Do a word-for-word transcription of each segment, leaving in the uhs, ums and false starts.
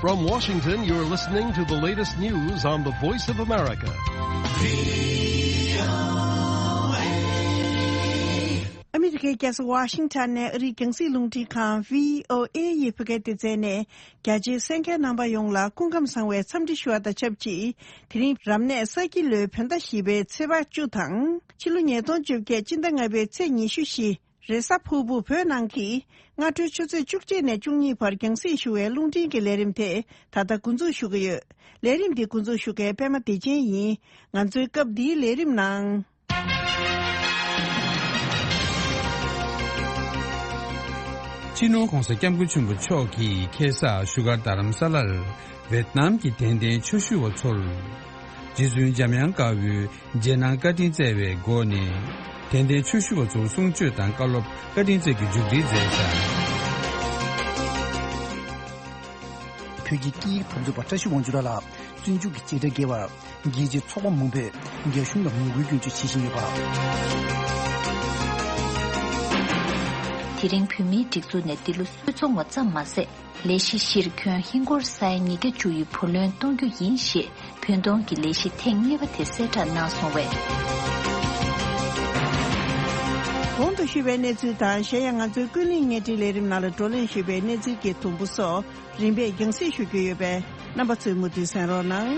From Washington, you're listening to the latest news on the Voice of America. ཨ་མི་རི་ཀའི་རྒྱལ་ས་ཝ་ཤིང་ཊོན་ནས་ཨ་རིའི་རྒྱང་སྲིང་རླུང་འཕྲིན་ཁང་བྷི་ཨོ་ཨེ་ཡི་བོད་སྐད་སྡེ་ཚན་ནས་རྒྱ་ཆེའི་གསན་མཁན་རྣམ་པ་ཡོངས་ལ་སྐུ་ཁམས་བཟང་བའི་འཚམས་འདྲི་ཞུ་བ་དང་ཆབས་ཅིག་དེ་རིང་རབ་གནས་ས་ཁྱི་ལོའི་བོད་ཟླ་བཞི་པའི་ཚེས་པ་བཅུ་དང་ཕྱི་ལོ་ཉིས་སྟོང་བཅོ་བརྒྱད་སྤྱི་ཟླ་ལྔ་པའི་ཚེས་ཉི་ཤུ་བཞི། རེས་གཟའ་ཕུར་བུ་བོད་ནང་གི་སྔ་དྲོའི་ཆུ་ཚོད་བཅུ་གཅིག་ནས་བཅུ་གཉིས་བར་རྒྱང་སྲིང་ཞུ་བའི་རླུང་འཕྲིན་གྱི་ལས་རིམ་དེ་ད་ལྟ་འགོ་འཛུགས་ཞུ་གི་ཡོད། ལས་རིམ་འདི་འགོ་འཛུགས་ཞུ་མཁན་པད་མ་བདེ་ཆེན་ཡིན། ང་ཚོའི་སྐབས་འདིའི་ལས་རིམ་ནང་། སྤྱི་ནོར་༸གོང་ས་༸སྐྱབས་མགོན་ཆེན་པོ་མཆོག་གིས་ཁ་སང་བཞུགས་སྒར་རྡ་རམ་ས་ལར་ཝེད་ནམ་གྱི་དད་ལྡན་ཆོས་ཞུ་བ་ཚོར། རྗེ་བཙུན་འཇམ་དབྱངས་དཀར་པོའི་རྗེས་གནང་བཀའ་དྲིན་སྩལ་བའི་སྒོ་ནས། དད་ལྡན་ཆོས་ཞུ་བ་ཚོར་གསུང་ཆོས་དང་བཀའ་སློབ་བཀའ་དྲིན་སྩལ་གྱི་མཇུག་སྒྲིལ་མཛད་ཅིང་། བོད་ཀྱི་སྐད་ཡིག་འཐབ་རྩོད་པ་བཀྲ་ཤིས་དབང་ཕྱུག་ལགས་ལ་བཙོན་འཇུག་གི་བཅད་ཁྲ་འགེལ་བར། རྒྱལ་སྤྱིའི་ཚོགས་པ་མང་པོས་རྒྱ་གཞུང་ལ་ངོ་རྒོལ་སྐྱོན་བརྗོད་བྱེད་བཞིན་ཡོད་པ། དེ་རིང་བོད་མིའི་སྒྲིག་འཛུགས་ནས་འདི་ལོ་སྲོལ་བཟོ་བ་ཙམ་མ་ཟད། ལས་གཞི་བཞིར་ཁྱོན་ཧིན་སྒོར་ས་ཡ་ཉིས་བརྒྱ་བཅུ་ཡི་བུ་ལོན་གཏོང་རྒྱུ་ཡིན་ཞེས་བུན་གཏོང་གི་ལས་གཞི་ཐེངས་གཉིས་པ་དེ་གསལ་བསྒྲགས་གནང་སོང་བས། གོང་དུ་ཞུས་པའི་གནས་ཚུལ་དང་གཞན་ཡང་ང་ཚོའི་ཀུན་གླེང་བརྙན་འཕྲིན་ལས་རིམ་ནང་ལ་བགྲོ་གླེང་ཞུས་པའི་གནས་ཚུལ་གྱི་དུམ་བུ་སོགས་རིམ་པས་རྒྱང་སྲིང་ཞུ་རྒྱུ་ཡོད་པས་རྣམ་པ་ཚོས་མུ་མཐུད་གསན་རོགས་གནང་།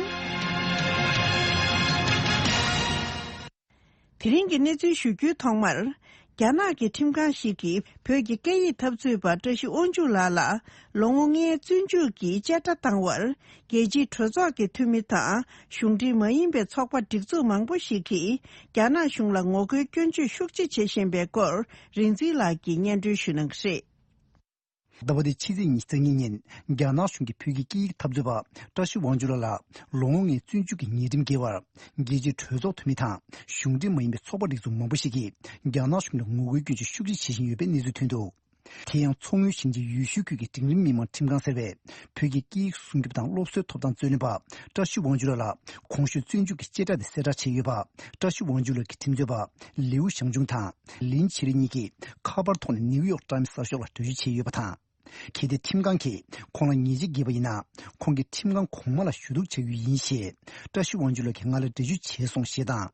དེ་རིང་གི་གནས་ཚུལ་ཞུ་རྒྱུའི་ཐོག་མར། རྒྱ་ནག་གི་ཁྲིམས་ཁང་ཞིག་གིས་བོད་ཀྱི་སྐད་ཡིག་འཐབ་རྩོད་པ་བཀྲ་ཤིས་དབང་ཕྱུག་ལགས་ལ་ལོ་ངོ་ལྔའི་བཙོན་འཇུག་གི་བཅད་ཁྲ་བཏང་བར། རྒྱལ་སྤྱིའི་གྲོས་ཚོགས་ཀྱི་འཐུས་མི་དང་གཞུང་འབྲེལ་མ་ཡིན་པའི་ཚོགས་པ་སྒྲིག་འཛུགས་མང་པོ་ཞིག་གིས་རྒྱ་ནག་གཞུང་ལ་ངོ་རྒོལ་སྐྱོན་བརྗོད་ཤུགས་ཆེ་བྱེད་བཞིན་པའི་སྐོར་རིག་འཛིན་ལགས་ཀྱིས་སྙན་སྒྲོན་ཞུ་གནང་གི་རེད། ཟླ་བ་འདིའི་ཕྱི་ཚེས་ཉི་ཤུ་རྩ་གཉིས་ཉིན་རྒྱ་ནག་གཞུང་གིས་བོད་ཀྱི་སྐད་ཡིག་འཐབ་རྩོད་པ་བཀྲ་ཤིས་དབང་ཕྱུག་ལགས་ལ་ལོ་ངོ་ལྔའི་བཙོན་འཇུག་གི་ཉེས་ཁྲིམས་འགེལ་བར། རྒྱལ་སྤྱིའི་གྲོས་ཚོགས་འཐུས་མི་དང་གཞུང་འབྲེལ་མ་ཡིན་པའི་ཚོགས་པ་སྒྲིག་འཛུགས་མང་པོ་ཞིག་གིས་རྒྱ་ནག་གཞུང་ལ་ངོ་རྒོལ་སྐྱོན་བརྗོད་ཤུགས་ཆེ་བྱེད་བཞིན་ཡོད་པའི་གནས་ཚུལ་ཐོན་འདུག་དེ་ཡང་མཚོ་སྔོན་ཞིང་ཆེན་ཡུལ་ཤུལ་ཁུལ་གྱི་འབྲིང་རིམ་མི་དམངས་ཁྲིམས་ཁང་ཟེར་བས་བོད་ཀྱི་སྐད་ཡིག་སྲུང་སྐྱོབ་དང་སློབ་གསོའི་ཐོབ་ཐང་རྩོད་ལེན་པ་བཀྲ་ཤིས་དབང་ཕྱུག་ལགས་ལ་གོང་ཞུས་བཙོན་འཇུག་གི་བཅད་ཁྲ་དེ་གསལ་བསྒྲགས་བྱས་ཡོད་པ། བཀྲ་ཤིས་དབང་ཕྱུག་ལགས་ཀྱི་ཁྲིམས་རྩོད་པ་ལིའུ་ཞང་ཆུང་དང་ལིན་ཆི་རི་གཉིས་ཀྱིས་ཁ་པར་ཐོག་ནས་ནིའུ་ཡོག་ཊའིམ་གསར་ཤོག་ལ་འགྲེལ་བརྗོད་བྱས་ཡོད་པ་དང་། གལ་ཏེ་ཁྲིམས་ཁང་གིས་ཁོང་ལ་ཉེས་ཆད་འགེལ་བ་ཡིན་ན། ཁོང་གིས་ཁྲིམས་ཁང་གོང་མ་ལ་ཞུ་གཏུག་བྱ་རྒྱུ་ཡིན་ཞེས། བཀྲ་ཤིས་དབང་ཕྱུག་ལགས་ཀྱིས་ང་ལ་འགྲེལ་བརྗོད་བྱས་སོང་ཞེས་དང་།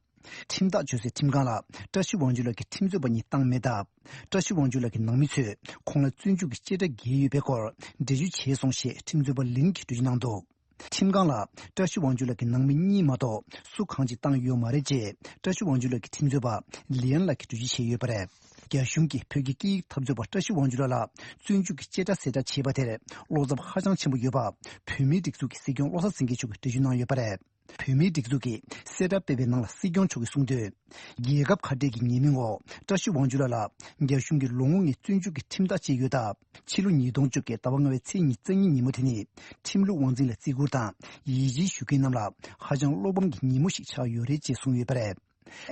ཁྲིམས་ཐག་གཅོད་སའི་ཁྲིམས་ཁང་ལ་བཀྲ་ཤིས་དབང་ཕྱུག་ལགས་ཀྱི་ཁྲིམས་རྩོད་པ་གཉིས་བཏང་མེད་སྟབས། བཀྲ་ཤིས་དབང་ཕྱུག་ལགས་ཀྱི་ནང་མི་ཚོས་ཁོང་ལ་བཙོན་འཇུག་གི་བཅད་ཁྲ་འགེལ་ཡོད་པའི་སྐོར་འགྲེལ་བརྗོད་བྱས་སོང་ཞེས་ཁྲིམས་རྩོད་པ་ལིན་གྱིས་འགྲེལ་བརྗོད་གནང་འདུག་ཁྲིམས་ཁང་ལ་བཀྲ་ཤིས་དབང་ཕྱུག་ལགས་ཀྱི་ནང་མི་གཉིས་མ་གཏོགས་སུ་གང་ཅིག་བཏང་ཡོད་མ་རེད་ཅེས་བཀྲ་ཤིས་དབང་ཕྱུག་ལགས་ཀྱི་ཁྲིམས་རྩོད་པ་ལི་ཡན་ལགས་ཀྱིས་འགྲེལ་བརྗོད་བྱས་ཡོད་པ་རེད། རྒྱ་གཞུང་གིས་བོད་ཀྱི་སྐད་ཡིག་འཐབ་རྩོད་པ་བཀྲ་ཤིས་དབང་ཕྱུག་ལགས་ལ་བཙོན་འཇུག་གི་བཅད་ཁྲ་གསལ་བསྒྲགས་བྱས་པ་དེར་བློ་འཚབ་ཧ་ཅང་ཆེན་པོ་ཡོད་པ། བོད་མིའི་སྒྲིག་འཛུགས་ཀྱི་སྲིད་སྐྱོང་བློ་བཟང་སེང་གེ་མཆོག་གིས་འགྲེལ་བརྗོད་གནང་ཡོད་པ་རེད། བོད་མིའི་སྒྲིག་འཛུགས་ཀྱིས་གསལ་བསྒྲགས་སྤེལ་བའི་ནང་ལ་སྲིད་སྐྱོང་མཆོག་གིས་གསུངས་དོན། རྒྱལ་ཁབ་ཁ་བྲལ་གྱི་ཉེས་མིང་འོག་བཀྲ་ཤིས་དབང་ཕྱུག་ལགས་ལ་རྒྱ་གཞུང་གིས་ལོ་ངོ་ལྔའི་བཙོན་འཇུག་གི་ཁྲིམས་ཐག་བཅད་ཡོད་སྟབས། ཕྱི་ལོ་ཉིས་སྟོང་བཅོ་བརྒྱད་ཟླ་བ་ལྔ་པའི་ཚེས་ཉི་ཤུ་རྩ་གཉིས་ཉིན་མོ་དེ་ནི་ཁྲིམས་ལུགས་དབང་འཛིན་ལ་བརྩི་བཀུར་དང་ཡིད་ཆེས་ཞུ་མཁན་རྣམས་ལ་ཧ་ཅང་བློ་ཕམ་གྱི་ཉིན་མོ་ཞིག་ཆགས་ཡོད་རེད་ཅེས་གསུངས་ཡོད་པ་རེད།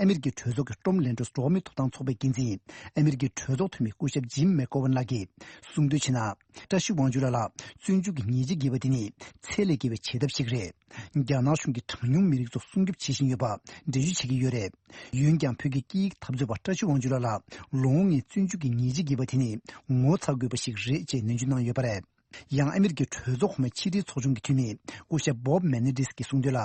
ཨ་མི་རི་ཀའི་གྲོས་ཚོགས་ཀྱི་ཀྲོམ་ལེན་ཀྲོས་འགྲོ་བ་མིའི་ཐོབ་ཐང་ཚོགས་པའི་འགན་འཛིན། ཨ་མི་རི་ཀའི་གྲོས་ཚོགས་འཐུས་མི་སྐུ་ཞབས་ཇིམ་མེག་གོ་ཝན་ལགས་ཀྱིས་གསུངས་དོན་བྱས་ན། བཀྲ་ཤིས་དབང་ཕྱུག་ལགས་ལ་བཙོན་འཇུག་གི་ཉེས་ཆད་འགེལ་བ་དེ་ནི་ཚད་ལས་བརྒལ་བའི་བྱེད་ཐབས་ཤིག་རེད། རྒྱ་ནག་གཞུང་གིས་གྲངས་ཉུང་མི་རིགས་ཚོ་སྲུང་སྐྱོབ་བྱེད་བཞིན་ཡོད་པ་འགྲེལ་བརྗོད་བྱེད་ཀྱི་ཡོད་རེད། འོན་ཀྱང་བོད་ཀྱི་སྐད་ཡིག་འཐབ་རྩོད་པ་བཀྲ་ཤིས་དབང་ཕྱུག་ལགས་ལ་ལོ་ངོ་ལྔའི་བཙོན་འཇུག་གི་ཉེས་ཆད་འགེལ་བ་དེ་ནི་ངོ་ཚ་དགོས་པ་ཞིག་རེད་ཅེས་ནན་བརྗོད་གནང་ཡོད་པ་རེད། ཡང་ཨ་མི་རི་ཀའི་གྲོས་ཚོགས་གོང་མའི་ཕྱི་དྲིལ་ཚོགས་ཆུང་གི་འཐུས་མི་སྐུ་ཞབས་བོབ་མེ་ནེ་ཌིས་ཀྱིས་གསུངས་དོན་ལ།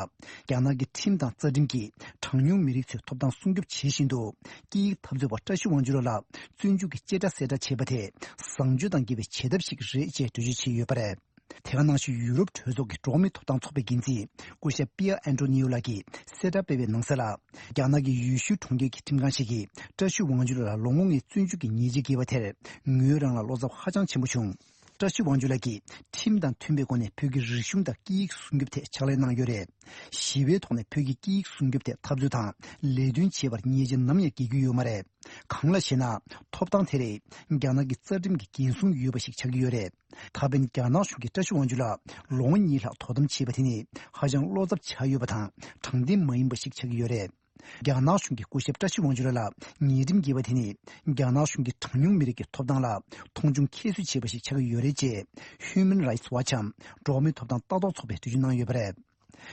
རྒྱ་ནག་གི་ཁྲིམས་དང་རྩ་ཁྲིམས་ཀྱིས་གྲངས་ཉུང་མི་རིགས་ཚོའི་ཐོབ་ཐང་སྲུང་སྐྱོབ་བྱེད་བཞིན་དུ། སྐད་ཡིག་འཐབ་རྩོད་པ་བཀྲ་ཤིས་དབང་ཕྱུག་ལགས་ལ་བཙོན་འཇུག་གི་བཅད་ཁྲ་གསལ་བསྒྲགས་བྱས་པ་དེ་བཟང་སྤྱོད་དང་འགལ་བའི་བྱེད་ཐབས་ཤིག་རེད་ཅེས་འགྲེལ་བརྗོད་བྱས་ཡོད་པ་རེད། དེ་ག་ནང་བཞིན་ཡུ་རོབ་གྲོས་ཚོགས་ཀྱི་འགྲོ་བ་མིའི་ཐོབ་ཐང་ཚོགས་པའི་འགན་འཛིན་སྐུ་ཞབས་པི་ཡར་ཨན་ཏོ་ནི་ཡོ་ལགས་ཀྱིས་གསལ་བསྒྲགས་སྤེལ་བའི་ནང་གསལ་ལ། རྒྱ་ནག་གི་ཡུལ་ཤུལ་གྲོང་ཁྱེར་གྱི་ཁྲིམས་ཁང་ཞིག་གིས་བཀྲ་ཤིས་དབང་ཕྱུག་ལགས་ལ་ལོ་ངོ་ལྔའི་བཙོན་འཇུག་གི་ཉེས་ཆད་འགེལ་བ་དེར་ངོས་རང་ལ་བློ་འཚབ་ཧ་ཅང་ཆེན་པོ་བྱུང་། བཀྲ་ཤིས་དབང་ཕྱུག་ལགས་ཀྱིས་ཁྲིམས་དང་མཐུན་པའི་སྒོ་ནས་བོད་ཀྱི་རིག་གཞུང་དང་སྐད་ཡིག་སྲུང་སྐྱོབ་ཐད་ཕྱག་ལས་གནང་ཡོད་རེད། ཞི་བའི་ཐོག་ནས་བོད་ཀྱི་སྐད་ཡིག་སྲུང་སྐྱོབ་ཐད་འཐབ་རྩོད་དང་ལས་དོན་བྱེད་པར་ཉེས་ཆད་ནམ་ཡང་འགེལ་རྒྱུ་ཡོད་མ་རེད། གང་ལ་ཞེ་ན། ཐོབ་ཐང་དེ་རེད། རྒྱ་ནག་གི་རྩ་ཁྲིམས་ཀྱིས་འགན་སྲུང་ཡོད་པ་ཞིག་ཆགས་ཀྱི་ཡོད་རེད། ད་ཕན་རྒྱ་ནག་གཞུང་གིས་བཀྲ་ཤིས་དབང་ཕྱུག་ལ་ལོ་ངོ་གཉིས་ལྷག་དོ་དམ་བྱས་པ་དེ་ནི་ཧ་ཅང་བློ་འཚབ་ཆགས་ཡོད་པ་དང་དྲང་བདེན་མ་ཡིན་པ་ཞིག་ཆགས་ཀྱི་ཡོད་རེད། རྒྱ་ནག་གཞུང་གིས་སྐུ་ཞབས་བཀྲ་ཤིས་དབང་ཕྱུག་ལགས་ལ་ཉེས་ཁྲིམས་འགེལ་བ་དེ་ནི་རྒྱ་ནག་གཞུང་གིས་གྲངས་ཉུང་མི་རིགས་ཀྱི་ཐོབ་ཐང་ལ་མཐོང་ཆུང་ཁྱད་གསོད་བྱས་པ་ཞིག་ཆགས་ཀྱི་ཡོད་རེད་ཅེས་Human Rights Watch འམ་འགྲོ་བ་མིའི་ཐོབ་ཐང་ལྟ་རྟོག་ཚོགས་པས་འགྲེལ་བརྗོད་གནང་ཡོད་པ་རེད།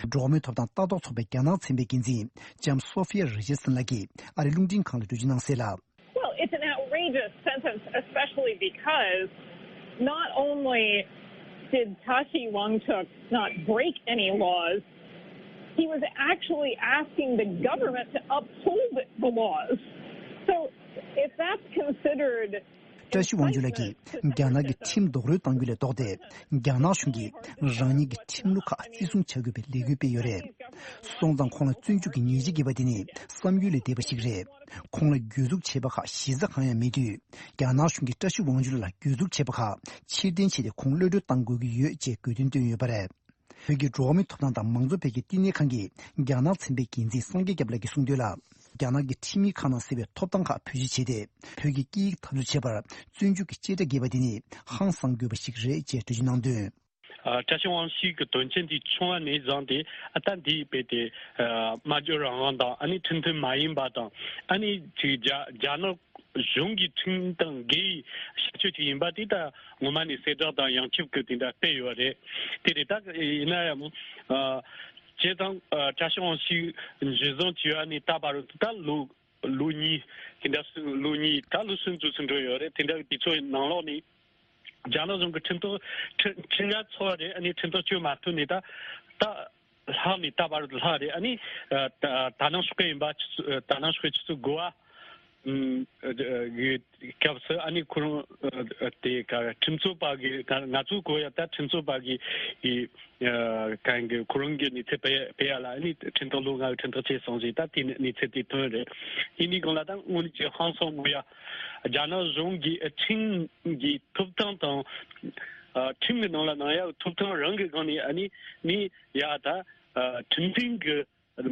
འགྲོ་བ་མིའི་ཐོབ་ཐང་ལྟ་རྟོག་ཚོགས་པའི་རྒྱ་ནག་ཚན་པའི་འགན་འཛིན་ལྕམ་Sophia Richardson ལགས་ཀྱིས་ཨ་རིའི་རླུང་འཕྲིན་ཁང་ལ་འགྲེལ་བརྗོད་གནང་གསལ་ལ། Well, it's an outrageous sentence, especially because not only Did Tashi Wangchuk not break any laws? He was actually asking the government to uphold the laws. So, if that's considered བཀྲ་ཤིས་དབང་ཕྱུག་ལགས་ཀྱིས་རྒྱ་ནག་གི་ཁྲིམས་རྡོག་རོལ་གཏང་རྒྱུ་ལས་ལྡོག་སྟེ། རྒྱ་ནག་གཞུང་གིས་རང་ཉིད་ཀྱི་ཁྲིམས་ལུགས་ཁག་བརྩི་སྲུང་བྱ་དགོས་པའི་ལས་འགུལ་སྤེལ་ཡོད་རེད། སོང་ཙང་ཁོང་ལ་བཙོན་འཇུག་གི་ཉེས་ཆད་འགེལ་བ་དེ་ནི་བསམ་ཡུལ་ལས་འདས་པ་ཞིག་རེད། ཁོང་ལ་གྱོད་འཛུགས་བྱས་པ་ཁག་གཞི་རྩ་གང་ཡང་མེད་དུས། རྒྱ་ནག་གཞུང་གིས་བཀྲ་ཤིས་དབང་ཕྱུག་ལགས་ལ་གྱོད་འཛུགས་བྱས་པ་ཁག་ཕྱིར་འཐེན་བྱས་ཏེ། ཁོང་གློད་གྲོལ་གཏང་དགོས་ཀྱི་ཡོད་ཅེས་དགོས་འདུན་བཏོན་ཡོད་པ་རེད། བོད་ཀྱི་འགྲོ་བ་མིའི་ཐོབ་ཐང་དང་མང་གཙོ་འཕེལ་རྒྱས་བསྟི་གནས་ཁང་གི་རྒྱ་ནག་ཚན་པའི་འགན་འཛིན་སངས་རྒྱས་སྐྱབས་ལགས་ཀྱིས་གསུངས་དོན་ལ། རྒྱ་ནག་གི་ཁྲིམས་ཡིག་ཁག་ནང་གསལ་བའི་ཐོབ་ཐང་ཁག་བེད་སྤྱོད་བྱས་ཏེ། བོད་ཀྱི་སྐད་ཡིག་འཐབ་རྩོད་བྱས་པར་བཙོན་འཇུག་གི་བཅད་ཁྲ་འགེལ་བ་དེ་ནི་ཧང་སང་དགོས་པ་ཞིག་རེད་ཅེས་འགྲེལ་བརྗོད་གནང་དོན། ཨ། བཀྲ་ཤིས་དབང་ཕྱུག་གི་དོན་རྐྱེན་དེ་བྱུང་བ་ནས་བཟུང་སྟེ། ཨ། ད་འདི་རྦད་དེ། ཨ། སྨྲ་བརྗོད་རང་དབང་དང་། ཨ་ནི་ཁྲིམས་མཐུན་མ་ཡིན་པ་དང་། ཨ་ནི་ཅིག་རྒྱ་རྒྱ་ནག་གཞུང་གི་ཁྲིམས་དང་འགལ་བའི་བྱ་སྤྱོད་ཅིག་ཡིན་པ་དེ་ད་ངོ་མ་ནས་གསལ་བསྒྲགས་དང་ཡང་ཁྱབ་ཀྱི་དེ་འདྲ་སྤེལ་ཡོད་རེད། དེ་རེད། ད་ཡིན་ན་ཡང་། ཨ། བྱས་ཙང་། ཨ། བཀྲ་ཤིས་དབང་ཕྱུག་འཇུ་བཟུང་བྱས་པ་ནས་ད་བར་དུ་ད་ལོ་ལོ་གཉིས་དེ་འདྲ་སོང་། ལོ་གཉིས་ད་ལོ་གསུམ་ཙམ་ཟིན་འགྲོ་ཡོད་རེད། དེ་འདྲ་གི་དུས་ཚོད་ནང་ལོགས་ནས། རྒྱ་ནག་གཞུང་གི་ཁྲིམས་ཐོག་ཁྲི་ཁྲིམས་འགལ་ཚོགས་རེད། ཨ་ནི་ཁྲིམས་ཐག་གཅོད་མ་ཐུབ་ནས་ད་ད་ལྷག་ནས་ད་བར་དུ་ལྷག་རེད། ཨ་ནི། ཨ། ད་ད་ནང་ཤོག་ཁག་ཡིན་པ་ཆུ་ཚོད། ད་ནང་ཤོག་ཁག་ཆུ་ཚོད་དགུ་པ། ཨུམ། ཨ། གི་སྐབས་སུ། ཨ་ནི་ཁོ་རང་། ཨ། དེ་ག་ཁྲིམས་རྩོད་པ་གི་ང་ང་ཚོ་གོ་ཡ། ད་ཁྲིམས་རྩོད་པ་གི་ཨི། ཨ། གང་གི་ཁོ་རང་གི་གནས་ཚུལ་སྤེལ་སྤེལ་ཡ་ལ། ཨ་ནི་ཁྲིམས་ཐོག་ལོ་ལྔ་གི་ཁྲིམས་ཐག་བཅད་སོང་ཞིག་ད་དེ་གནས་ཚུལ་དེ་ཐོན་རེད། ཡིན་ནའི་སྒང་ལ་ད་དངོས་གནས་ཀྱི་ཧང་སང་དགོས་ཡ། རྒྱ་ནག་གཞུང་གིས་ཁྲིམས་ཀྱི་ཐོབ་ཐང་དང་། ཨ། ཁྲིམས་ཀྱི་ནང་ལ་གནང་ཡག་ཐོབ་ཐང་རང་གི་སྒང་ནས། ཨ་ནི་ནི་ཡ་ད། ཨ། ཁྲིམས་མཐུན་གྱི་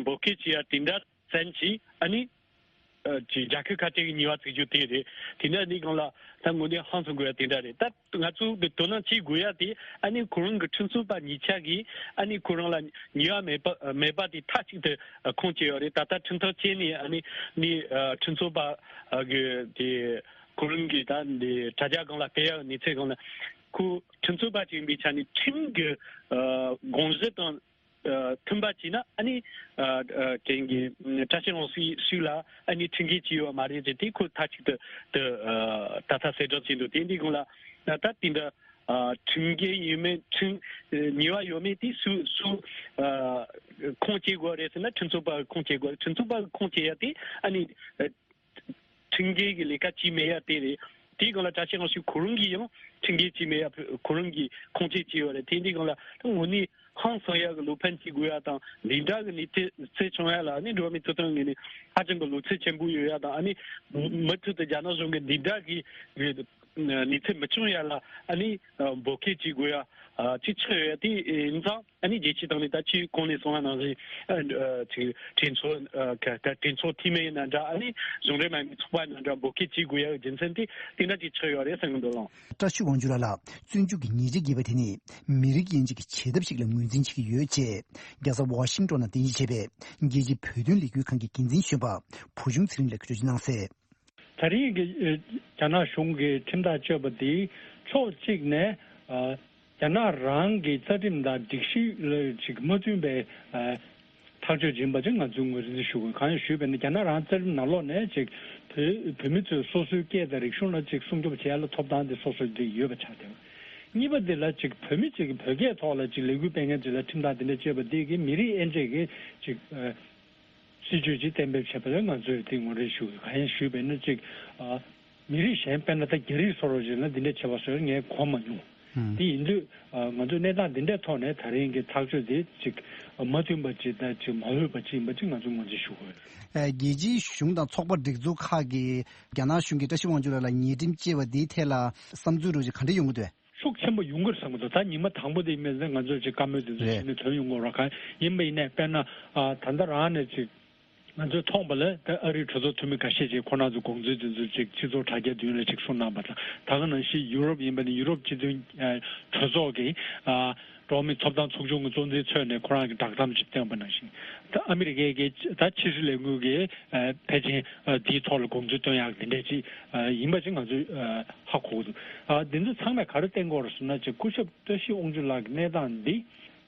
འབོད་སྐུལ་བྱེད་ཡ་དེ་འདྲ་ཙམ་གྱིས། ཨ་ནི། ཨ། ཅིག་རྒྱལ་ཁབ་ཁ་ཅིག་གི་ཉེས་པ་བཙུགས་རྒྱུ་དེ་རེད། དེ་འདྲ་ནི་སྒང་ལ་ད་དངོས་གནས་ཧང་སང་དགོས་ཡ་དེ་འདྲ་རེད། ད་ང་ཚོ་གི་དོ་སྣང་བྱེད་དགོས་ཡ་དེ། ཨ་ནི་ཁོ་རང་གི་ཁྲིམས་རྩོད་པ་གཉིས་ཆ་གིས། ཨ་ནི་ཁོ་རང་ལ་ཉེས་པ་མེད་པ་མེད་པ་དེ་མཐའ་གཅིག་ཏུ་ཁུངས་སྐྱེལ་ཡོད་རེད། ད་ལྟ་ཁྲིམས་ཐག་བཅད་ནས། ཨ་ནི་ནི། ཨ། ཁྲིམས་རྩོད་པ་གི་དེ་ཁོ་རང་གི་ད་འདི་དྲ་རྒྱ་སྒང་ལ་སྤེལ་ཡག་གནས་ཚུལ་སྒང་ལ། ཁོ་ཁྲིམས་རྩོད་པ་ཅིག་ཡིན་པའི་ཆ་ནས་ཁྲིམས་ཀྱི། ཨ། དགོངས་གཞི་དང་། ཨ། མཐུན་པ་བྱས་ན། ཨ་ནི། ཨ། ཨ། དེང་གི་བཀྲ་ཤིས་དབང་ཕྱུག་ལ། ཨ་ནི་ཁྲིམས་འགལ་བྱས་ཡོད་མ་རེད་ཅེས་དེ་ཁོ་མཐའ་གཅིག་ཏུ་དུ། ཨ། ད་ལྟ་གསལ་བསྒྲགས་བྱས་འདུག་དེ་འདི་སྒང་ལ་ད་ལྟ་དེ་འདྲ། ཨ། ཁྲིམས་འགལ་ཡོད་མེད། ཁྲིམས། ཨ། ཉེས་པ་ཡོད་མེད་དེ་སུ་སུ། ཨ། ཁུངས་སྐྱེལ་དགོས་རེད་ཟེར་ན། ཁྲིམས་རྩོད་པ་ཁུངས་སྐྱེལ་དགོས་རེད། ཁྲིམས་རྩོད་པ་ཁུངས་སྐྱེལ་ཡ་དེ། ཨ་ནི། ཨ། ཁྲིམས་འགལ་གྱི་ལས་ཀ་བྱས་མེད་ཡ་དེ་རེད། དེའི་སྒང་ལ་བཀྲ་ཤིས་དབང་ཕྱུག་ཁོ་རང་གིས་ཡང་ཁྲིམས་འགལ་བྱས་མེད་ཡ་ཁོ་རང་གིས་ཁུངས་སྐྱེལ་བྱས་ཡོད་རེད། དེ་འདི་སྒང་ལ་དངོས་གནས་ཧང་སང་ཡ་གི་བློ་ཕམ་བྱེད་དགོས་ཡ་དང་། འདི་འདྲ་གི་གནས་ཚུལ་ཚུལ་བྱུང་ཡ་ལ། ཨ་ནི་འགྲོ་བ་མིའི་ཐོབ་ཐང་ངོས་ནས་ཧ་ཅང་གི་གནོད་འཚེ་ཆེན་པོ་ཡོད་ཡ་དང་། ཨ་ནི་མུ་མུ་མཐུད་དུ་རྒྱ་ནག་གཞུང་གིས་འདི་འདྲ་གི་གནས་ཚུལ་མི་བྱུང་ཡ་ལ། ཨ་ནི་འབོད་སྐུལ་བྱེད་དགོས་ཡ་ཅིག་ཆགས་ཡོད་ཡ་དེ་ཡིན་ཙང་། ཨ་ནི་རྒྱལ་སྤྱིའི་སྟེང་ནས་ད་ཅི་གོང་ནས་གསུངས་པ་ནང་བཞིན། ཨ། ཨ། ཅིག་གྲོས་ཚོགས། ཨ། ག་ག་གྲོས་ཚོགས་འཐུས་མི་ཡིན་ན་འདྲ། ཨ་ནི་གཞུང་འབྲེལ་མ་ཡིན་པའི་ཚོགས་པ་ཡིན་ན་འདྲ། འབོད་སྐུལ་བྱེད་དགོས་ཡ་རྒྱུ་མཚན་དེ་དེ་འདྲ་ཅིག་ཆགས་ཡོད་རེད་བསམ་གྱི་འདུག་ལགས། བཀྲ་ཤིས་དབང་ཕྱུག་ལགས་ལ་བཙོན་འཇུག་གི་ཉེས་ཆད་འགེལ་བ་དེ་ནི་མི་རིགས་དབྱེ་འབྱེད་ཀྱི་བྱེད་ཐབས་ཤིག་ལ་ངོས་འཛིན་བྱེད་ཀྱི་ཡོད་ཅེས། རྒྱལ་ས་ཝ་ཤིང་ཏོན་ནང་རྟེན་གཞི་བྱས་པའི་རྒྱལ་སྤྱིའི་བོད་དོན་ལས་འགུལ་ཁང་གི་འགན་འཛིན་གཞོན་པ་བུ་ཆུང་ཚེ་རིང་ལགས་ཀྱིས་གྲོས་ཆོད་གནང་གསལ། ད་རིང་གི་ཨ་རྒྱ་ནག་གཞུང་གིས་ཁྲིམས་ཐག་གཅོད་པ་འདི་ཕྱོགས་གཅིག་ནས། ཨ། རྒྱ་ནག་རང་གི་རྩ་ཁྲིམས་དང་སྒྲིག་གཞི་ལ་ཅིག་མ་མཐུན་པའི། ཨ། ཐག་གཅོད་ཡིན་པ་ཅིག་ང་ཚོས་ངོས་འཛིན་ཞུ་དགོས། གང་ཡིན་ཞུས་པ་ཡིན་ན། རྒྱ་ནག་རང་རྩ་ཁྲིམས་ནང་ལོགས་ནས་ཅིག་བོད་བོད་མི་ཚོས་སོ་སོའི་སྐད་དང་རིག་གཞུང་ལ་ཅིག་སྲུང་སྐྱོབ་བྱེད་ཡ་ལ་ཐོབ་ཐང་དེ་སོ་སོ་དེ་ཡོད་པ་ཆགས་བསྡད་པ། གཉིས་པ་དེ་ལ་ཅིག་བོད་མི་ཅིག་གིས་བོད་སྐད་ཐོག་ལ་ཅིག་ལས་འགུལ་སྤེལ་མཁན་ཅིག་ལ་ཁྲིམས་ཐག་དེ་འདྲ་བཅད་པ་དེ་གིས་མི་རིགས་དབྱེ་འབྱེད་ཀྱི་ཅིག་ཨ། སྲིད་ཇུས་ཅིག་གཏན་འབེབས་བྱས་པ་ལ་ང་ཚོས་དེ་ངོས་ལེན་ཞུ་དགོས། གང་ཡིན་ཞུས་པ་ཡིན་ན་ཅིག་ཨ། མི་རིགས་གཞན་དཔེར་ན་ད་རྒྱ་རིགས་སོགས་རོགས་ཅིག་ལ་འདི་འདྲ་བྱེད་པ་སོགས་ངས་གོ་མ་མྱོང་། ཨང་། དེ་ཡིན་དུས་ཨ། ང་ཚོས་གནས་སྟངས་འདི་འདྲའི་ཐོག་ནས་ད་རིང་གི་ཐག་གཅོད་དེ་ཅིག་མ་མཐུན་པ་ཅིག་དང་ཅིག་མ་འོས་པ་ཅིག་ཡིན་པ་ཅིག་ང་ཚོས་ངོས་འཛིན་ཞུ་དགོས། ཨ། རྒྱལ་སྤྱིའི་གཞུང་དང་ཚོགས་པ་སྒྲིག་འཛུགས་ཁག་གིས་རྒྱ་ནག་གཞུང་གིས་བཀྲ་ཤིས་དབང་ཕྱུག་ལགས་ལ་ཉེས་ཁྲིམས་བཅད་པ་འདིའི་ཐད་ལ་བསམ་ཚུལ་རོགས་ཅིག་ག་འདྲ་ཡོང་གི་འདུག་ཤུགས་ཆེན་པོ་ཡོང་གི་རེད་བསམ་གྱི་འདུག་ད་ཉི་མ་དང་པོ་དེ་ཡིན་པ་ཡིན་ན་ང་ཚོས་ཅིག་བཀའ་མོལ་དེ་ཚོ་རེད། བྱས་ནས་དོན་ཡོང་གི་རེད། གང་ཡིན་པ་ཡིན་ནའི་དཔེར་ན་ཨ། ད་ལྟ་རང་ནས་ཅིག་ང་ཚོས་མཐོང་བ་ལ་ད་ཨ་རིའི་གྲོས་ཚོགས་འཐུས་མི་ཁ་ཤས་ཅིག་ཁོ་རང་ཚོའི་དགོངས་ཚུལ་དེ་ཚོ་ཅིག་སྤྱི་ཚོགས་དྲ་རྒྱ་མདུན་ལ་ཅིག་གསུངས་གནང་བ་དང་། ད་ག་ནང་བཞིན་ཡུ་རོབ་ཡིན་པ་ཡིན་ན་ཡུ་རོབ་སྤྱི་མཐུན་ཨ། གྲོས་ཚོགས་ཀྱི་ཨ། འགྲོ་བ་མིའི་ཐོབ་ཐང་ཚོགས་ཆུང་གི་གཙོ་འཛིན་མཆོག་ནས་ཁོ་རང་གི་བསྒྲགས་གཏམ་ཅིག་བཏོན་པ་ནང་བཞིན། ད་ཨ་མི་རི་ཀའི་གི་ད་ཕྱི་སྲིད་ལས་ཁུངས་ཀྱི་ཨ། ཕལ་ཆེར་ཨ། འདིའི་ཐོག་ལ་དགོངས་ཚུལ་བཏོན་ཡག་འདི་འདྲས་ཅིག་ཨ། ཡིན་པ་ཅིག་ང་ཚོས་ཨ། ཧ་གོ་གི་འདུག་ཨ། འདི་ཚོ་ཚང་མས་ག་རེ་བསྟན་གྱི་ཡོད་རེད་ཟེར་ན། ཅིག་སྐུ་ཞབས་བཀྲ་ཤིས་དབང་ཕྱུག་ལགས་ཀྱི་གནས་སྟངས་འདི་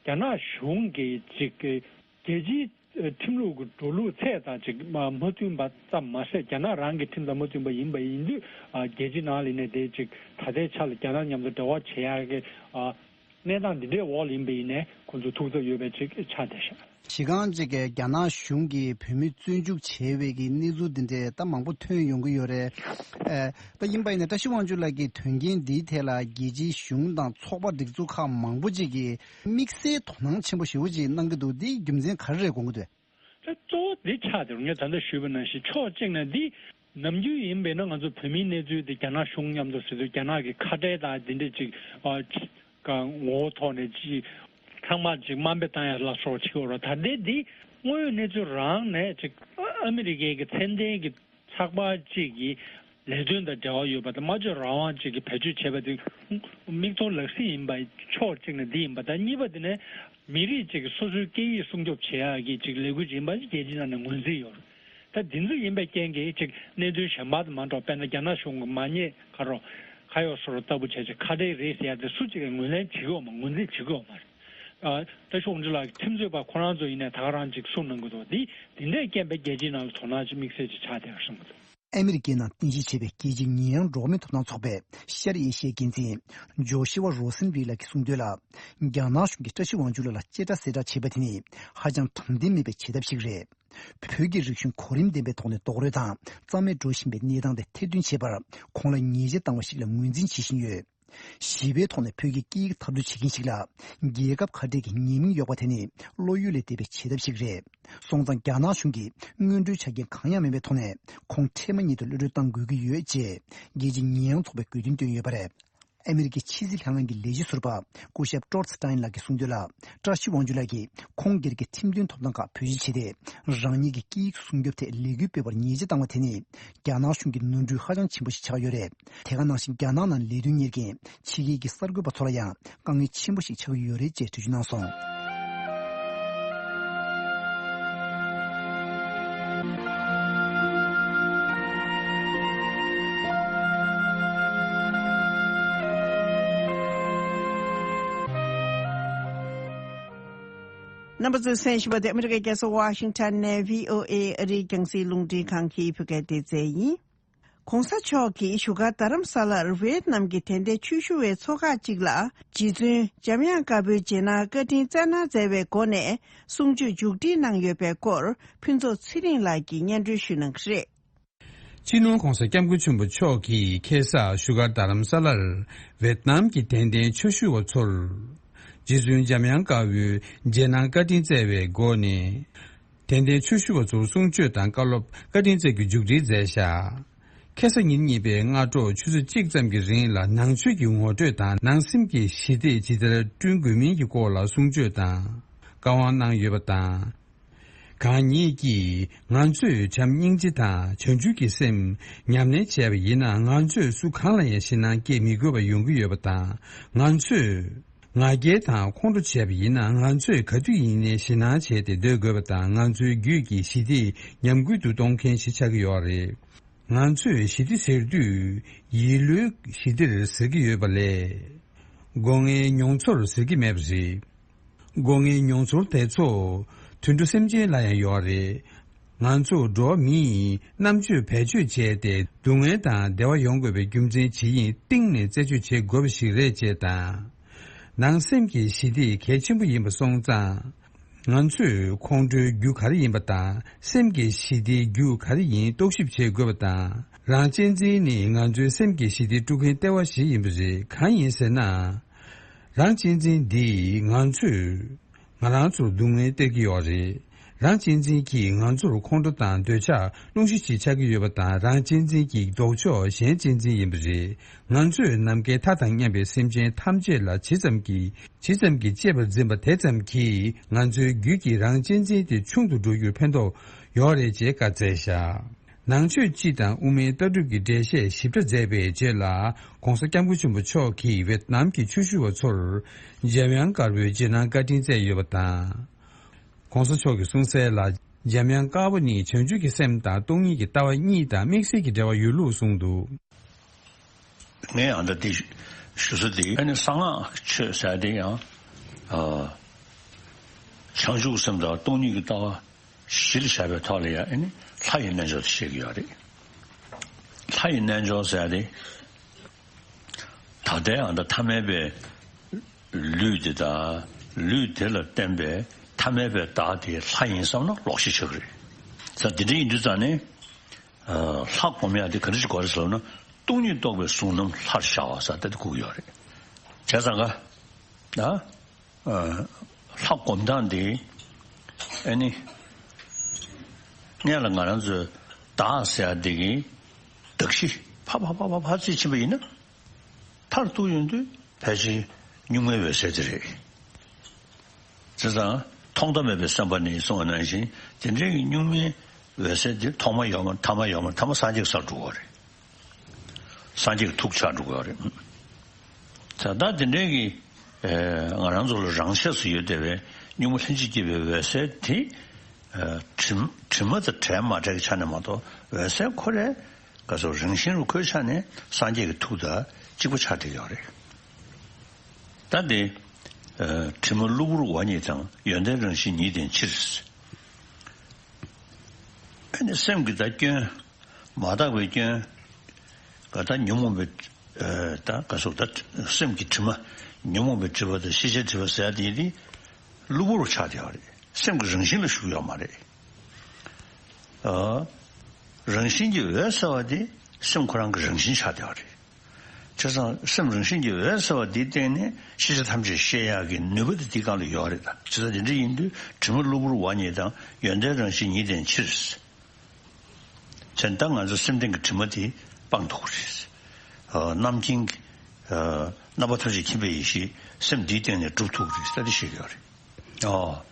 རྒྱ་ནག་གཞུང་གིས་ཅིག་རྒྱལ་སྤྱིའི་ཁྲིམས་ལུགས་ཀྱི་འགྲོ་ལུགས་ཚད་དང་ཅིག་མ་མ་མཐུན་པ་ཙམ་མ་ཟད། རྒྱ་ནག་རང་གི་ཁྲིམས་དང་མ་མཐུན་པ་ཡིན་པ་ཡིན་དུས་ཨ། རྒྱལ་སྤྱིའི་ནང་ལ་ཡིན་ནའི་དེ་ཅིག་ད་ལྟའི་ཆ་ལ་རྒྱ་ནག་མཉམ་དུ་འབྲེལ་བ་བྱེད་ཡག་གི་ཨ། གནས་སྟངས་འདི་འདྲའི་འོག་ལ་ཡིན་པ་ཡིན་ནའི་ཁོང་ཚོ་ཐུགས་འཚབ་ཡོད་པའི་ཅིག་ཆགས་བསྡད་ཤག་གཞི་རྐང་ཅིག་གིས་རྒྱ་ནག་གཞུང་གིས་བོད་མི་བཙོན་འཇུག་བྱས་པའི་གི་གནས་ཚུལ་འདི་འདྲའི་ད་མང་པོ་ཐོན་ཡོང་གི་ཡོད་རེད། ཨེ། ད་ཡིན་པ་ཡིན་ན་བཀྲ་ཤིས་དབང་ཕྱུག་ལགས་ཀྱིས་དོན་རྐྱེན་འདིའི་ཐད་ལ་རྒྱལ་སྤྱིའི་གཞུང་དང་ཚོགས་པ་སྒྲིག་འཛུགས་ཁག་མང་པོ་ཅིག་གིས་དམིགས་བསལ་དོ་སྣང་ཆེན་པོ་ཞེ་པོ་ཅིག་གནང་གི་འདུག་འདིའི་རྒྱུ་མཚན་ག་རེ་རེད་དགོངས་ཀྱི་འདུག་ད་གཙོ་བོ་འདི་ཆགས་བསྡད་རེད། ངས་ད་ལྟ་ཞུས་པ་ནང་བཞིན་ཕྱོགས་གཅིག་ནས་འདི་ནམ་རྒྱུན་ཡིན་པས་ན་ང་ཚོ་བོད་མིའི་གནས་ཚུལ་དེ་རྒྱ་ནག་གཞུང་མཉམ་དུ་ཟེར་དུས་རྒྱ་ནག་གི་ཁ་བྲལ་དང་འདི་འདྲ་ཅིག་ཨ་ཅིག་ག་ངོ་བོ་ཐོག་ནས་ཅིག་ཚང་མ་ཅིག་དམའ་འབེབས་བཏང་ཡ་ལ་སོགས་བྱེད་ཀྱི་ཡོད་རེད། ད་ལྟའི་འདི་དངོས་ཡོད་གནས་ཚུལ་རང་ནས་ཅིག་ཨ་མི་རི་ཀའི་གི་མཚན་ལྡན་གི་ཚགས་པར་གཅིག་གིས་ལས་དོན་དང་འབྲེལ་བ་ཡོད་པ་དང་སྨྲ་བརྗོད་རང་དབང་གཅིག་གིས་བེད་སྤྱོད་བྱས་པ་དེ་མིག་མཐོང་ལག་ཟིན་ཡིན་པ་ཕྱོགས་གཅིག་ནས་འདི་ཡིན་པ་དང་། གཉིས་པ་དེ་ནས་མི་རིགས་གཅིག་གི་སོ་སོའི་སྐད་ཡིག་སྲུང་སྐྱོབ་བྱེད་ཡག་གི་ཅིག་ལས་འགུལ་ཅིག་ཡིན་པ་རྒྱལ་སྤྱིའི་ནང་ནས་ངོས་འཛིན་ཡོད་རེད། ད་འདི་ཚོ་ཡིན་པའི་རྐྱེན་གྱིས་ཅིག་གནད་དོན་གཞན་པ་དང་མ་འདྲ་བ། དཔེར་ན་རྒྱ་ནག་གཞུང་གི་མ་ཉེས་ཁ་རོག་ཁ་གཡོག་སོགས་ལྟ་བུ་བྱས་ཅིག་ཁ་བྲལ་རེད་ཟེར་ཡ་དེ་སུ་གཅིག་གིས་ངོས་ལེན་བྱེད་ཀྱི་ཡོད་མ། ངོས་འཛིན་བྱེད་ཀྱི་ཡོད་མ་རེད། ཨ། བཀྲ་ཤིས་དབང་ཕྱུག་ལགས་ཀྱི་ཁྲིམས་རྩོད་པ་ཁོ་རང་ཚོ་ཡིན་ནའི་ད་ག་རང་ཅིག་གསུངས་གནང་གི་འདུག་འདི་འདི་འདྲའི་རྐྱེན་པས་རྒྱལ་སྤྱིའི་ནང་ལ་དོ་སྣང་ཅིག་དམིགས་བསལ་ཅིག་ཆགས་བསྡད་པ་གསུངས་གི་འདུག་ཨ་མི་རི་ཀའི་ནང་རྟེན་གཞི་བྱས་པའི་རྒྱལ་སྤྱིའི་ཉེས་ཡངས་འགྲོ་བ་མིའི་ཐོབ་ཐང་ཚོགས་པའི་ཤར་ཨེ་ཤི་ཡའི་འགན་འཛིན་ཇོ་ཤི་ཝ་རོ་སེན་བྷིག་ལགས་ཀྱིས་གསུངས་དོན་ལ། རྒྱ་ནག་གཞུང་གིས་བཀྲ་ཤིས་དབང་ཕྱུག་ལགས་ལ་གཅེས་སྤྲས་གསལ་བསྒྲགས་བྱས་པ་དེ་ནི་ཧ་ཅང་དྲང་བདེན་མེད་པའི་བྱེད་ཐབས་ཤིག་རེད། བོད་ཀྱི་རིག་གཞུང་གོ་རིམ་ལྡན་པའི་ཐོག་ནས་རྡོག་རོལ་དང་རྩ་མེད་འགྲོ་བཞིན་པའི་གནས་སྟངས་དེ་ཐེར་འདོན་བྱེད་པར་ཁོང་ལ་ཉེས་ཆད་བཏང་བ་ཞིག་ལ་ངོས་འཛིན་བྱེད་བཞིན་ཡོད། ཞི་བའི་ཐོག་ནས་བོད་ཀྱི་སྐད་ཡིག་འཐབ་རྩོད་བྱེད་མཁན་ཞིག་ལ་རྒྱལ་ཁབ་ཁ་བྲལ་གྱི་ཉེས་མིང་གཡོགས་པ་དེ་ནི་བློ་ཡུལ་ལས་འདས་པའི་བྱེད་ཐབས་ཤིག་རེད། སོང་ཙང་རྒྱ་ནག་གཞུང་གིས་སྔོན་འགྲོའི་ཆ་རྐྱེན་གང་ཡང་མེད་པའི་ཐོག་ནས་ཁོང་འཕྲལ་མ་ཉིད་དུ་གློད་གྲོལ་གཏང་དགོས་ཀྱི་ཡོད་ཅེས་རྒྱལ་སྤྱིའི་ཉེས་ཡངས་ཚོགས་པས་དགོས་འདུན་བཏོན་ཡོད་པ་རེད། ཨ་མི་རི་ཀའི་ཕྱི་སྲིད་ལྷན་ཁང་གི་ལས་བྱེད་ཟུར་པ་སྐུ་ཞབས་ཀྲོར་སི་ཏཱིན་ལགས་ཀྱིས་གསུངས་དོན་ལ། བཀྲ་ཤིས་དབང་ཕྱུག་ལགས་ཀྱིས་ཁོང་སྒེར་གྱི་ཁྲིམས་མཐུན་ཐོབ་ཐང་ཁག་བེད་སྤྱོད་བྱས་ཏེ། རང་ཉིད་ཀྱི་སྐད་ཡིག་སྲུང་སྐྱོབ་ཐད་ལས་འགུལ་སྤེལ་བར་ཉེས་ཆད་བཏང་བ་དེ་ནི་རྒྱ་ནག་གཞུང་གི་ནོར་འཁྲུལ་ཧ་ཅང་ཆེན་པོ་ཞིག་ཆགས་ཡོད་རེད། དེ་ག་ནང་བཞིན་རྒྱ་ནག་ནང་ལས་དོན་གཉེར་མཁན་ཕྱི་རྒྱལ་གྱི་གསར་འགོད་པ་ཚོ་ལ་ཡང་དཀའ་ངལ་ཆེན་པོ་ཞིག་ཆགས་ཀྱི་ཡོད་རེད་ཅེས་འགྲེལ་བརྗོད་གནང་སོང་། རྣམ་པ་ཚོས་གསན་བཞིན་པ་དེ་ཨ་མི་རི་ཀའི་རྒྱལ་ས་ཝ་ཤིང་ཊོན་ནས་བྷི་ཨོ་ཨེ་ཨ་རིའི་རྒྱང་སྲིང་རླུང་འཕྲིན་ཁང་གི་བོད་སྐད་སྡེ་ཚན་ཡིན། ༸གོང་ས་མཆོག་གིས་བཞུགས་སྒར་རྡ་རམ་ས་ལར་ཝེད་ནམ་གྱི་དད་ལྡན་ཆོས་ཞུ་བའི་ཚོགས་ཁག་ཅིག་ལ་རྗེ་བཙུན་འཇམ་དབྱངས་དཀར་པོའི་རྗེས་གནང་བཀའ་དྲིན་སྩལ་གནང་མཛད་པའི་སྒོ་ནས་གསུང་ཆོས་མཇུག་སྒྲིལ་གནང་ཡོད་པའི་སྐོར་ཕུན་ཚོགས་ཚེ་རིང་ལགས་ཀྱིས་སྙན་སྒྲོན་ཞུས་གནང་གི་རེད། སྤྱི་ནོར་༸གོང་ས་༸སྐྱབས་མགོན་ཆེན་པོ་མཆོག་གིས་ཁ་སང་བཞུགས་སྒར་རྡ་རམ་ས་ལར་ཝེད་ནམ་གྱི་དད་ལྡན་ཆོས་ཞུ་བ་ཚོར་རྗེ་བཙུན་འཇམ་དབྱངས་དཀར་པོའི་རྗེས་གནང་བཀའ་དྲིན་སྩལ་བའི་སྒོ་ནས། དད་ལྡན་ཆོས་ཞུ་བ་ཚོར་གསུང་ཆོས་དང་བཀའ་སློབ་བཀའ་དྲིན་སྩལ་རྒྱུ་མཇུག་སྒྲིལ་མཛད་བཞག་ཁ་སང་ཉིན་གཉིས་པའི་སྔ་དྲོ་ཆུ་ཚོད་གཅིག་ཙམ་གྱི་རིང་ལ་ནང་ཆོས་ཀྱི་ངོ་སྤྲོད་དང་ནང་སེམས་ཀྱི་ཞི་བདེ་ཇི་ལྟར་བསྐྲུན་དགོས་མིན་གྱི་སྐོར་ལ་གསུང་ཆོས་དང་བཀའ་དབང་གནང་ཡོད་པ་དང་། གང་ཉིད་ཀྱིས་ང་ཚོས་བྱམས་སྙིང་རྗེ་དང་བྱང་ཆུབ་ཀྱི་སེམས་ཉམས་ལེན་བྱས་པ་ཡིན་ན་ང་ཚོས་སུ་གང་ལ་ཡང་ཞེད་སྣང་སྐྱེ་མི་དགོས་པ་ཡོང་གི་ཡོད་པ་དང་། ང་ཚོས་ང་རྒྱལ་དང་ཁོང་ཁྲོ་བྱས་པ་ཡིན་ན་ང་ཚོས་ག་དུས་ཡིན་ནའི་ཞེད་སྣང་བྱས་ཏེ་སྡོད་དགོས་པ་དང་། ང་ཚོའི་རྒྱུད་ཀྱི་ཞི་བདེ་ཉམས་རྒུད་དུ་གཏོང་མཁན་ཞིག་ཆགས་ཀྱི་ཡོད་རེད། ང་ཚོས་ཞི་བདེ་ཟེར་དུས་ཡིད་བློའི་ཞི་བདེར་ཟེར་གྱི་ཡོད་པ་ལས། སྒོ་ལྔའི་མྱོང་ཚོར་ཟེར་གྱི་མེད་པ་རེད། སྒོ་ལྔའི་མྱོང་ཚོར་དེ་ཚོ་དུད་འགྲོ་སེམས་ཅན་ལ་ཡང་ཡོད་རེད། ང་ཚོ་འགྲོ་བ་མིས་རྣམ་དཔྱོད་བེད་སྤྱོད་བྱས་ཏེ་སྡུག་བསྔལ་དང་བདེ་བ་ཡོང་དགོས་པའི་རྒྱུ་མཚན་ཇི་ཡིན་གཏིང་ནས་རྩད་གཅོད་བྱེད་དགོས་པ་ཞིག་རེད་ཅེས་དང་། ནང་སེམས་ཀྱི་ཞི་བདེ་གལ་ཆེན་པོ་ཡིན་པ་སོང་ཙང་། ང་ཚོས་ཁོང་ཁྲོའི་རྒྱུ་ག་རེ་ཡིན་པ་དང་སེམས་ཀྱི་ཞི་བདེའི་རྒྱུ་ག་རེ་ཡིན་རྟོག་ཞིབ་བྱེད་དགོས་པ་དང་། རང་གཅེས་འཛིན་ནི་ང་ཚོའི་སེམས་ཀྱི་ཞི་བདེ་དཀྲུག་མཁན་ལྟེ་བ་ཞིག་ཡིན་པ་རེད། གང་ཡིན་ཟེར་ན། རང་གཅེས་འཛིན་འདིས་ང་ཚོས་ང་རང་ཚོར་སྡུག་བསྔལ་སྟེར་གྱི་ཡོད་རེད། རང་གཅེས་འཛིན་གྱིས་ང་ཚོར་ཁོང་ཁྲོ་དང་འདོད་ཆགས་སློང་གཞི་ཞིག་ཆགས་ཀྱི་ཡོད་པ་དང་། རང་གཅེས་འཛིན་གྱི་ལྡོག་ཕྱོགས་གཞན་གཅེས་འཛིན་ཡིན་པ་རེད། ང་ཚོས་ནམ་མཁའི་མཐའ་དང་མཉམ་པའི་སེམས་ཅན་ཐམས་ཅད་ལ་ཇི་ཙམ་གྱིས་ཇི་ཙམ་གྱིས་གཅེས་པར་འཛིན་པ་དེ་ཙམ་གྱིས་ང་ཚོའི་རྒྱུད་ཀྱི་རང་གཅེས་འཛིན་དེ་ཆུང་དུ་འགྲོ་རྒྱུར་ཕན་ཐོགས་ཡོད་རེད་ཅེས་བཀའ་སྩལ་བཞག་ནང་ཆོས་སྤྱི་དང་དབུ་མའི་ལྟ་གྲུབ་ཀྱི་འགྲེལ་བཤད་ཞིབ་ཕྲ་མཛད་པའི་རྗེས་ལ་༸གོང་ས་༸སྐྱབས་མགོན་ཆེན་པོ་མཆོག་གིས་ཝེད་ནམ་གྱི་ཆོས་ཞུ་བ་ཚོར་འཇམ་དབྱངས་དཀར་པོའི་རྗེས་གནང་བཀའ་དྲིན་སྩལ་ཡོད་པ་དང་། ༸གོང་ས་མཆོག་གིས་གསུངས་གསལ་ལ། འཇམ་དབྱངས་དཀར་པོ་ནི་བྱང་ཆུབ་ཀྱི་སེམས་དང་སྟོང་ཉིད་ཀྱི་ལྟ་བ་གཉིས་དང་དམིགས་བསལ་གྱི་འབྲེལ་བ་ཡོད་ལུགས་གསུངས་འདུག་ངས་ཨ་ད་དེ་ཞུ་ས་དེ་ཨ་ནི་གསང་སྔགས་ཆོས་ཟེར་དེ་ཡང་ཨ་བྱང་ཆུབ་སེམས་དང་སྟོང་ཉིད་ཀྱི་ལྟ་བ་གཞི་ལ་བཞག་པའི་ཐོག་ལ་ཡང་ཨ་ནི་ལྷ་ཡི་རྣལ་འབྱོར་དེ་བཤད་ཀྱི་ཡོད་རེད། ལྷ་ཡི་རྣལ་འབྱོར་ཟེར་དེ་ད་ལྟའི་ཨ་ད་ཐ་མལ་པའི་ ལུས་དེ་དང་ལུས་དེ་ལ་བརྟེན་པའི་ཐ་མལ་པའི་བདག་དེ་ལྷ་ཡིན་བསམ་ན་ལོག་ཤེས་ཆགས་ཀྱི་རེད། ས་དེ་འདྲ་ཡིན་དུས་ཙང་ནས་ལྷ་སྒོམ་ཡག་དེ་ག་འདྲ་ཞིག་དགོས་རེད་ཟེར་ན། སྟོང་ཉིད་རྟོགས་པའི་གཟུང་རྣམ་ལྷར་ཤར་བ་ས་དེ་དེ་དགོས་ཀྱི་ཡོད་རེད། བྱས་ཙང་ཀ་ད། ལྷ་སྒོམ་སྟངས་འདི། ཨ་ནི། སྔོན་ལ་ང་རང་ཚོས་བདག་ཟེར་ཡ་འདི་གི་གདགས་གཞི་ཕ་ཕ་ཕ་ཕ་ཕ་ཚིག་ཕྱིན་པ་ཡིན་ན། མཐར་ཐུག་ཡོང་དུས་ཕལ་ཆེར་གཉུག་མའི་འོད་གསལ་དེ་རེད། བྱས་ཙང་ཐོག་མཐའ་མེད་པའི་སེམས་དཔའ་ནི་གསུངས་པ་ནང་བཞིན་དེ་འདྲའི་གི་གཉུག་མའི་འོད་གསལ་དེ་ཐོག་མ་ཡོད་མ་ཐ་མ་ཡོད་མ་ཐ་མ་སངས་རྒྱས་ཀྱི་སར་འགྲོ་བ་རེད། སངས་རྒྱས་ཀྱི་ཐུགས་ཆགས་འགྲོ་གི་ཡོད་རེད། ད་ལྟ་དེ་འདྲའི་གི་ང་རང་ཚོ་ལ་རང་ཆས་སུ་ཡོད་བསྡད་པའི་གཉུག་མ་ལྷན་ཅིག་སྐྱེས་པའི་འོད་གསལ་དེ། དྲི་དྲི་མ་དང་བྲལ་མ་བྲལ་གྱི་ཆ་ནས་མ་གཏོགས་འོད་གསལ་ཁོ་རའི་ག་ཚོད་རང་བཞིན་རུ་ཁོའི་ཆ་ནས་སངས་རྒྱས་ཀྱི་ཐུགས་དང་གཅིག་པ་ཆགས་བསྡད་ཡོད་རེད། ད་དེ་དྲི་མ་གློ་བུར་བ་ཉིད་དང་ཡོན་ཏན་རང་བཞིན་ཉིད་ལྡན་ཕྱིར། ཨ་ནི་སེམས་ཀྱི་ད་སྐྱོན། མ་དག་པའི་སྐྱོན། ག་ད་ཉོན་མོངས་པའི་ད་ག་སོགས་ད་སེམས་ཀྱི་དྲི་མ། ཉོན་མོངས་པའི་དྲི་མ་དང་ཤེས་བྱའི་དྲི་མ་ཟེར་ཡ་དེ་དེ་གློ་བུར་བ་ཆགས་བསྡད་པ་རེད། སེམས་ཀྱི་རང་བཞིན་ལ་ཞུགས་ཡོད་མ་རེད། རང་བཞིན་གྱི་འོད་གསལ་བ་དེ་སེམས་ཁོ་རང་གི་རང་བཞིན་ཆགས་བསྡད་པ་རེད། བྱས་ཙང་སེམས་རང་བཞིན་གྱི་འོད་གསལ་བ་དེའི་སྟེང་ནས་ཤེས་བྱ་ཐམས་ཅད་ཤེས་ཡག་གི་ནུས་པ་དེ་དེའི་སྒང་ལ་ཡོད་རེད་ད། བྱས་ཙང་དེ་འདྲ་ཡིན་དུས་དྲི་མ་གློ་བུར་བ་ཉིད་དང་ཡོན་ཏན་རང་བཞིན་ཉིད་ལྡན་ཕྱིར། བྱས་ཙང་ད་ང་ཚོ་སེམས་ལྡན་གྱི་དྲི་མ་དེ་སྤང་ཐུབ་ཀྱི་རེད། རྣམ་མཁྱེན་གྱི་རྣམ་པ་ཐམས་ཅད་མཁྱེན་པའི་ཡེ་ཤེས་སེམས་འདིའི་སྟེང་ནས་གྲུབ་ཐུབ་ཀྱི་རེད་ཟེར་ཏེ་བཤད་ཀྱི་ཡོད་རེད། ཨོ།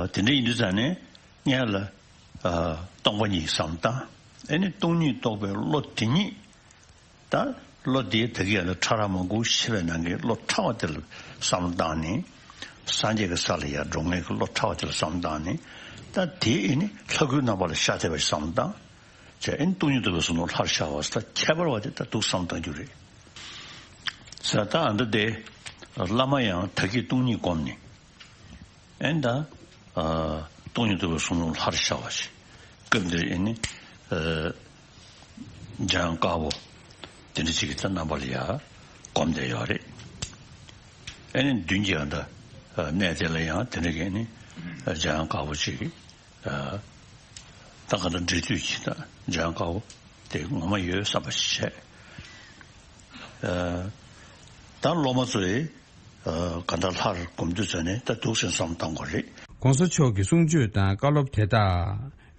ད་དེ་འདྲ་ཡིན་དུས་ཙང་ནས་སྔོན་ལ་སྟོང་པ་ཉིད་བསམ་བཏང་། ཨེ་ནི་སྟོང་ཉིད་རྟོགས་པའི་བློ་དེ་ཉིད། ད་བློ་དེ་ད་གི་ཡ་ལ་ཕྲ་རགས་མང་པོ་ཤེས་པའི་ནང་གི་བློ་ཕྲ་བ་དེ་ལ་བསམ་བཏང་ནས། སངས་རྒྱས་ཀྱི་ས་ལ་ཡར་འགྲོ་མཁན་གྱི་བློ་ཕྲ་བ་དེ་ལ་བསམ་བཏང་ནས། ད་དེ་ཨེ་ནི་ལྷ་སྐུའི་རྣམ་པ་ལ་ཤར་བསྡད་པ་ཞིག་བསམ་བཏང་། བྱས་ཨེ་ནི་སྟོང་ཉིད་རྟོགས་པའི་གཟུང་རྣམ་ལྷར་ཤར་བ་ཟེར། ད་ཁྱད་པར་བ་དེ་ད་འདུག་བསམ་བཏང་རྒྱུ་རེད་ཟེར། ད་ཨ་འདི་དེ་བླ་མ་ཡང་ད་གི་སྟོང་ཉིད་བསྒོམས་ནས། ཨེ་ད། སྟོང་ཉིད་རྟོགས་པའི་གཟུང་རྣམ་ལྷར་ཤར་བ་ཞིག་སྐབས་འདིར་ཨེ་ནི། འཇམ་དབྱངས་དཀར་པོ། དེ་འདྲ་ཅིག་གི་ད་རྣམ་པ་ལ་ཡ། བསྒོམས་བསྡད་ཡོད་རེད། ཨེ་ནི་མདུན་གྱི་ཨ་ད། གནས་དེ་ལ་ཡང་དེ་འདྲ་གི་ཨེ་ནི། འཇམ་དབྱངས་དཀར་པོ་ཅིག་ད་ག་ད་འབྲེལ་མཐུད་ཀྱི་ད་འཇམ་དབྱངས་དཀར་པོ་དེ་ངོ་མ་ཡོད་བསམ་པ་ཞིག་བྱས། ད་སློབ་མ་ཚོས། གང་ལྟར་ལྷར་སྒོམ་དུས་ཙམ་ནས་ད་འདུག་སེ་བསམ་བཏང་དགོས་རེད། ༸གོང་ས་མཆོག་གི་གསུང་ཆོས་དང་བཀའ་སློབ་དེ་དག་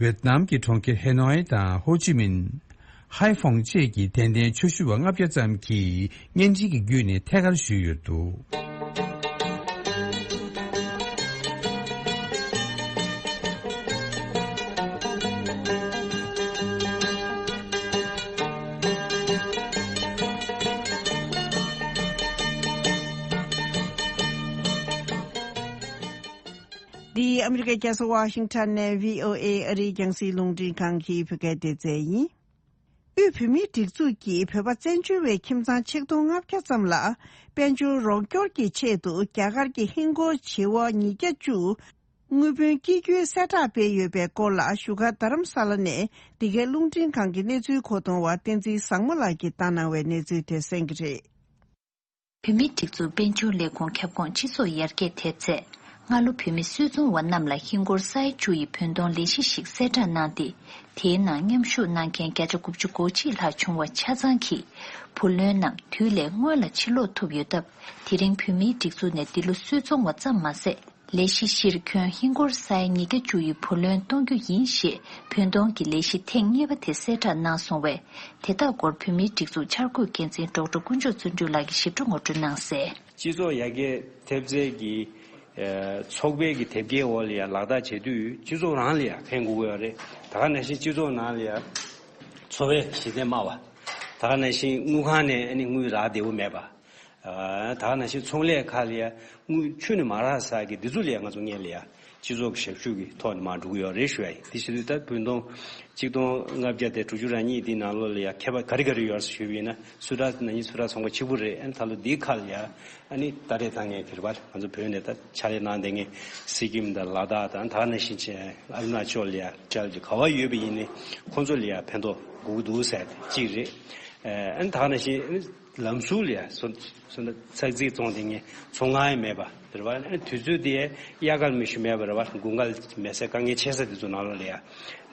ཝེད་ནམ་གྱི་གྲོང་ཁྱེར་ཧེ་ནོའི་དང་ཧོ་ཅི་མིན། ཧའེ་ཧྥོང་བཅས་ཀྱི་དད་ལྡན་ཆོས་ཞུ་བ་ལྔ་བརྒྱ་ཙམ་གྱིས་བརྙན་འཕྲིན་གྱི་བརྒྱུད་ནས་ཐད་ཀར་ཞུས་ཡོད་འདུག། འདི་ཨ་མི་རི་ཀའི་རྒྱལ་ས་ཝ་ཤིང་ཊོན་ནས་བྷི་ཨོ་ཨེ་ཨ་རིའི་རྒྱང་སྲིང་རླུང་འཕྲིན་ཁང་གི་བོད་སྐད་སྡེ་ཚན་ཡིན། དབུས་བོད་མིའི་སྒྲིག་འཛུགས་ཀྱིས་བོད་པ་བཙན་བྱོལ་བའི་ཁྱིམ་ཚང་ཆིག་སྟོང་ལྔ་བརྒྱ་ཙམ་ལ་དཔལ་འབྱོར་རོགས་སྐྱོར་གྱི་ཆེད་དུ་རྒྱ་གར་གྱི་ཧིན་སྒོར་བྱེ་བ་ཉིས་བརྒྱ་བཅུ་དངུལ་བུན་བསྐྱི་རྒྱུའི་གསལ་བསྒྲགས་སྤེལ་ཡོད་པའི་སྐོར་ལ་བཞུགས་སྒར་རྡ་རམ་ས་ལ་ནས་འདི་གའི་རླུང་འཕྲིན་ཁང་གི་གནས་ཚུལ་མཁོ་གཏོང་བ་བསྟན་འཛིན་བཟང་མོ་ལགས་ཀྱིས་བཏང་གནང་བའི་གནས་ཚུལ་དེ་གསན་གྱི་རེད། བོད་མིའི་སྒྲིག་འཛུགས་དཔལ་འབྱོར་ལས་ཁུངས་ཁྱབ་ཁོངས་སྤྱི་ཚོགས་ཡར་རྒྱས་དེབ་ཚད་སྔ་ལོ་བོད་མི་སུད་ཚོང་བ་རྣམས་ལ་ཧིན་སྒོར་ས་ཡ་བཅུ་ཡི་བུན་གཏོང་ལས་གཞི་ཞིག་གསལ་བསྒྲགས་གནང་སྟེ། དེའི་ནང་མཉམ་ཞུགས་གནང་མཁན་བརྒྱ་ཆ་དགུ་བཅུ་གོ་གཅིག་ལྷག་བྱུང་བ་ཆ་ཚང་གིས་བུ་ལོན་རྣམས་དུས་ལས་སྔོན་ལ་ཕྱིར་སློག་ཐུབ་ཡོད་སྟབས། དེ་རིང་བོད་མིའི་སྒྲིག་འཛུགས་ནས་འདི་ལོ་སུད་ཚོང་བ་ཙམ་མ་ཟད། ལས་གཞི་བཞིར་ཁྱོན་ཧིན་སྒོར་ས་ཡ་ཉིས་བརྒྱ་བཅུ་ཡི་བུ་ལོན་གཏོང་རྒྱུ་ཡིན་ཞེས་བུན་གཏོང་གི་ལས་གཞི་ཐེངས་གཉིས་པ་དེ་གསལ་བསྒྲགས་གནང་སོང་བས། དེ་དག་སྐོར་བོད་མིའི་སྒྲིག་འཛུགས་འཆར་འགོད་འགན་འཛིན་ཌོག་ཊར་དཀོན་མཆོག་བརྩོན་འགྲུས་ལགས་ཀྱིས་ཞིབ་ཕྲ་ངོ་སྤྲོད་གནང་གསལ། སྤྱི་ཚོགས་ཡར་རྒྱས་ཐེབས་རྩའི་གི་ཚོགས་པའི་གི་དེབ་སྐྱེལ་འོག་ལ་ཡང་ལག་བསྟར་བྱེད་དུས་སྤྱི་ཚོགས་རང་ལ་ཡང་ཕན་དགོས་ཀྱི་ཡོད་རེད། ད་ག་ནང་བཞིན་སྤྱི་ཚོགས་ནང་ལ་ཡང་འཚོ་བའི་གཞི་རྟེན་དམའ་བ། ད་ག་ནང་བཞིན་དངུལ་ཁང་ནས་ཨ་ནི་དངུལ་རག་བདེ་བོ་མེད་པ། ད་ག་ནང་བཞིན་ཚོང་ལས་ཁག་ལ་ཡ་དངུལ་ཁྱོན་ནས་མ་རག་ས་གི་འདི་ཚོ་ལ་ཡ་ང་ཚོ་སྔོན་ལ་ཡ་སྤྱི་ཚོགས་ཀྱི་ཞབས་ཞུ་གི་ཐོག་ནས་མར་འགྲོ་གི་ཡོད་རེད་ཞུ་ཡ་ཡིན། དེ་བྱེད་དུས་ད་བུན་གཏོང་གཅིག་སྟོང་ལྔ་བརྒྱ་དང་དྲུག་ཅུ་རེ་གཉིས་འདི་ནང་ལོགས་ལ་ཡ་ཁྱད་པར་ག་རེ་ག་རེ་ཡོད་ཟེར་ཞུས་པ་ཡིན་ན། སུ་ཊར་ནང་བཞིན་སུ་ཊར་ཚོང་པ་གཅིག་པུ་རེད། ཨ་ནི་ད་ལོ་འདིའི་ཁ་ལ་ཡ་ཨ་ནི་ད་རེས་ད་ངས་དེ་རེད་པ། ང་ཚོ་བོད་ནས་ད་ཕྱག་ལས་གནང་བསྡད་མཁན་སི་ཀིམ་དང་ལ་དྭགས་དང་ད་ག་ནང་བཞིན་ཨ་རུ་ན་ཅལ་ལ་ཡ་ཅལ་གྱི་ག་བ་ཡོད་པ་ཡིན་ནའི་ཁོང་ཚོ་ལ་ཡ་ཕན་ཐོགས་དགོས་ཀྱི་འདུག་ཟེར་གཅིག་རེད། ཨ་ནི་ད་ག་ནང་བཞིན། ལམ་ཟུར་ལ་ཡ་སོ་སོ་ན་ཙག་ཙིག་བཙོང་དེ་ངས་ཚོང་ཁང་ཡང་མེད་པ་རེད་བ། དུས་ཚོད་དེ་གཡར་གར་མི་ཞུ་མེད་པ་རེད་བ། དགུན་ཁ་མེད་སའི་དཀའ་ངལ་ཆེ་ས་དེ་ཚོ་ནང་ལོགས་ལ་ཡ་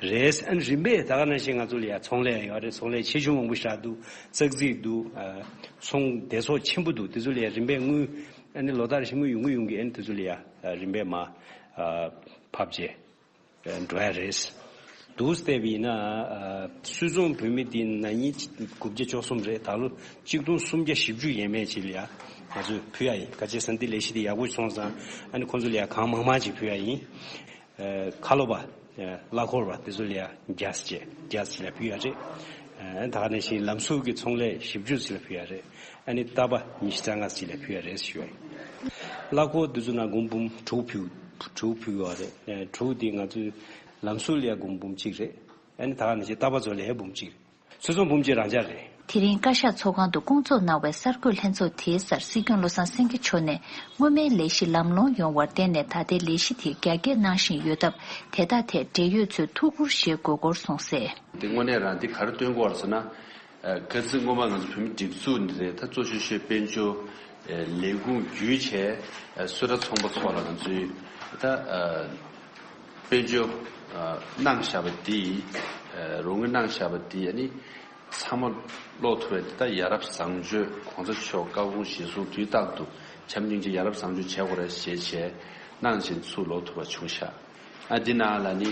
རེད། ཨ་ནི་རིམ་པས་ད་ག་ནང་བཞིན་ང་ཚོ་ལ་ཡ་ཚོང་ལས་ཡོད་རེད། ཚོང་ལས་ཆེ་ཆུང་མང་པོ་ཞིག་འདུག་ཙག་ཙིག་འདུག་ཨ་ཚོང་སྡེ་ཚོགས་ཆེན་པོ་འདུག་དེ་ཚོ་ལ་ཡ་རིམ་པས་དངུལ་ཨ་ནི་ལོ་ལྟར་བཞིན་དངུལ་ཡོང་གི་ཡོང་གི་ཨ་ནི་དེ་ཚོ་ལ་ཡ་རིམ་པས་མར་ཕབ་བྱས། འགྲོ་ཡ་རེད། འདུག་བལྟས་པ་ཡིན་ན། སུད་ཚོང་བོད་མི་དེ་ན་ནིང་དགུ་བརྒྱ་བཅུ་གསུམ་རེད། ད་ལོ་གཅིག་སྟོང་སུམ་བརྒྱ་བཞི་བཅུ་ཡས་མས་ཅིག་ལ་ཡ་ང་ཚོས་ཕུལ་ཡ་ཡིན། ག་ཅི་ཟེར་ན་འདི་ལས་གཞི་དེ་ཡག་པོ་སོང་ཙང་ཨ་ནི་ཁོང་ཚོ་ལ་ཡ་གང་མང་མང་ཅིག་ཕུལ་ཡ་ཡིན། ཁ་ལོ་པ། གླ་འཁོར་བ་དེ་ཚོ་ལ་ཡ་བརྒྱ་ཅིག་བརྒྱ་ཅིག་ལ་ཕུལ་ཡ་རེད། ད་ག་ནང་བཞིན་ལམ་ཟུར་གྱི་ཚོང་ལས་བཞི་བཅུ་ཅིག་ལ་ཕུལ་ཡ་རེད། ཨ་ནི་རྟ་པ་ཉི་ཤུ་རྩ་ལྔ་ཅིག་ལ་ཕུལ་ཡ་རེད་ཞུ་བ་ཡིན། གླ་འཁོར་འདི་ཚོ་ནང་སྒོར་འབུམ་དྲུག་ཕུལ་དྲུག་ཕུལ་ཡོད་རེད། དྲུག་འདི་ང་ཚོའི་ལམ་ཟུར་ལ་ཡ་སྒོར་འབུམ་གཅིག་རེད། ཨ་ནི་ད་ག་ནང་བཞིན་རྟ་པ་ཚོ་ལ་ཡ་འབུམ་གཅིག་རེད། སུད་ཚོང་འབུམ་གཅིག་རང་འཇགས་རེད། དེ་རིང་བཀའ་ཤག་ཚོགས་ཁང་དུ་སྐོང་ཚོགས་གནང་བའི་གསར་འགོད་ལྷན་ཚོགས་དེའི་སར་སྲིད་སྐྱོང་བློ་བཟང་སེང་གེ་མཆོག་ནས་སྔོན་མའི་ལས་གཞི་ལམ་ལྷོང་ཡོང་བར་བརྟེན་ནས་ད་ལྟའི་ལས་གཞི་དེ་རྒྱ་སྐྱེད་གནང་བཞིན་ཡོད་སྟབས། དེ་དག་ཐད་འབྲེལ་ཡོད་ཚོས་ཐུགས་ཁུར་བཞེས་དགོས་སྐོར་གསུངས་གསལ། འདི་དངོས་གནས་རང་འདི་ག་རེ་སྟོན་གྱི་ཡོད་རེད་ཟེར་ན། ཨ་ག་ཚོད་སྔོན་མ་ང་ཚོ་བོད་མི་སྒྲིག་འཛུགས་འདི་རེད། ད་གཙོ་ཆེ་ཤོས་དཔལ་འབྱོར་ཨ་ལས་ཁུངས་བརྒྱུད་བྱས་ཨ་སུད་ཊ་ཚོང་པ་ཚོ་ལ་ང་ཚོས་ད་ཨ་དཔལ་འབྱོར་ཨ་གནང་བཞག་པ་འདི་ཨ་རོགས་དངུལ་གནང་བཞག་པ་འདི་ཨ་ནི་ཚང་མ་ཀློག་ཐུབ་པའི་ད་ཡ་རབས་བཟང་སྤྱོད་གོང་ས་མཆོག་བཀའ་དགོངས་གཞིར་བཟུང་དུས་རྟག་ཏུ་འཆམ་མཐུན་གྱི་ཡ་རབས་བཟང་སྤྱོད་བྱེད་དགོས་རེད་ཞེས་བྱས་གནང་བཞིན་ཚུར་ཀློག་ཐུབ་པ་བྱུང་ཤག་ཨ་འདི་ནང་ལ་ནི་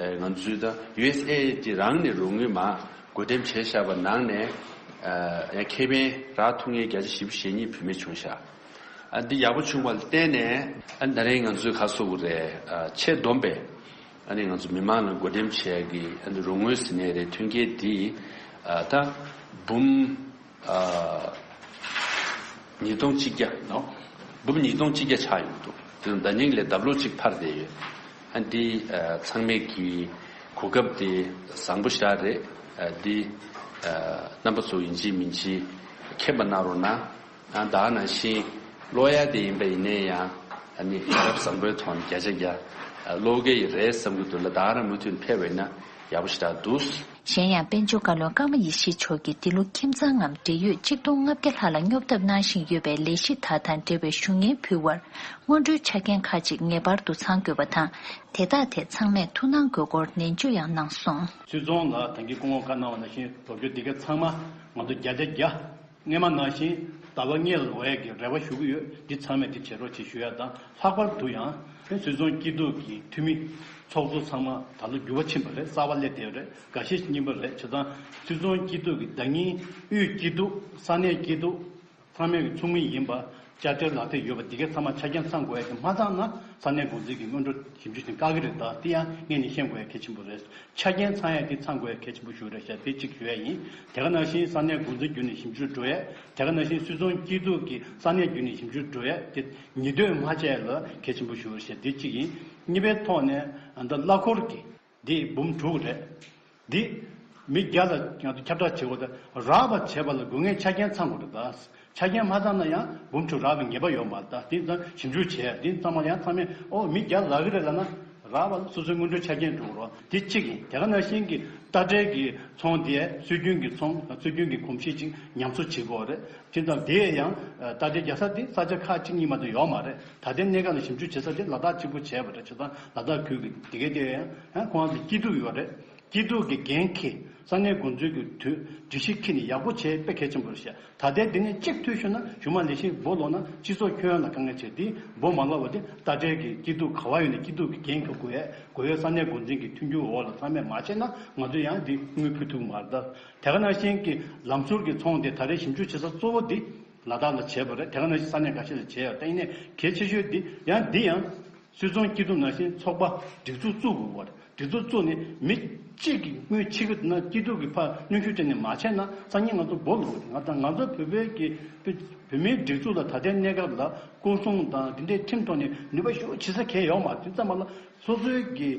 ཨ་ང་ཚོའི་ད་ཡུ་ཨེས་ཨེ་ཌི་རང་ནས་རོགས་དངུལ་མར་བགོ་འགྲེམས་བྱས་བཞག་པ་ནང་ནས་ཨ་ཡང་ཁེ་ཕན་རག་ཐུབ་མཁན་བརྒྱ་ཆ་བཞི་བཅུ་ཞེ་གཉིས་བུད་མེད་བྱུང་ཤག་ཨ་འདི་ཡག་པོ་བྱུང་བ་ལ་བརྟེན་ནས་ཨ་ད་རེས་ང་ཚོའི་ཁ་གསོ་དགོས་རེད། ཨ་ཆེས་བསྡོམས་པས་ཨ་ནི་ང་ཚོ་མི་མང་ལ་བགོ་འགྲེམས་བྱས་ཀྱི་ཨ་ནི་རོགས་དངུལ་ཟེར་ནའི་རེད། མཐུན་རྐྱེན་འདི་ཨ་ད་འབུམ་ཨ་ཉིས་སྟོང་གཅིག་བརྒྱ་ནོ། འབུམ་ཉིས་སྟོང་གཅིག་བརྒྱ་ཆགས་ཡོང་འདུག་དེ་ནང་ཟླ་ཉིན་ལས་ལྡབ་ལོག་གཅིག་འཕར་བསྡད་ཡོད། ཨ་འདི་ཨ་ཚང་མས་ཀྱི་གོ་སྐབས་དེ་བཟང་པོ་ཞེ་དྲག་རེད། ཨ་འདི་ཨ་རྣམ་པ་ཚོ་ཡིན་གཅིག་མིན་གཅིག་མཁྱེན་པ་གནང་རོགས་གནང་། ཨ་ད་ག་ནང་བཞིན་ཀློག་ཡ་དེ་ཡིན་པ་ཡིན་ནའི་ཡང་ཨ་ནི་ཡ་རབས་བཟང་པོའི་ཐོག་ནས་བརྒྱ་ཆ་བརྒྱ་ཨ་ཀློག་གི་རེད་བསམ་གྱི་འདུག་ལ། ད་ག་རང་མུ་མཐུད་ཕེབས་པ་ཡིན་ན་ཡག་པོ་ཞེ་དྲག་འདུག་གཞན་ཡང་དཔལ་འབྱོར་བཀའ་བློན་ཀརྨ་ཡེ་ཤེས་མཆོག་གིས་འདི་ལོ་ཁྱིམ་ཚང་ངམ་འབྲེལ་ཡོད་གཅིག་སྟོང་ལྔ་བརྒྱ་ལྷག་ལ་སྙོབ་ཐབས་གནང་བཞིན་ཡོད་པའི་ལས་གཞི་དག་དང་འབྲེལ་བའི་ཞུ་སྙན་ཕུལ་བར། སྔོན་འགྲོའི་ཆ་རྐྱེན་ཁག་ཅིག་ངེས་པར་དུ་ཚང་དགོས་པ་དང་། དེ་དག་ཐད་ཚང་མས་ཐུགས་སྣང་དགོས་སྐོར་ནན་བརྗོད་ཡང་གནང་སོང་། སུད་ཚོང་ལ་ད་གིན་སྐུ་ངོ་བཀའ་གནང་བ་ནང་བཞིན་ལོ་རྒྱུས་འདི་ག་ཚང་མ་ང་ཚོ་བརྒྱ་ཆ་བརྒྱ། སྔོན་མ་ནང་བཞིན་ཟླ་ལོ་གཉིས་ལ་ལོག་ཡས་ཀྱི་རེ་བ་ཞུ་གི་ཡོད། འདི་ཚང་མས་འདི་བྱེད་རོགས་བྱེད་ཞུ་ཡ་དང་། ལྷག་པར་དུ་ཡང་སུད་ཚོང་སྐྱིད་སྡུག་གི་འཐུས་མི་ཚོགས་གཙོ་ཚང་མ་ད་ལོ་འགྱུར་བ་ཕྱིན་པ་རེད། གསར་པ་སླེབས་བསྡད་ཡོད་རེད། འགའ་ཤས་རྙིང་པ་རེད། བྱས་ཙང་སུད་ཚོང་སྐྱིད་སྡུག་གི་ཟླ་ཉིན་དབུས་སྐྱིད་སྡུག་ས་གནས་སྐྱིད་སྡུག་ཚང་མས་ཀྱི་ཚོགས་མི་ཡིན་པ། དཔྱ་ཁྲལ་ལག་དེབ་ཡོད་པ་འདི་གའི་ཚང་མ་ཆ་རྐྱེན་ཚང་དགོས་ཡ་དེ་མ་ཚང་ན་ས་གནས་འགོ་འཛིན་གྱི་སྔོན་འགྲོ་ཞིབ་འཇུག་བྱེད་བཀག་གི་རེད། ད་དེ་ཡང་ངས་ནི་ཤེས་དགོས་ཡ་གལ་ཆེན་པོ་རེད། ཆ་རྐྱེན་ཚང་ཡ་དེ་ཚང་དགོས་ཡ་གལ་ཆེན་པོ་ཞིག་རེད་ཤག་དེ་གཅིག་ཞུ་ཡ་ཡིན། དེ་ག་ནང་བཞིན་ས་གནས་འགོ་འཛིན་བརྒྱུད་ནས་ཞིབ་འཇུག་འགྲོ་ཡ། དེ་ག་ནང་བཞིན་སུད་ཚོང་སྐྱིད་སྡུག་གི་ས་གནས་བརྒྱུད་ནས་ཞིབ་འཇུག་འགྲོ་ཡ་དེ་ཉེས་དོན་མ་བྱས་ལ་གལ་ཆེན་པོ་ཞིག་རེད་ཤག་དེ་གཅིག་ཡིན། གཉིས་པའི་ཐོག་ནས་ཨ་ད་གླ་འཁོར་གྱི་འདི་འབུམ་དྲུག་རེད། འདི་མི་བརྒྱ་ལ་ང་ཚོ་ཁྱབ་བསྒྲགས་བྱེད་དགོས་ཏེ། རག་པ་བྱེད་པ་ལ་དགོས་ངེས་ཆ་རྐྱེན་ཚང་དགོས་རེད་ད། ཆ་རྐྱེན་མ་ཚང་ན་ཡང་འབུམ་དྲུག་རག་པའི་ངེས་པ་ཡོད་མ་རེད་ད། དེ་ཙང་ཞིབ་འཇུག་བྱས། དེ་ཚང་མ་ཡང་ཚང་མས་ཨོ་མི་བརྒྱ་ལ་རག་གི་རེད་ལབ་ན། རག་པ་ལ་སོ་སོའི་སྔོན་འགྲོའི་ཆ་རྐྱེན་འགྲོ་གི་རེད། དེ་གཅིག་ཡིན། དེ་ག་ནང་བཞིན་གྱི་རྟ་དྲེལ་གྱི་ཚོང་དེ་སྲོལ་རྒྱུན་གྱི་ཚོང་སྲོལ་རྒྱུན་གྱི་གོམས་གཤིས་ཅིག་ཉམས་གསོ་བྱེད་དགོས་རེད། དེ་ཙང་དེ་ཡང་རྟ་དྲེལ་རྒྱག་ས་དེ་ས་ཆ་ཁག་གཅིག་གཉིས་མ་གཏོགས་ཡོད་མ་རེད། ད་ལྟའི་གནས་སྐབས་ལ་ཞིབ་འཇུག་བྱེད་ས་དེ་ལ་དྭགས་གཅིག་པུ་བྱས་པ་རེད། བྱས་ཙང་ལ་དྭགས་ཁུལ་གྱི་དེ་གའི་དེ་ཡང་ཁོང་ཚོ་སྐྱིད་སྡུག་ཡོད་རེད། སྐྱིད་སྡུག་གི་འགན་འཁྱེར། ས་གནས་འགོ་འཛིན་གྱི་དུས་སྒྲིག་གཞི་འཁྱེར་ནས་ཡག་པོ་བྱས་དཔེ་གལ་ཆེན་པོ་རེད་ཤག་ད་ལྟའི་འདི་ནས་གཅིག་ཐུག་ཤོར་ན་གཞུག་མ་ལས་གཞི་འབོ་ལོག་ན་སྤྱི་ཚོགས་ཁྱོན་ཡོངས་ལ་དཀའ་ངལ་ཆེ། འདི་འབོ་མ་ལོག་པ་དེ་རྟ་དྲེལ་གྱི་སྐྱིད་སྡུག་ག་བ་ཡོད་ནས་སྐྱིད་སྡུག་གི་འགན་འཁྱེར་དགོས་ཡས་དགོས་ཡས་ས་གནས་འགོ་འཛིན་གྱི་མཐུན་འགྱུར་འོག་ལ་ཚང་མས་མ་བྱས་ན་ང་ཚོས་ཡང་འདི་དངུལ་ཕུལ་ཐུབ་ཀྱི་མ་རེད་ད། དེ་ག་ནང་བཞིན་གྱི་ལམ་ཟུར་གྱི་ཚོང་དེ་ད་རེས་ཞིབ་འཇུག་བྱེད་ས་གཙོ་བོ་འདི་ལ་དྭགས་ལ་བྱས་པ་རེད། དེ་ག་ནང་བཞིན་ས་གནས་འགའ་ཤས་ལ་བྱས་ཡོད། ད་ཡིན་ནའི་གལ་ཆེ་ཤོས་འདི་ཡང་འདི་ཡང་སུད་ཚོང་སྐྱིད་སྡུག་ནང་བཞིན་ཚོགས་པ་སྒྲིག་འཛུགས་བཙུགས་དགོས་པ་རེད། སྒྲིག་འཛུགས་བཙུགས་ནས་མི་གཅིག་གིས་དངུལ་ཕྱི་གི་ན་སྐྱིད་སྡུག་གི་ཕར་གནོན་ཤུགས་སྤྲད་ནས་མ་བྱས་ན་སང་ཉིན་ང་ཚོ་འབོ་ལོག་གི་རེད། ང་དང་ང་ཚོ་བོད་པའི་གི་བོད་མིའི་སྒྲིག་འཛུགས་ལ་ད་ལྟའི་གནས་སྐབས་ལ་སྐོར་སྲུང་དང་དེ་འདྲའི་ཁྲིམས་ཐོག་ནས་ནུས་པ་ཞེ་པོ་བྱེད་ས་གང་ཡང་ཡོད་མ་རེད། དེ་ཙམ་པ་ལ་སོ་སོའི་གི་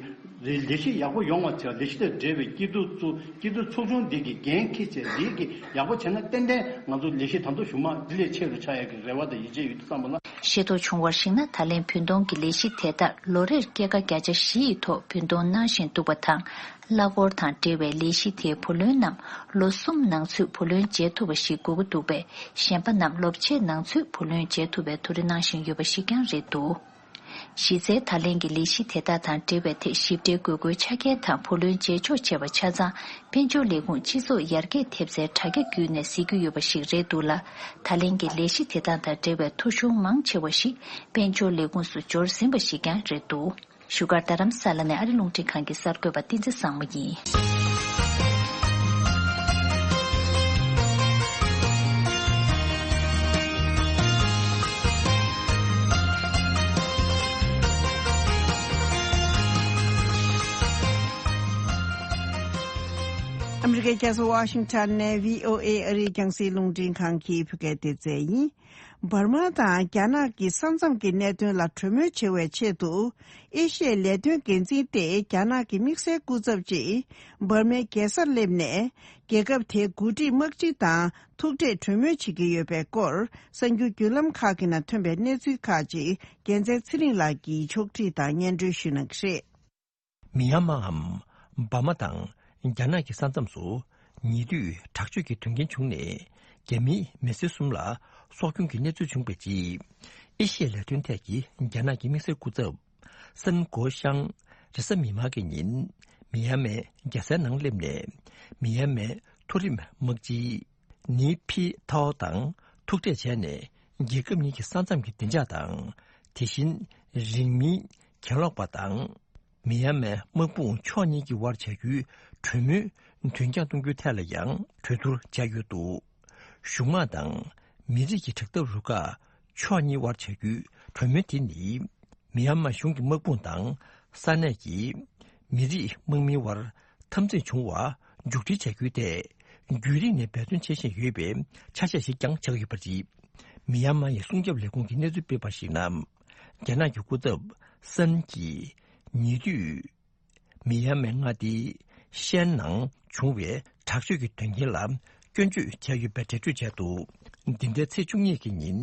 ལས་ལས་གཞི་ཡག་པོ་ཡོང་བ་བྱས། ལས་གཞི་དང་འབྲེལ་བའི་སྐྱིད་སྡུག་ཚོ་སྐྱིད་སྡུག་ཚོགས་ཆུང་འདི་གི་འགན་འཁྱེར་བྱས། འདི་གི་ཡག་པོ་བྱས་ན་ཏན་ཏན་ང་ཚོ་ལས་གཞི་ད་དུང་གཞུག་མ་འདི་ལས་ཆེ་རུ་ཆགས་ཡག་གི་རེ་བ་དང་ཡིད་ཆེས་ཡོད། དེ་ཙམ་པ་ལ། ཤེས་རྟོགས་བྱུང་བར་གཞིགས་ན། ད་ལན་བུན་གཏོང་གི་ལས་གཞི་དེ་དག་ལོ་རེར་སྐྱེད་ཀ་བརྒྱ་ཆ་བཞི་ཡི་ཐོག་བུན་གཏོང་གནང་ བཞིན་འདུག་པ་དང་། གླ་འཁོར་དང་འབྲེལ་བའི་ལས་གཞི་དེའི་བུ་ལོན་རྣམས་ལོ་གསུམ་ནང་ཚུད་བུ་ལོན་འཇལ་ཐུབ་པ་ཞིག་དགོས་ཀྱི་འདུག་པས། གཞན་པ་རྣམས་ལོ་ཕྱེད་ནང་ཚུད་བུ་ལོན་འཇལ་ཐུབ་པའི་ཐུགས་རེ་གནང་བཞིན་ཡོད་པ་ཞིག་ཀྱང་རེད་འདུག་གཞི་རྩའི་ད་ལན་གྱི་ལས་གཞི་དེ་དག་དང་འབྲེལ་བའི་ཐད་ཞིབ་ཕྲའི་དགོས་མཁོའི་ཆ་རྐྱེན་དང་བུ་ལོན་འཇལ་ཆོག་བྱས་པ་ཆ་ཚང་དཔལ་འབྱོར་ལས་ཁུངས་སྤྱི་ཚོགས་ཡར་རྒྱས་ཐེབས་རྩའི་དྲ་རྒྱ་བརྒྱུད་ནས་གཟིགས་རྒྱུ་ཡོད་པ་ཞིག་རེད་འདུག་ལ། ད་ལན་གྱི་ལས་གཞི་དེ་དག་དང་འབྲེལ་བའི་ཐོ་གཞུང་མང་ཆེ་བ་ཞིག་དཔལ་འབྱོར་ལས་ཁུངས་སུ་འབྱོར་ཟིན་པ་ཞིག་ཀྱང་རེད་འདུག་བཞུགས་སྒར་རྡ་རམ་ས་ལ་ནས་ཨ་རི་རླུང་འཕྲིན་ཁང་གི་གསར་འགོད་པ་བསྟན་འཛིན་བཟང་མོ་ཡིན། ཨ་མི་རི་ཀའི་རྒྱལ་ས་ཝ་ཤིང་ཊོན་ནས་བྷི་ཨོ་ཨེ་ཨ་རིའི་རྒྱང་སྲིང་རླུང་འཕྲིན་ཁང་གི་བོད་སྐད་སྡེ་ཚན་ཡིན། འབར་མ་དང་རྒྱ་ནག་གི་ས་མཚམས་ཀྱི་གནད་དོན་ལ་གྲོས་མོལ་བྱེད་པའི་ཆེད་དུ། ཨེ་ཤི་ཡའི་ལས་དོན་འགན་འཛིན་ཏེ་རྒྱ་ནག་གི་དམིགས་བསལ་སྐུ་ཚབ་ཅིག་འབར་མའི་རྒྱལ་སར་སླེབས་ནས། རྒྱལ་ཁབ་དེའི་འགོ་ཁྲིད་དམག་སྤྱི་དང་ཐུག་འཕྲད་གྲོས་མོལ་བྱེད་ཀྱི་ཡོད་པའི་སྐོར། གསར་འགྱུར་བརྒྱུད་ལམ་ཁག་གི་ནང་ཐོན་པའི་གནས་ཚུལ་ཁག་ཅིག་རྒྱལ་མཚན་ཚེ་རིང་ལགས་ཀྱིས་ཕྱོགས་སྒྲིག་དང་སྙན་སྒྲོན་ཞུ་གནང་གི་རེད། མི་ཡན་མའམ་འབར་མ་དང་རྒྱ་ནག་གི་ས་མཚམས་སུ་ཉེ་དུས་དྲག་སྤྱོད་ཀྱི་དོན་རྐྱེན་བྱུང་ནས། རྒྱ་མིའི་མི་སེར་གསུམ་ལ་སྲོག་སྐྱོན་གྱི་གནས་ཚུལ་བྱུང་བའི་རྗེས། ཨེ་ཤི་ཡའི་ལས་དོན་ཐད་ཀྱི་རྒྱ་ནག་གི་དམིགས་བསལ་སྐུ་ཚབ་སན་གོ་ཤང་རེས་གཟའ་མིག་དམར་གྱི་ཉིན་མི་ཡན་མའི་རྒྱལ་སའི་ནང་སླེབས་ནས། མི་ཡན་མའི་མཐོ་རིམ་དམག་སྤྱི་ནི་ཕི་ཐའོ་དང་ཐུག་འཕྲད་བྱས་ནས། རྒྱལ་ཁབ་གཉིས་ཀྱི་ས་མཚམས་ཀྱི་བདེ་འཇགས་དང་། དེ་བཞིན་རིང་མིན་གྱེན་ལོག་པ་དང་། མི་ཡན་མའི་དམག་དཔུང་ཕྱོགས་གཉིས་ཀྱི་དབར་བྱ་རྒྱུའི་གྲོས་མོལ་དོན་འཁྱོངས་གཏོང་རྒྱུའི་ཐད་ལ་ཡང་གྲོས་བསྡུར་བྱ་ཡོད་འདུག་གཞུང་དམག་དང་མི་རིགས་ཀྱི་དྲག་འཐབ་རུ་ཁག་ཕྱོགས་གཉིས་དབར་བྱ་རྒྱུའི་གྲོས་མོལ་དེ་ནི། མི་ཡན་མ་གཞུང་གི་དམག་དཔུང་དང་ས་གནས་ཀྱི་མི་རིགས་དམག་མིའི་དབར་འཐབ་འཛིང་བྱུང་བ་མཇུག་སྒྲིལ་བྱ་རྒྱུའི་ཐད། རྒྱུན་རིང་ནས་འབད་བརྩོན་བྱེད་བཞིན་ཡོད་པའི་ཆ་ཤས་ཤིག་ཀྱང་ཆགས་ཡོད་པ་རེད། མི་ཡན་མ་ཡི་སྲུང་སྐྱོབ་ལས་ཁུངས་ཀྱིས་གནས་ཚུལ་སྤེལ་བར་གཞིགས་ན། རྒྱ་ནག་གི་སྐུ་ཚབ་སན་གྱིས་ཉེ་དུས་མི་ཡན་མའི་མངའ་སྡེ་ཤན་ནང་བྱུང་བའི་དྲག་སྤྱོད་ཀྱི་དོན་རྐྱེན་ལ་སྐྱོན་བརྗོད་བྱས་ཡོད་པའི་འགྲེལ་བརྗོད་བྱས་འདུག་འདི་ཟླའི་ཚེས་བཅུ་གཉིས་ཀྱི་ཉིན་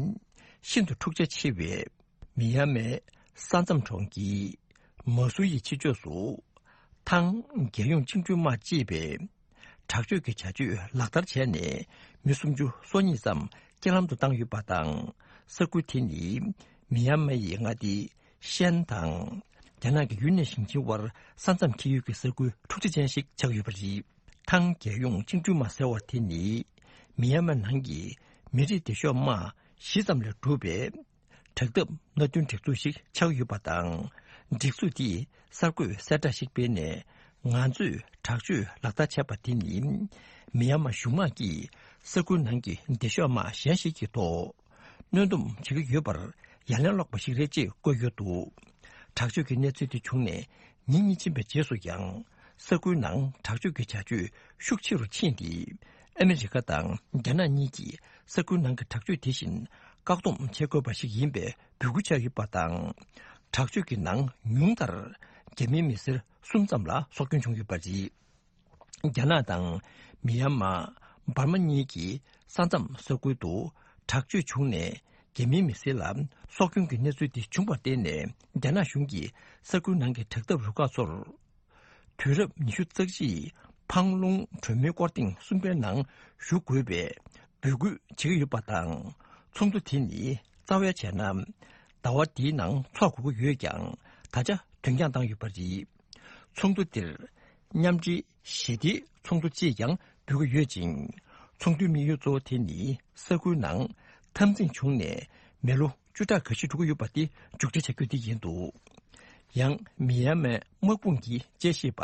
ཤིན་ཏུ་འཁྲུག་ཆ་ཆེ་བའི་མི་ཡན་མའི་ས་མཚམས་གྲོང་ཁྱེར་མ་སུ་ཡི་ཕྱི་ཕྱོགས་སུ། ཐང་རྒྱལ་ཡོངས་བཅིངས་འགྲོལ་དམག་ཅེས་པའི་དྲག་སྤྱོད་ཀྱི་བྱ་སྤྱོད་ལག་བསྟར་བྱས་ནས། མི་སུམ་ཅུ་སོ་གཉིས་ཙམ་རྐྱེན་ལམ་དུ་བཏང་ཡོད་པ་དང་། ས་ཁུལ་དེ་ནི་མི་ཡན་མ་ཡི་མངའ་སྡེ་ཤན་དང་རྒྱ་ནག་གི་ཡུན་ནན་ཞིང་ཆེན་དབར་ས་མཚམས་འཁེལ་ཡུལ་གྱི་ས་ཁུལ་འཁྲུག་ཆ་ཅན་ཞིག་ཆགས་ཡོད་པ་རེད། ཐང་རྒྱལ་ཡོངས་བཅིངས་འགྲོལ་དམག་ཟེར་བ་དེ་ནི་མི་ཡན་མ་ནང་གི་མི་རིགས་སྡེ་ཤོག་དམག་བཞི་ཙམ་ལས་གྲུབ་པའི་དྲག་འཐབ་མནའ་མཐུན་སྒྲིག་འཛུགས་ཤིག་ཆགས་ཡོད་པ་དང་། སྒྲིག་འཛུགས་དེས་གསར་འགོད་གསལ་བསྒྲགས་ཤིག་སྤེལ་ནས། ང་ཚོས་དྲག་སྤྱོད་ལག་བསྟར་བྱས་པ་དེ་ནི་མི་ཡན་མ་གཞུང་དམག་གིས་ས་ཁུལ་ནང་གི་སྡེ་ཤོག་དམག་གཞན་ཞིག་གི་ཐོག་གནོན་སྡོམ་བྱེད་ཀྱི་ཡོད་པར་ཡ་ལན་སློག་པ་ཞིག་རེད་ཅེས་བཀོད་ཡོད་འདུག་དྲག་སྤྱོད་ཀྱི་གནས་ཚུལ་དེ་བྱུང་ནས་ཉིན་གཉིས་ཕྱིན་པའི་རྗེས་སུ་ཡང་། ས་ཁུལ་ནང་དྲག་སྤྱོད་ཀྱི་བྱ་སྤྱོད་ཤུགས་ཆེ་རུ་ཕྱིན་ཏེ། ཨ་མི་རི་ཀ་དང་རྒྱ་ནག་གཉིས་ཀྱིས་ས་ཁུལ་ནང་གི་དྲག་སྤྱོད་དེ་བཞིན་བཀག་སྡོམ་བྱེད་དགོས་པ་ཞིག་ཡིན་པའི་འབོད་སྐུལ་བྱས་ཡོད་པ་དང་། དྲག་སྤྱོད་ཀྱི་ནང་ཉུང་མཐར་རྒྱ་མིའི་མི་སེར་གསུམ་ཙམ་ལ་སྲོག་སྐྱོན་བྱུང་ཡོད་པ་རེད། རྒྱ་ནག་དང་མི་ཡན་མ། འབར་མ་གཉིས་ཀྱི་ས་མཚམས་ས་ཁུལ་དུ་དྲག་སྤྱོད་བྱུང་ནས། རྒྱ་མིའི་མི་སེར་ལ་སྲོག་སྐྱོན་གྱི་གནས་ཚུལ་དེ་བྱུང་བར་བརྟེན་ནས། རྒྱ་ནག་གཞུང་གིས་ས་ཁུལ་ནང་གི་དྲག་འཐབ་རུ་ཁག་ཚོར། དུས་རབས་ཉི་ཤུ་རྩ་གཅིག་འཕང་ལུང་གྲོས་མོལ་སྐོར་ཐེངས་གསུམ་པའི་ནང་ཞུགས་དགོས་པའི་འབོད་སྐུལ་བྱེད་ཀྱི་ཡོད་པ་དང་། ཚོགས་འདུ་དེ་ནི་རྩ་བའི་བྱས་ན་ཟླ་བ་འདིའི་ནང་འཚོགས་དགོས་ཀྱི་ཡོད་ཀྱང་། ད་ཆ་དོན་འཁྱོངས་བཏང་ཡོད་པ་རེད། ཚོགས་འདུ་འདིར་མཉམ་འབྲེལ་ཞི་བདེའི་ཚོགས་འདུ་ཅེས་ཀྱང་འབོད་ཀྱི་ཡོད་ཅིང་། ཚོགས་འདུའི་དམིགས་ཡུལ་གཙོ་བོ་དེ་ནི་ས་ཁུལ་ནང་འཐབ་འཛིང་བྱུང་ནས་མི་ལོ་བཅུ་ཕྲག་འགའ་ཞིག་འགྲོ་གི་ཡོད་པ་དེ་མཇུག་སྒྲིལ་བྱ་རྒྱུ་དེ་ཡིན་འདུག་ཡང་མི་ཡན་མའི་དམག་དཔུང་གི་དཔྱད་ཞིབ་པ་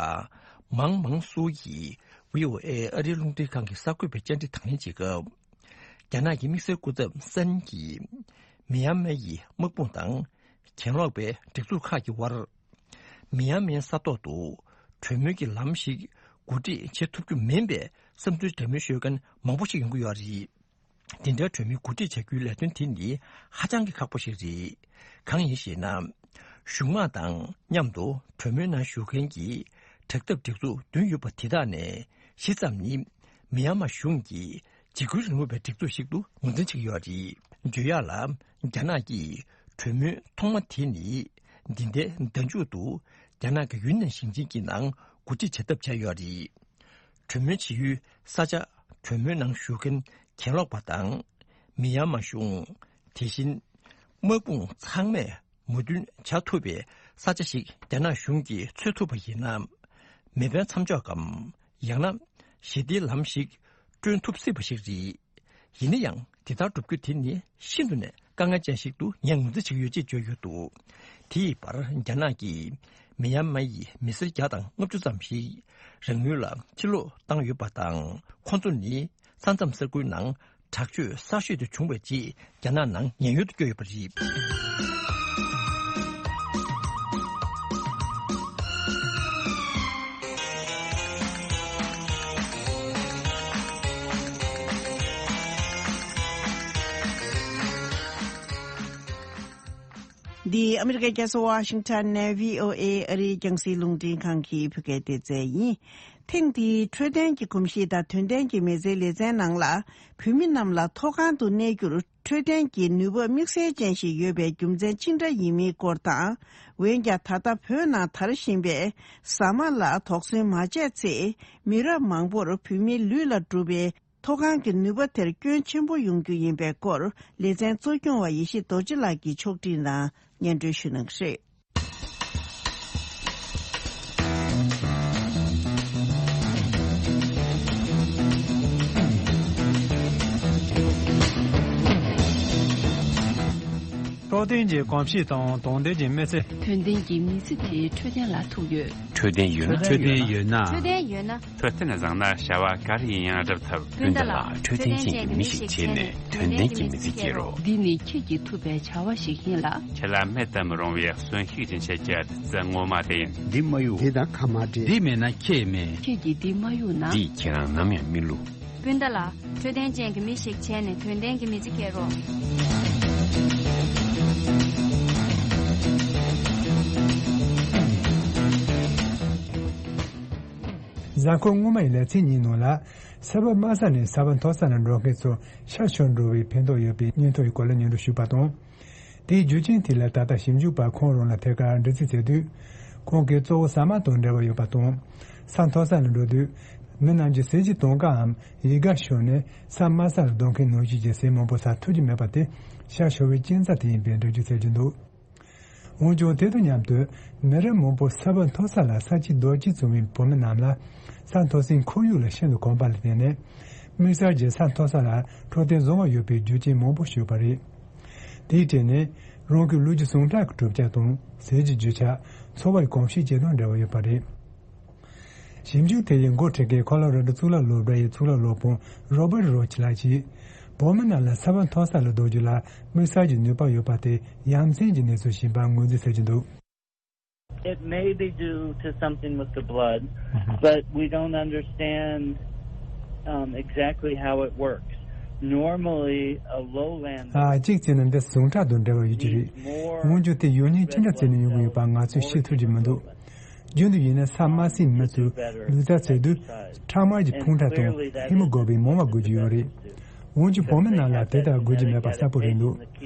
མང་མང་སུའུ་ཡིས་བྷི་ཨོ་ཨེ་ཨ་རིའི་རླུང་འཕྲིན་ཁང་གི་གསར་འགོད་པའི་བཅར་འདྲི་དང་ལེན་བྱེད་སྐབས། རྒྱ་ནག་གི་དམིགས་བསལ་སྐུ་ཚབ་སན་གྱིས་མི་ཡན་མའི་དམག་དཔུང་དང་གྱེན་ལོག་པའི་སྒྲིག་འཛུགས་ཁག་གི་དབར། མི་ཡན་མའི་ས་ཐོག་ཏུ་གྲོས་མོལ་གྱི་ལམ་ཞིག་གོ་སྒྲིག་བྱེད་ཐུབ་རྒྱུ་མིན་པའི་བསམ་ཚུལ་འདྲ་མིན་ཤོད་མཁན་མང་པོ་ཞིག་ཡོང་གི་ཡོད་རེད། དེ་འདྲའི་གྲོས་མོལ་གོ་སྒྲིག་བྱ་རྒྱུའི་ལས་དོན་དེ་ནི་ཧ་ཅང་གི་ཁག་པོ་ཞིག་རེད། གང་ཡིན་ཞེ་ན། གཞུང་དམག་དང་མཉམ་དུ་གྲོས་མོལ་ནང་ཞུགས་མཁན་གྱི་དྲག་འཐབ་སྒྲིག་འཛུགས་བདུན་ཡོད་པ་དེ་དག་ནས་བཞི་ཙམ་ནི་མི་ཡན་མ་གཞུང་གི་འཇིགས་སྐུལ་རིང་ལུགས་པའི་སྒྲིག་འཛུགས་ཤིག་ཏུ་ངོས་འཛིན་བྱེད་ཀྱི་ཡོད་རེད། བརྗོད་ཡག་ལ། རྒྱ་ནག་གིས་གྲོས་མོལ་ཐོག་མ་དེ་ནི་འདི་ཟླའི་ཟླ་མཇུག་ཏུ་ རྒྱ་ནག་གི་ཡུན་ནན་ཞིང་ཆེན་གྱི་ནང་འགོ་ཁྲིད་བྱ་ཐབས་བྱས་ཡོད་རེད། གྲོས་མོལ་བྱེད་ཡུལ་ས་ཆ་གྲོས་མོལ་ནང་ཞུགས་མཁན་གྱེན་ལོག་པ་དང་། མི་ཡན་མ་གཞུང་། དེ་བཞིན་དམག་དཔུང་ཚང་མས་མོས་མཐུན་བྱ་ཐུབ་པའི་ས་ཆ་ཞིག་རྒྱ་ནག་གཞུང་གིས་འཚོལ་ཐུབ་པ་ཡིན་ན། མེ་འཕེན་མཚམས་འཇོག་གམ། ཡང་ན་ཞི་བདེའི་ལམ་ཞིག་བསྐྲུན་ཐུབ་སྲིད་པ་ཞིག་རེད། ཡིན་ན་ཡང་དེ་ལྟར་སྒྲུབ་རྒྱུ་དེ་ནི་ཤིན་ཏུ་ནས་དཀའ་ངལ་ཅན་ཞིག་ཏུ་ངས་ངོས་འཛིན་བྱེད་ཀྱི་ཡོད་ཅེས་བརྗོད་ཡོད་འདུག་དེའི་བར་རྒྱ་ནག་གིས་མི་ཡན་མ་ཡི་མི་སེར་བརྒྱ་དང་ལྔ་བཅུ་ཙམ་ཞིག་རང་ཡུལ་ལ་ཕྱིར་ལོག་བཏང་ཡོད་པ་དང་། ཁོང་ཚོ་ནི་ས་མཚམས་ས་ཁུལ་ནང་དྲག་སྤྱོད་གསར་ཤོས་དེ་བྱུང་བའི་རྗེས་རྒྱ་ནག་ནང་ཉེན་གཡོལ་དུ་བསྐྱོད་ཡོད་པ་རེད། འདི་ཨ་མི་རི་ཀའི་རྒྱལ་ས་ཝ་ཤིང་ཊོན་ནས་བྷི་ཨོ་ཨེ་ཨ་རིའི་རྒྱང་སྲིང་རླུང་འཕྲིན་ཁང་གི་བོད་སྐད་སྡེ་ཚན་ཡིན། ཐེངས་འདིའི་འཕྲོད་བསྟེན་གྱི་གོམས་གཤིས་དང་དོན་ལྡན་གྱི་མི་ཚེའི་ལེ་ཚན་ནང་ལ། བོད་མི་རྣམས་ལ་མཐོ་སྒང་དུ་གནས་རྒྱུར་འཕྲོད་བསྟེན་གྱི་ནུས་པ་དམིགས་བསལ་ཅན་ཞིག་ཡོད་པའི་རྒྱུ་མཚན་ཅི་འདྲ་ཡིན་མིན་སྐོར་དང་། འོན་ཀྱང་ད་ལྟ་བོད་ནང་དར་བཞིན་པའི་ཟ་མ་ལ་དོགས་ཟོན་མ་བྱས་ཚེ། མི་རབས་མང་པོར་བོད་མིའི་ལུས་ལ་གྲུབ་པའི་མཐོ་སྒང་གི་ནུས་པ་དེར་སྐྱོན་ཆེན་པོ་ཡོང་རྒྱུ་ཡིན་པའི་སྐོར། ལེ་ཚན་གཙོ་སྐྱོང་བ་ཡེ་ཤེས་རྡོ་རྗེ་ལགས་ཀྱིས་ཕྱོགས་སྒྲིག་ནང་སྙན་སྒྲོན་ཞུ་གནང་གི་རེད། འཕྲོད་བསྟེན་གྱི་གོམས་གཤིས་དང་དོན་ལྡན་གྱི་མི་ཚེ། དོན་ལྡན་གྱི་མི་ཚེ་དེ་འཕྲོད་བསྟེན་ལ་ཐུག་ཡོད། འཕྲོད་བསྟེན་ཡོད་ན། འཕྲོད་བསྟེན་ཡོད་ན། འཕྲོད་བསྟེན་ཡོད་ན། འཕྲོད་བསྟེན་བཟང་ན་བྱ་བ་ག་རེ་ཡིན་ཡང་སྒྲུབ་ཐུབ། སྤུན་ཟླ་ལགས། འཕྲོད་བསྟེན་ཅན་གྱི་མི་ཞིག་བྱས་ནས་དོན་ལྡན་གྱི་མི་ཚེ་སྐྱེལ་རོགས། འདི་ནི་ཁྱེད་ཀྱིས་ཐུབ་པའི་བྱ་བ་ཞིག་ཡིན་ལ། ཁྱེད་ལ་མེད་དུ་མི་རུང་བའི་གསོན་ཤུགས་ཀྱི་ཆེད་ཀྱི་བདུད་རྩི་ངོ་མ་དེ་ཡིན། འདི་མ་གཡུག་འདི་དང་ཁ་མ་འབྲལ། འདི་མེད་ན་ཁྱེད་མེད། ཁྱེད་ཀྱིས་འདི་མ་གཡུག་ན། འདིས་ཁྱེད་རང་ནམ་ཡང་མི་བསླུ། སྤུན་ཟླ་ལགས། འཕྲོད་བསྟེན་ཅན་གྱི་མི་ཞིག་བྱས་ནས་དོན་ལྡན་གྱི་མི་ཚེ་སྐྱེལ་རོགས། གཟའ་འཁོར་སྔོན་མ་ཡི་ལེ་ཚན་གཉིས་ནང་ལ། ས་བབ་དམའ་ས་ནས་ས་བབ་མཐོ་ས་ལ་འགྲོ་མཁན་ཚོ་ཤ་ཤོར་འགྲོ་བའི་ཕན་ཐོགས་ཡོད་པའི་བརྙན་ཐུང་ཡི་སྐོར་ལ་སྙན་སྒྲོན་ཞུས་པ་དང་། དེའི་རྒྱུ་རྐྱེན་དེ་ལ་ད་ལྟ་ཞིབ་འཇུག་པ་ཁོང་རང་ལ་ཐད་ཀར་འདྲི་རྩད་བྱས་དུས། ཁོང་གིས་གཙོ་བོ་ཟ་མ་དང་འབྲེལ་བ་ཡོད་པ་དང་། ས་མཐོ་ས་ལ་འགྲོ་དུས། མི་རྣམས་ཀྱི་ཟས་ཀྱི་དང་ཀའམ་ཡལ་ག་ཤོར་ནས་ས་དམའ་ས་ལ་སྡོད་མཁན་ནང་བཞིན་གྱི་ཟས་མང་པོ་ཟ་ཐུབ་ཀྱི་མེད་པ་དེ་ཤ་ཤོར་བའི་རྐྱེན་རྩ་དེ་ཡིན་པའི་འགྲེལ་བརྗོད་བྱེད་ཀྱི་འདུག་འོན་ཀྱང་དེ་དང་མཉམ་དུ་མི་རབས་མང་པོ་ས་བབ་མཐོ་ས་ལ་ས་སྐྱིད་རྡོ་སྐྱིད་བྱུང་བའི་བོད་མི་རྣམས་ལ་ས་མཐོ་སའི་ཁོར་ཡུག་ལ་ཤིན་ཏུ་གོམས་པ་ལ་བརྟེན་ནས་དམིགས་བསལ་གྱིས་ས་མཐོ་ས་ལ་འཕྲོད་བསྟེན་བཟང་བ་ཡོད་པའི་རྒྱུ་རྐྱེན་མང་པོ་ཞིག་ཡོད་པ་རེད། དེའི་གྲས་ནས་རང་གི་ལུས་ཀྱི་ཟུངས་ཁྲག་གི་གྲུབ་ཆ་དང་ཟས་ཀྱི་རྒྱུ་ཆ། འཚོ་བའི་གོམས་གཤིས་བཅས་དང་འབྲེལ་བ་ཡོད་པ་རེད། ཞིབ་འཇུག་དེ་ཡི་འགོ་ཁྲིད་མཁན་ཁོ་ལོ་ར་ཌོ་གཙུག་ལག་སློབ་གྲྭ་ཡི་གཙུག་ལག་སློབ་དཔོན་རོ་བར་རོ་ཆི་ལགས་ཀྱིས། བོད་མི་རྣམས་ལ་ས་བབ་མཐོ་ས་ལ་སྡོད་རྒྱུ་ལ་དམིགས་བསལ་གྱི་ནུས་པ་ཡོད་པ་དེ་ཡ་མཚན་གྱི་གནས་ཚུལ་ཞིག་ཡིན་པར་ངོས་འཛིན་བྱེད་ཀྱི་འདུག It may be due to something with the blood, but we don't understand um, exactly how it works. Normally, a lowlander ཨ་གཅིག་བྱས་ན་འདི་ཟུངས་ཁྲག་དང་འབྲེལ་བ་ཡོད་ཀྱི་རེད། འོན་ཀྱང་དེ་ཡོད་མཁན་ཅི་འདྲ་བྱས་ནས་ཡོང་གི་ཡོད་པ་ང་ཚོས་ཤེས་ཐུབ་ཀྱི་མི་འདུག་རྒྱུན་དུ་ཡིན་ན་ས་དམའ་སའི་མི་ཚོས་ལུས་རྩལ་རྩེད་དུས་ཁྲག་དམར་གྱི་འཕུང་ཁྲག་དང་ཧེ་མོ་གྷོ་བྷིན་མང་བ་དགོས་ཀྱི་ཡོད་རེད། འོན་ཀྱང་བོད་མི་རྣམས་ལ་དེ་ལྟར་དགོས་ཀྱི་མེད་པ་གསལ་པོ་རེད་འདུག་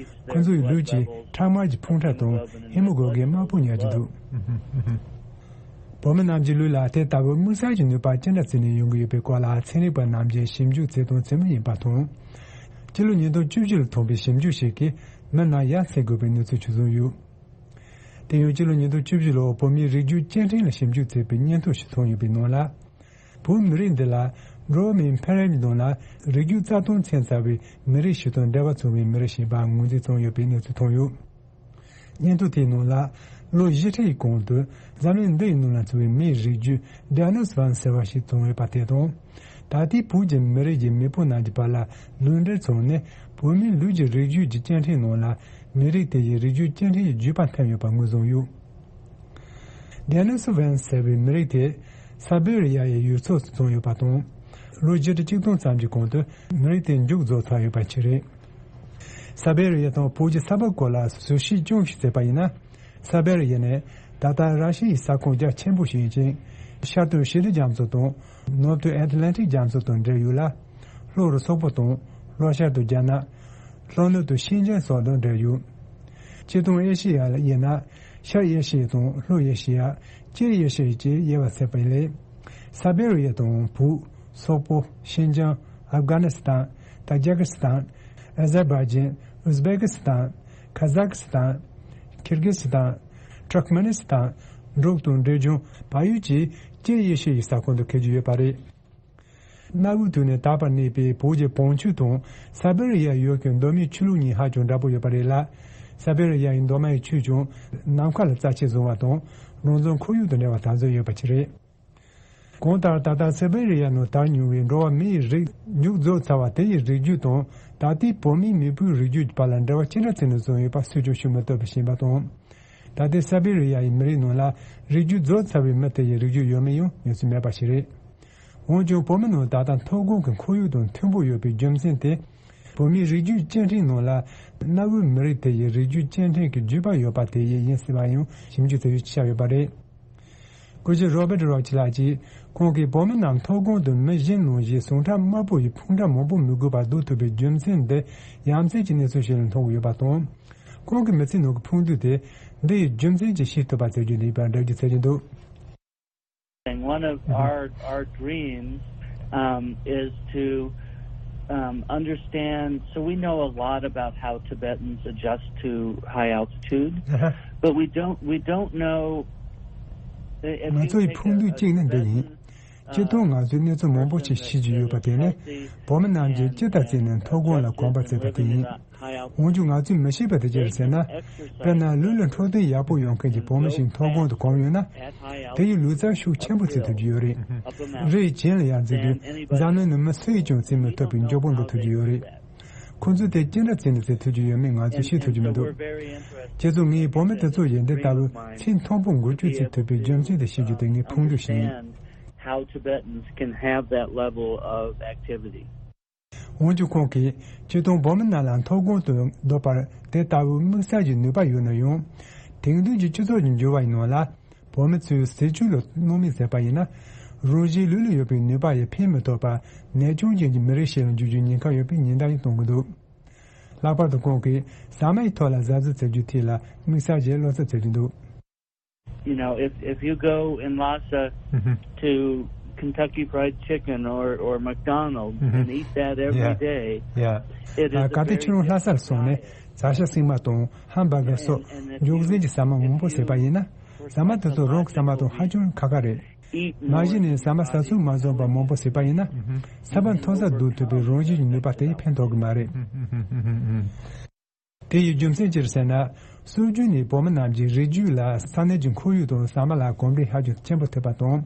ཁོ་ཚོའི་ལུས་ཀྱིས་ཁྲག་དམར་གྱི་འཕུང་ཁྲག་དང་ཧེ་མོ་གྷོ་བྷིན་དམར་པོ་ཉར་གྱི་འདུག་བོད་མི་རྣམས་ཀྱི་ལུས་ལ་དེ་ལྟ་བུའི་དམིགས་བསལ་གྱི་ནུས་པ་ཅི་འདྲ་བརྩིས་ནས་ཡོང་གི་ཡོད་པའི་སྐོར་ལ་ཚན་རིག་པ་རྣམས་ཀྱིས་ཞིབ་འཇུག་བྱས་དང་བྱེད་མུས་ཡིན་པ་དང་། སྤྱི་ལོ་ཉིས་སྟོང་བཅུ་བཞི་ལ་ཐོན་པའི་ཞིབ་འཇུག་ཞིག་གིས་མི་རྣམས་ཡ་མཚན་དགོས་པའི་གནས་ཚུལ་ཆ་ཚང་ཡོད། དེ་ཡང་སྤྱི་ལོ་ཉིས་སྟོང་བཅུ་བཞི་ལོར་བོད་མིའི་རིགས་རྒྱུད་སྐྱེ་ཕྲེང་ལ་ཞིབ་འཇུག་བྱས་པའི་སྙན་ཐོ་ཞིག་ཐོན་ཡོད་པའི་ནང་ལ། བོད་མི་རིགས་འདི་ལ་འགྲོ་བ་མིའི་འཕེལ་རིམ་གྱི་ནང་ལ་རིགས་རྒྱུད་རྩ་དོན་ཚན་གསར་བའི་མི་རིགས་ཤིག་དང་འབྲེལ་བ་ཚང་བའི་མི་རིགས་ཤིག་ཡིན་པ་ངོས་འཛིན་བྱུང་ཡོད་པའི་གནས་ཚུལ་ཐོན་ཡོད། སྙན་ཐོ་དེའི་ནང་ལ། ལོ་བཞི་ཁྲིའི་གོང་དུ་འཛམ་གླིང་འདི་ཡི་ནང་ལ་འཚོ་བའི་མིའི་རིགས་རྒྱུད་ཌི་ཡ་ནོ་སི་ཝན་ཟེར་བ་ཞིག་བྱུང་ཡོད་པ་དེ་དང་། ད་ལྟའི་བོད་ཀྱི་མི་རིགས་ཀྱི་མེས་པོ་རྣམས་ཀྱི་བར་ལ་ལུས་འབྲེལ་བྱུང་ནས་བོད་མིའི་ལུས་ཀྱི་རིགས་རྒྱུད་ཀྱི་སྐྱེ་ཕྲེང་ནང་ལ་མི་རིགས་དེ་ཡི་རིགས་རྒྱུད་སྐྱེ་ཕྲེང་གི་བརྒྱུད་པ་ཐེབས་ཡོད་པ་ངོས་བཟུང་ཡོད། ཌི་ཡ་ནོ་སི་ཝན་ཟེར་བའི་མི་རིགས་དེ་ས་བེ་རི་ཡ་ཡི་ཡུལ་ཕྱོགས་སུ་བྱུང་ཡོད་པ་དང་། ལོ་བཞི་ཁྲི་གཅིག་སྟོང་ཙམ་གྱི་གོང་དུ་མི་རིགས་དེ་མཇུག་རྫོགས་ཚར་ཡོད་པ་ཞིག་རེད། ས་བེ་རི་ཡ་དང་བོད་ཀྱི་ས་བབ་སྐོར་ལ་ཟུར་བཤད་ཅུང་ཞིག་བྱས་པ་ཡིན་ན། ས་བེ་རི་ཡ་ནི་ད་ལྟ་ར་ཤི་ཡའི་ས་ཁོངས་རྒྱ་ཆེན་པོ་ཞིག་ཡིན་ཅིང་། ཤར་དུ་ཞི་བདེ་རྒྱ་མཚོ་དང་། ནུབ་ཏུ་ཨེཊ་ལན་ཊིག་རྒྱ་མཚོ་དང་འབྲེལ་ཡོད་ལ། ལྷོ་རུ་སོག་པོ་དང་། ལྷོ་ཤར་དུ་རྒྱ་ནག་ལྷོ་ནུབ་ཏུ་ཤིན་ཅང་སོགས་དང་འབྲེལ་ཡོད། སྤྱིར་བཏང་ཨེ་ཤེ་ཡ་ལ་དབྱེ་ན། ཤར་ཨེ་ཤེ་ཡ་དང་ལྷོ་ཨེ་ཤེ་ཡ། སྤྱིར་ཡེ་ཤེས་ཀྱི་དབྱེ་བ་ཕྱེ་བ་ཡིན། ས་བེ་རི་ཡ་དང་བོད། སོག་པོ། ཤིན་ཅང་། ཨབ་གྷ་ནི་སི་ཐན། ཏ་ཇི་ཀི་སི་ཐན། ཨ་ཟར་བྷའི་ཇན། ཨུ་ཟ་བེ་ཀི་སི་ཐན། ཁ་ཟག་སི་ཐན། ཁིར་གི་སི་ཐན། ཏུར་ཀ་མེ་ནི་སི་ཐན། འབྲུག་དང་འབྲས་ལྗོངས། བལ་ཡུལ་བཅས་སྤྱིར་ཡེ་ཤེས་ཀྱི་ས་ཁོངས་སུ་འཁེལ་གྱི་ཡོད་པ་རེད། གནའ་བོའི་དུས་ནས་དར་བར་གནས་པའི་བོད་ཀྱི་བང་ཆུ་དང་ས་བེ་རི་ཡ་ཡུལ་གྱི་མདོ་སྨད་ཆོས་ལུགས་གཉིས་ཧ་ཅང་འདྲ་པོ་ཡོད་པ་རེད་ལ། ས་བེ་རི་ཡ་ཡི་མདོ་སྨད་ཆོས་ཀྱང་ནམ་མཁའ་ལ་རྩ་ཆེན་བཟུང་བ་དང་རང་བྱུང་ཁོར་ཡུག་དང་འབྲེལ་བ་དམ་ཟབ་ཡོད་པ་ཞིག་རེད། གང་ལྟར་ད་ལྟ་ས་བེ་རི་ཡ་ནང་དར་མྱོང་བའི་འགྲོ་བ་མིའི་རིགས་མཇུག་རྫོགས་ཚར་བ་དེ་ཡི་རིགས་རྒྱུད་དང་ད་ལྟའི་བོད་མིའི་མེས་པོའི་རིགས་རྒྱུད་ཀྱི་བར་ལ་འབྲེལ་བ་ཅི་འདྲ་བརྩིས་ནས་བཟུང་ཡོད་པ་སུས་ཀྱང་ཤོད་མི་ཐུབ་པ་ཞིག་ཡིན་པ་དང་། ད་ལྟའི་ས་བེ་རི་ཡ་ཡི་མི་རིགས་ནང་ལ་རིགས་རྒྱུད་རྫོགས་ཚར་བའི་མི་དེ་ཡི་རིགས་རྒྱུད་ཡོད་མེད་ཡང་ངེས་ཚོད་མེད་པ་ཞིག་རེད། འོན་ཀྱང་བོད་མི་ནང་ད་ལྟ་མཐོ་སྒང་གི་ཁོར་ཡུག་དང་མཐུན་པོ་ཡོད་པའི་རྒྱུ་མཚན་དེ། བོད་མིའི་རིགས་རྒྱུད་སྐྱེ་ཕྲེང་ནང་ལ་གནའ་བོའི་མི་རིགས་དེ་ཡི་རིགས་རྒྱུད་སྐྱེ་ཕྲེང་གི་བརྒྱུད་པ་ཡོད་པ་དེ་ཡིན་ཡིན་སྲིད་པ་ཡང་ཞིབ་འཇུག་བྱེད་ཡུལ་ཆགས་ཡོད་པ་རེད། སྐུ་ཞབས་རོ་བར་ཊི་རོ་ཆི་ལགས་ཀྱིས་ཁོང་གིས་བོད་མི་རྣམས་མཐོ་སྒང་དུ་མི་གཞན་ནང་བཞིན་ཟུངས་ཁྲག་དམར་པོ་ཡི་ཕུང་ཁྲག་མང་པོ་མི་དགོས་པར་བསྡུ་ཐུབ་པའི་རྒྱུ་མཚན་འདི་ཡ་མཚན་གྱི་གནས་ཚུལ་ཞིག་ལ་མཐོང་གི་ཡོད་པ་དང་། ཁོང་གི་མི་ཚེའི་ནང་གི་ཕུགས་འདུན་དེ་འདི་ཡི་རྒྱུ་མཚན་གྱིས་ཤེས་ཐུབ་པ་བྱེད་རྒྱུ་ནི་ཡིན་པར་འགྲེལ་བརྗོད་བྱེད་ཀྱི་འདུག And one of our, our dreams, um, is to, um, understand. So we know a lot about how Tibetans adjust to high altitude, but we don't, we don't know if ང you ཚོ་ཡི་take ཕུགས་འདུན་གཅིག་ནི་འདི་ཡིན། སྤྱིར་བཏང་ང་ཚོས་གནས་ཚུལ་མང་པོ་ཞིག་ཤེས་ཀྱི་ཡོད་པ་དེ་ནི། བོད་མི་རྣམས་ཀྱིས་ཅི་ལྟར་བྱས་ནས་མཐོ་སྒང་ལ་གོམ་པ་བྱེད་པ་དེ་ཡིན། འོན་ཀྱང་ང་ཚོས་མི་ཤེས་པ་དེ་ཅི་རེད་ཟེར་ན། དཔེར་ན་ལུས་ལ་འཕྲོད་བསྟེན་ཡག་པོ་ཡོང་མཁན་གྱི་བོད་མི་ཞིག་མཐོ་སྒང་དུ་གོམས་ཡོང་ན། དེ་ཡི་ལུས་རྩལ་ཤུགས་ཆེན་པོ་བྱེད་ཐུབ་ཀྱི་ཡོད་རེད། རི་ཡི་གྱེན་ལ་ཡར་འཛེགས་དུས་འཛམ་གླིང་ནང་མི་སུ་ཡིས་ཀྱང་བྱེད་མི་ཐུབ་པའི་མགྱོགས་པོ་འགྲོ་ཐུབ་ཀྱི་ཡོད་རེད། ཁོ་ཚོས་དེ་ཅི་འདྲ་བྱས་ནས་བྱེད་ཐུབ་ཀྱི་ཡོད་མེད་ང་ཚོས་ཤེས་ཐུབ་ཀྱི་མི་འདུག་བྱས་ཙང་ངས་བོད་མི་དེ་ཚོ་ཡིས་འདི་ལྟ་བུའི་ཚད་མཐོན་པོ་འགུལ་སྐྱོད་བྱེད་ཐུབ་པའི་རྒྱུ་མཚན་དེ་ཤེས་རྒྱུ་དེ་ངའི་ཕུགས་འདུན་ཞིག་ཡིན། How Tibetans can have that level of activity. འོན་ཀྱང་ཁོང་གིས་སྤྱིར་བཏང་བོད་མི་རྣམས་ལ་མཐོ་སྒང་དུ་སྡོད་པར་དེ་ལྟ་བུའི་དམིགས་བསལ་གྱི་ནུས་པ་ཡོད་ན་ཡང་། དེང་དུས་ཀྱི་སྤྱི་ཚོགས་ཀྱི་འགྱུར་བ་ཡི་ནང་ལ། བོད་མི་ཚོས་ཟས་བཅུད་ལ་སྣང་མེད་བྱས་པ་ཡིན་ན། རང་བཞིན་ལུས་ལ་ཡོད་པའི་ནུས་པ་ཡང་འཕེལ་མི་ཐུབ་པར་ནད་སྐྱོན་ཅན་གྱི་མི་རིགས་ཤིག་ལ་འགྱུར་རྒྱུའི་ཉེན་ཁ་ཡོད་པའི་ཉེན་བརྡ་ཡང་གཏོང་གི་འདུག་ལྷག་པར་དུ་ཁོང་གིས་ཟ་མ་ཡི་ཐོག་ལ་གཟབ་གཟབ་བྱེད་རྒྱུའི་ཐད་ལ་དམིགས་བསལ་གྱི་བློ་འཚབ་བྱེད་ཀྱི་འདུག You know, if if you go in Lhasa to Kentucky Fried Chicken or or McDonald's and eat that every day, yeah, it is a very different diet. གལ་ཏེ་ཁྱོད་རང་ལྷ་སར་སོང་ནས་བྱ་ཤ་སྲན་མ་དང་ཧམ་བྷར་གར་སོགས་མགྱོགས་ཟིན་གྱི་ཟ་མ་མང་པོ་ཟས་པ་ཡིན་ན། ཟ་མ་དེ་ཚོ་རང་གི་ཟ་མ་དང་ཧ་ཅང་ཁ་ཁ་རེད། མ་གཞི་ནས་ཟ་མ་ཟ་ཚུལ་མ་བཟང་པ་མང་པོ་ཟས་པ་ཡིན་ན། ས་བོན་མཐོ་སར་བསྡུ་ཐུབ་པའི་རང་བཞིན་གྱི་ནུས་པ་དེ་ཕན་ཐོགས་ཀྱི་མ་རེད། དེ་ཡི་རྒྱུ་མཚན་ཅི་རེད་ཟེར་ན། སྲོལ་རྒྱུན་ནས་བོད་མི་རྣམས་ཀྱི་རིགས་རྒྱུད་ལ་ས་གནས་ཀྱི་ཁོར་ཡུག་དང་ཟ་མ་ལ་གོམས་འདྲིས་ཧ་ཅང་ཆེན་པོ་ཐེབས་པ་དང་།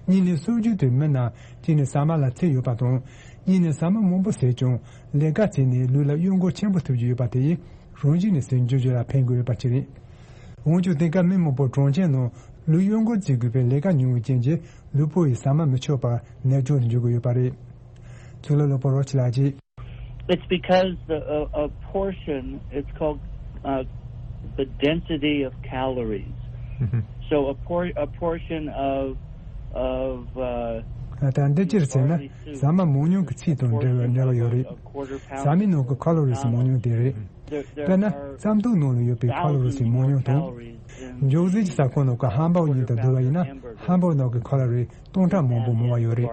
གཉིས་ནས་སྲོལ་རྒྱུན་དུ་མི་རྣམས་གཅིག་ནས་ཟ་མ་ལ་འཚེ་ཡོད་པ་དང་། གཉིས་ནས་ཟ་མ་མང་པོ་ཟས་ཀྱང་ལས་ཀ་བྱས་ནས་ལུས་ལ་གཡོ་འགུལ་ཆེན་པོ་ཐེབས་ཀྱི་ཡོད་པ་དེ་ཡིས་རང་བཞིན་ནས་ཟས་འཇུ་རྒྱུ་ལ་ཕན་གྱི་ཡོད་པ་ཅིག་རེད། འོན་ཀྱང་དེང་སྐབས་མི་མང་པོ་གྲོང་ཁྱེར་ནང་ལུས་གཡོ་འགུལ་བྱེད་དགོས་པའི་ལས་ཀ་ཉུང་བའི་རྐྱེན་གྱིས་ལུས་པོ་ཡིས་ཟ་མ་མི་ཆོག་པར་ནད་བྱུང་དུ་འགྱུར་གྱི་ཡོད་པ་རེད། གཙུག་ལག་སློབ་དཔོན་རོ་ཆི་ལགས་ཀྱིས། It's because the a, a portion, it's called uh, the density of calories. So a por a portion of of uh, ད་འདི་ཅི་རེད་ཟེར་ན། ཟ་མ་མང་ཉུང་གི་ཚད་དང་འབྲེལ་བའི་འབྲེལ་བ་ཡོད་རེད། ཟ་མའི་ནང་གི་ཁ་ལོ་རི་སི་མང་ཉུང་དེ་རེད། དཔེར་ན་རྩམ་ཐུག་ནང་ལ་ཡོད་པའི་ཁ་ལོ་རི་སི་མང་ཉུང་དང་། མགྱོགས་ཟས་ཀྱི་ས་ཁོངས་ནང་གི་ཧམ་བྷར་གཉིས་དང་བསྡུར་བ་ཡིན་ན་ཧམ་བྷར་ནང་གི་ཁ་ལོ་རི་སྟོང་ཕྲག་མང་པོ་མང་བ་ཡོད་རེད།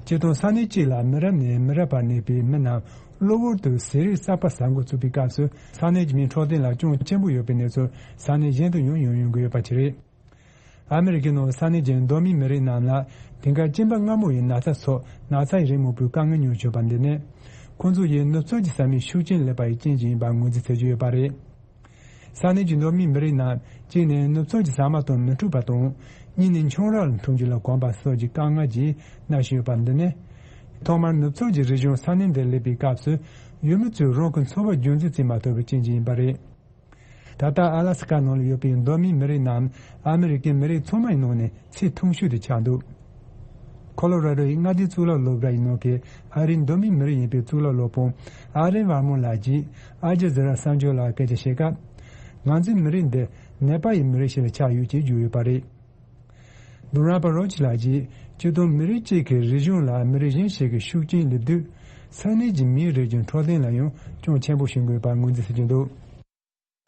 སྤྱིར་བཏང་ས་གནས་གཅིག་ལ་མི་རབས་ནས་མི་རབས་བར་གནས་པའི་མི་རྣམས་གློ་བུར་དུ་ཟས་རིགས་གསར་པ་ཟ་འགོ་བཙུགས་པའི་སྐབས་སུ་ས་གནས་ཀྱི་མིའི་འཕྲོད་བསྟེན་ལ་གྱོང་ཆེན་པོ་ཡོད་པའི་གནས་ཚུལ་ས་གནས་གཞན་དུ་ཡང་ཡོང་ཡོང་གི་ཡོད་པ་ཅིག་རེད། ཨ་མི་རི་ཀའི་ནང་ས་གནས་ཀྱི་མདོ་སྨད་མི་རིགས་རྣམས་ལ་དེང་སྐབས་གཅིན་པ་མངར་མོ་ཡི་ན་ཚ་སོགས་ན་ཚ་ཡི་རིགས་མང་པོའི་དཀའ་ངལ་མྱོང་བཞིན་པ་འདི་ནི། ཁོང་ཚོ་ཡིས་ནུབ་ཕྱོགས་ཀྱི་ཟ་མའི་ཤུགས་རྐྱེན་སླེབས་པ་ཡི་རྐྱེན་གྱིས་ཡིན་པར་ངོས་འཛིན་བྱེད་ཀྱི་ཡོད་པ་རེད། ས་གནས་ཀྱི་མདོ་སྨད་མི་རིགས་རྣམས་གཅིག་ནས་ནུབ་ཕྱོགས་ཀྱི་ཟ་མ་དང་མི་འཕྲོད་པ་དང་། གཉིས་ནས་ཆང་རག་ལ་འཐུང་རྒྱུ་ལ་གོམས་པ་སོགས་ཀྱི་དཀའ་ངལ་གྱིས་མནར་བཞིན་ཡོད་པ་འདི་ནི། ཐོག་མར་ནུབ་ཕྱོགས་ཀྱི་རིག་གཞུང་ས་གནས་འདིར་སླེབས་པའི་སྐབས་སུ་ཡུལ་མི་ཚོས་རང་གི་འཚོ་བ་རྒྱུན་འཛིན་བྱེད་མ་ཐུབ་པའི་རྐྱེན་གྱིས་ཡིན་པ་རེད། ད་ལྟ་ཨ་ལ་སི་ཀ་ནང་ལ་ཡོད་པའི་མདོ་སྨད་མི་རིགས་རྣམས་ཨ་མི་རི་ཀའི་མི་རིགས་ཚང་མའི་ནང་ནས་ཚད་མཐོང་ཤོས་དེ་ཆགས་འདུག་ཁོ་ལོ་ར་རོ་ཡི་མངའ་སྡེའི་གཙུག་ལག་སློབ་གྲྭ་ཡི་ནང་གི་ཨ་རིའི་མདོ་སྨད་མི་རིགས་ཡིན་པའི་གཙུག་ལག་སློབ་དཔོན་ཨ་རེ་ཝར་མོ་ལགས་ཀྱིས་ཨལ་ཇི་ཛི་ར་གསར་འགྱུར་ལ་སྐད་ཆ་བཤད་སྐབས། ང་ཚོའི་མི་རིགས་འདི་ནེ་པཱལ་ཡི་མི་རིགས་ཤིག་ལ་ཆགས་ཡོད་ཅེས་བརྗོད་ཡོད་པ་རེད། བུ་ར་པ་རོ་ཆི་ལགས་ཀྱིས་སྤྱིར་བཏང་མི་རིགས་གཅིག་གི་རིག་གཞུང་ལ་མི་རིགས་གཞན་ཞིག་གི་ཤུགས་རྐྱེན་སླེབས་དུས། ས་གནས་ཀྱི་མིའི་རིགས་ཀྱི་འཕྲོད་བསྟེན་ལ་ཡང་གྱོང་ཆེན་པོ་བྱུང་དགོས་པར་ངོས་འཛིན་བྱེད་ཀྱི་འདུག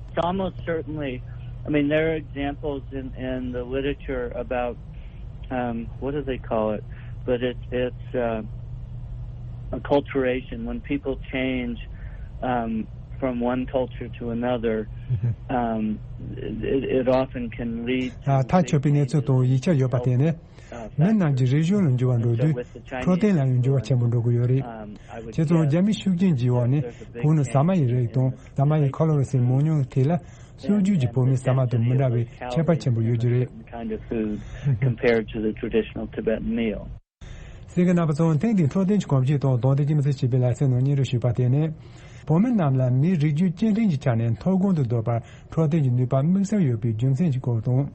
It's almost certainly I mean, there are examples in, in the literature about, um, what do they call it? But it, it's uh, acculturation, when people change um, from one culture to another, um, it, it often can lead to ཐག་ཆོད་པའི་གནས་ཚུལ་དང་ཡིག་ཆ་ཡོད་པ་དེ་ནི། མི་རྣམས་ཀྱི་རིག་གཞུང་ལ་འགྱུར་བ་འགྲོ་དུས། འཕྲོད་བསྟེན་ལ་ཡང་འགྱུར་བ་ཆེན་པོ་འགྲོ་གི་ཡོད་རེད། བྱས་ཙང་རྒྱ་མིའི་ཤུགས་རྐྱེན་གྱི་འོག་ནས་བོད་ནི་ཟ་མ་ཡི་རིགས་དང་ཟ་མ་ཡི་ཁ་ལོ་རི་སི་མང་ཉུང་ཐད་ལ། སྲོལ་རྒྱུན་གྱི་བོད་མིའི་ཟ་མ་དང་མི་འདྲ་བའི་ཁྱད་པར་ཆེན་པོ་ཡོད་ཀྱི་རེད། Kind of food compared to the traditional Tibetan meal. གསན་མཁན་རྣམ་པ་ཚོ། ཐེངས་འདིའི་འཕྲོད་བསྟེན་གྱི་གོམས་གཤིས་དང་དོན་དེ་ཅི་མི་ཚེ་ཞེས་པའི་ལེ་ཚན་ནང་སྙན་སྒྲོན་ཞུས་པ་དེ་ནི། བོད་མི་རྣམས་ལ་མིའི་རིགས་རྒྱུད་སྐྱེ་ཕྲེང་གི་ཆ་ནས་མཐོ་གོང་དུ་འདོད་པར་འཕྲོད་བསྟེན་གྱི་ནུས་པ་དམིགས་བསལ་ཡོད་པའི་རྒྱུ་མཚན་གྱི་སྐོར་དང་།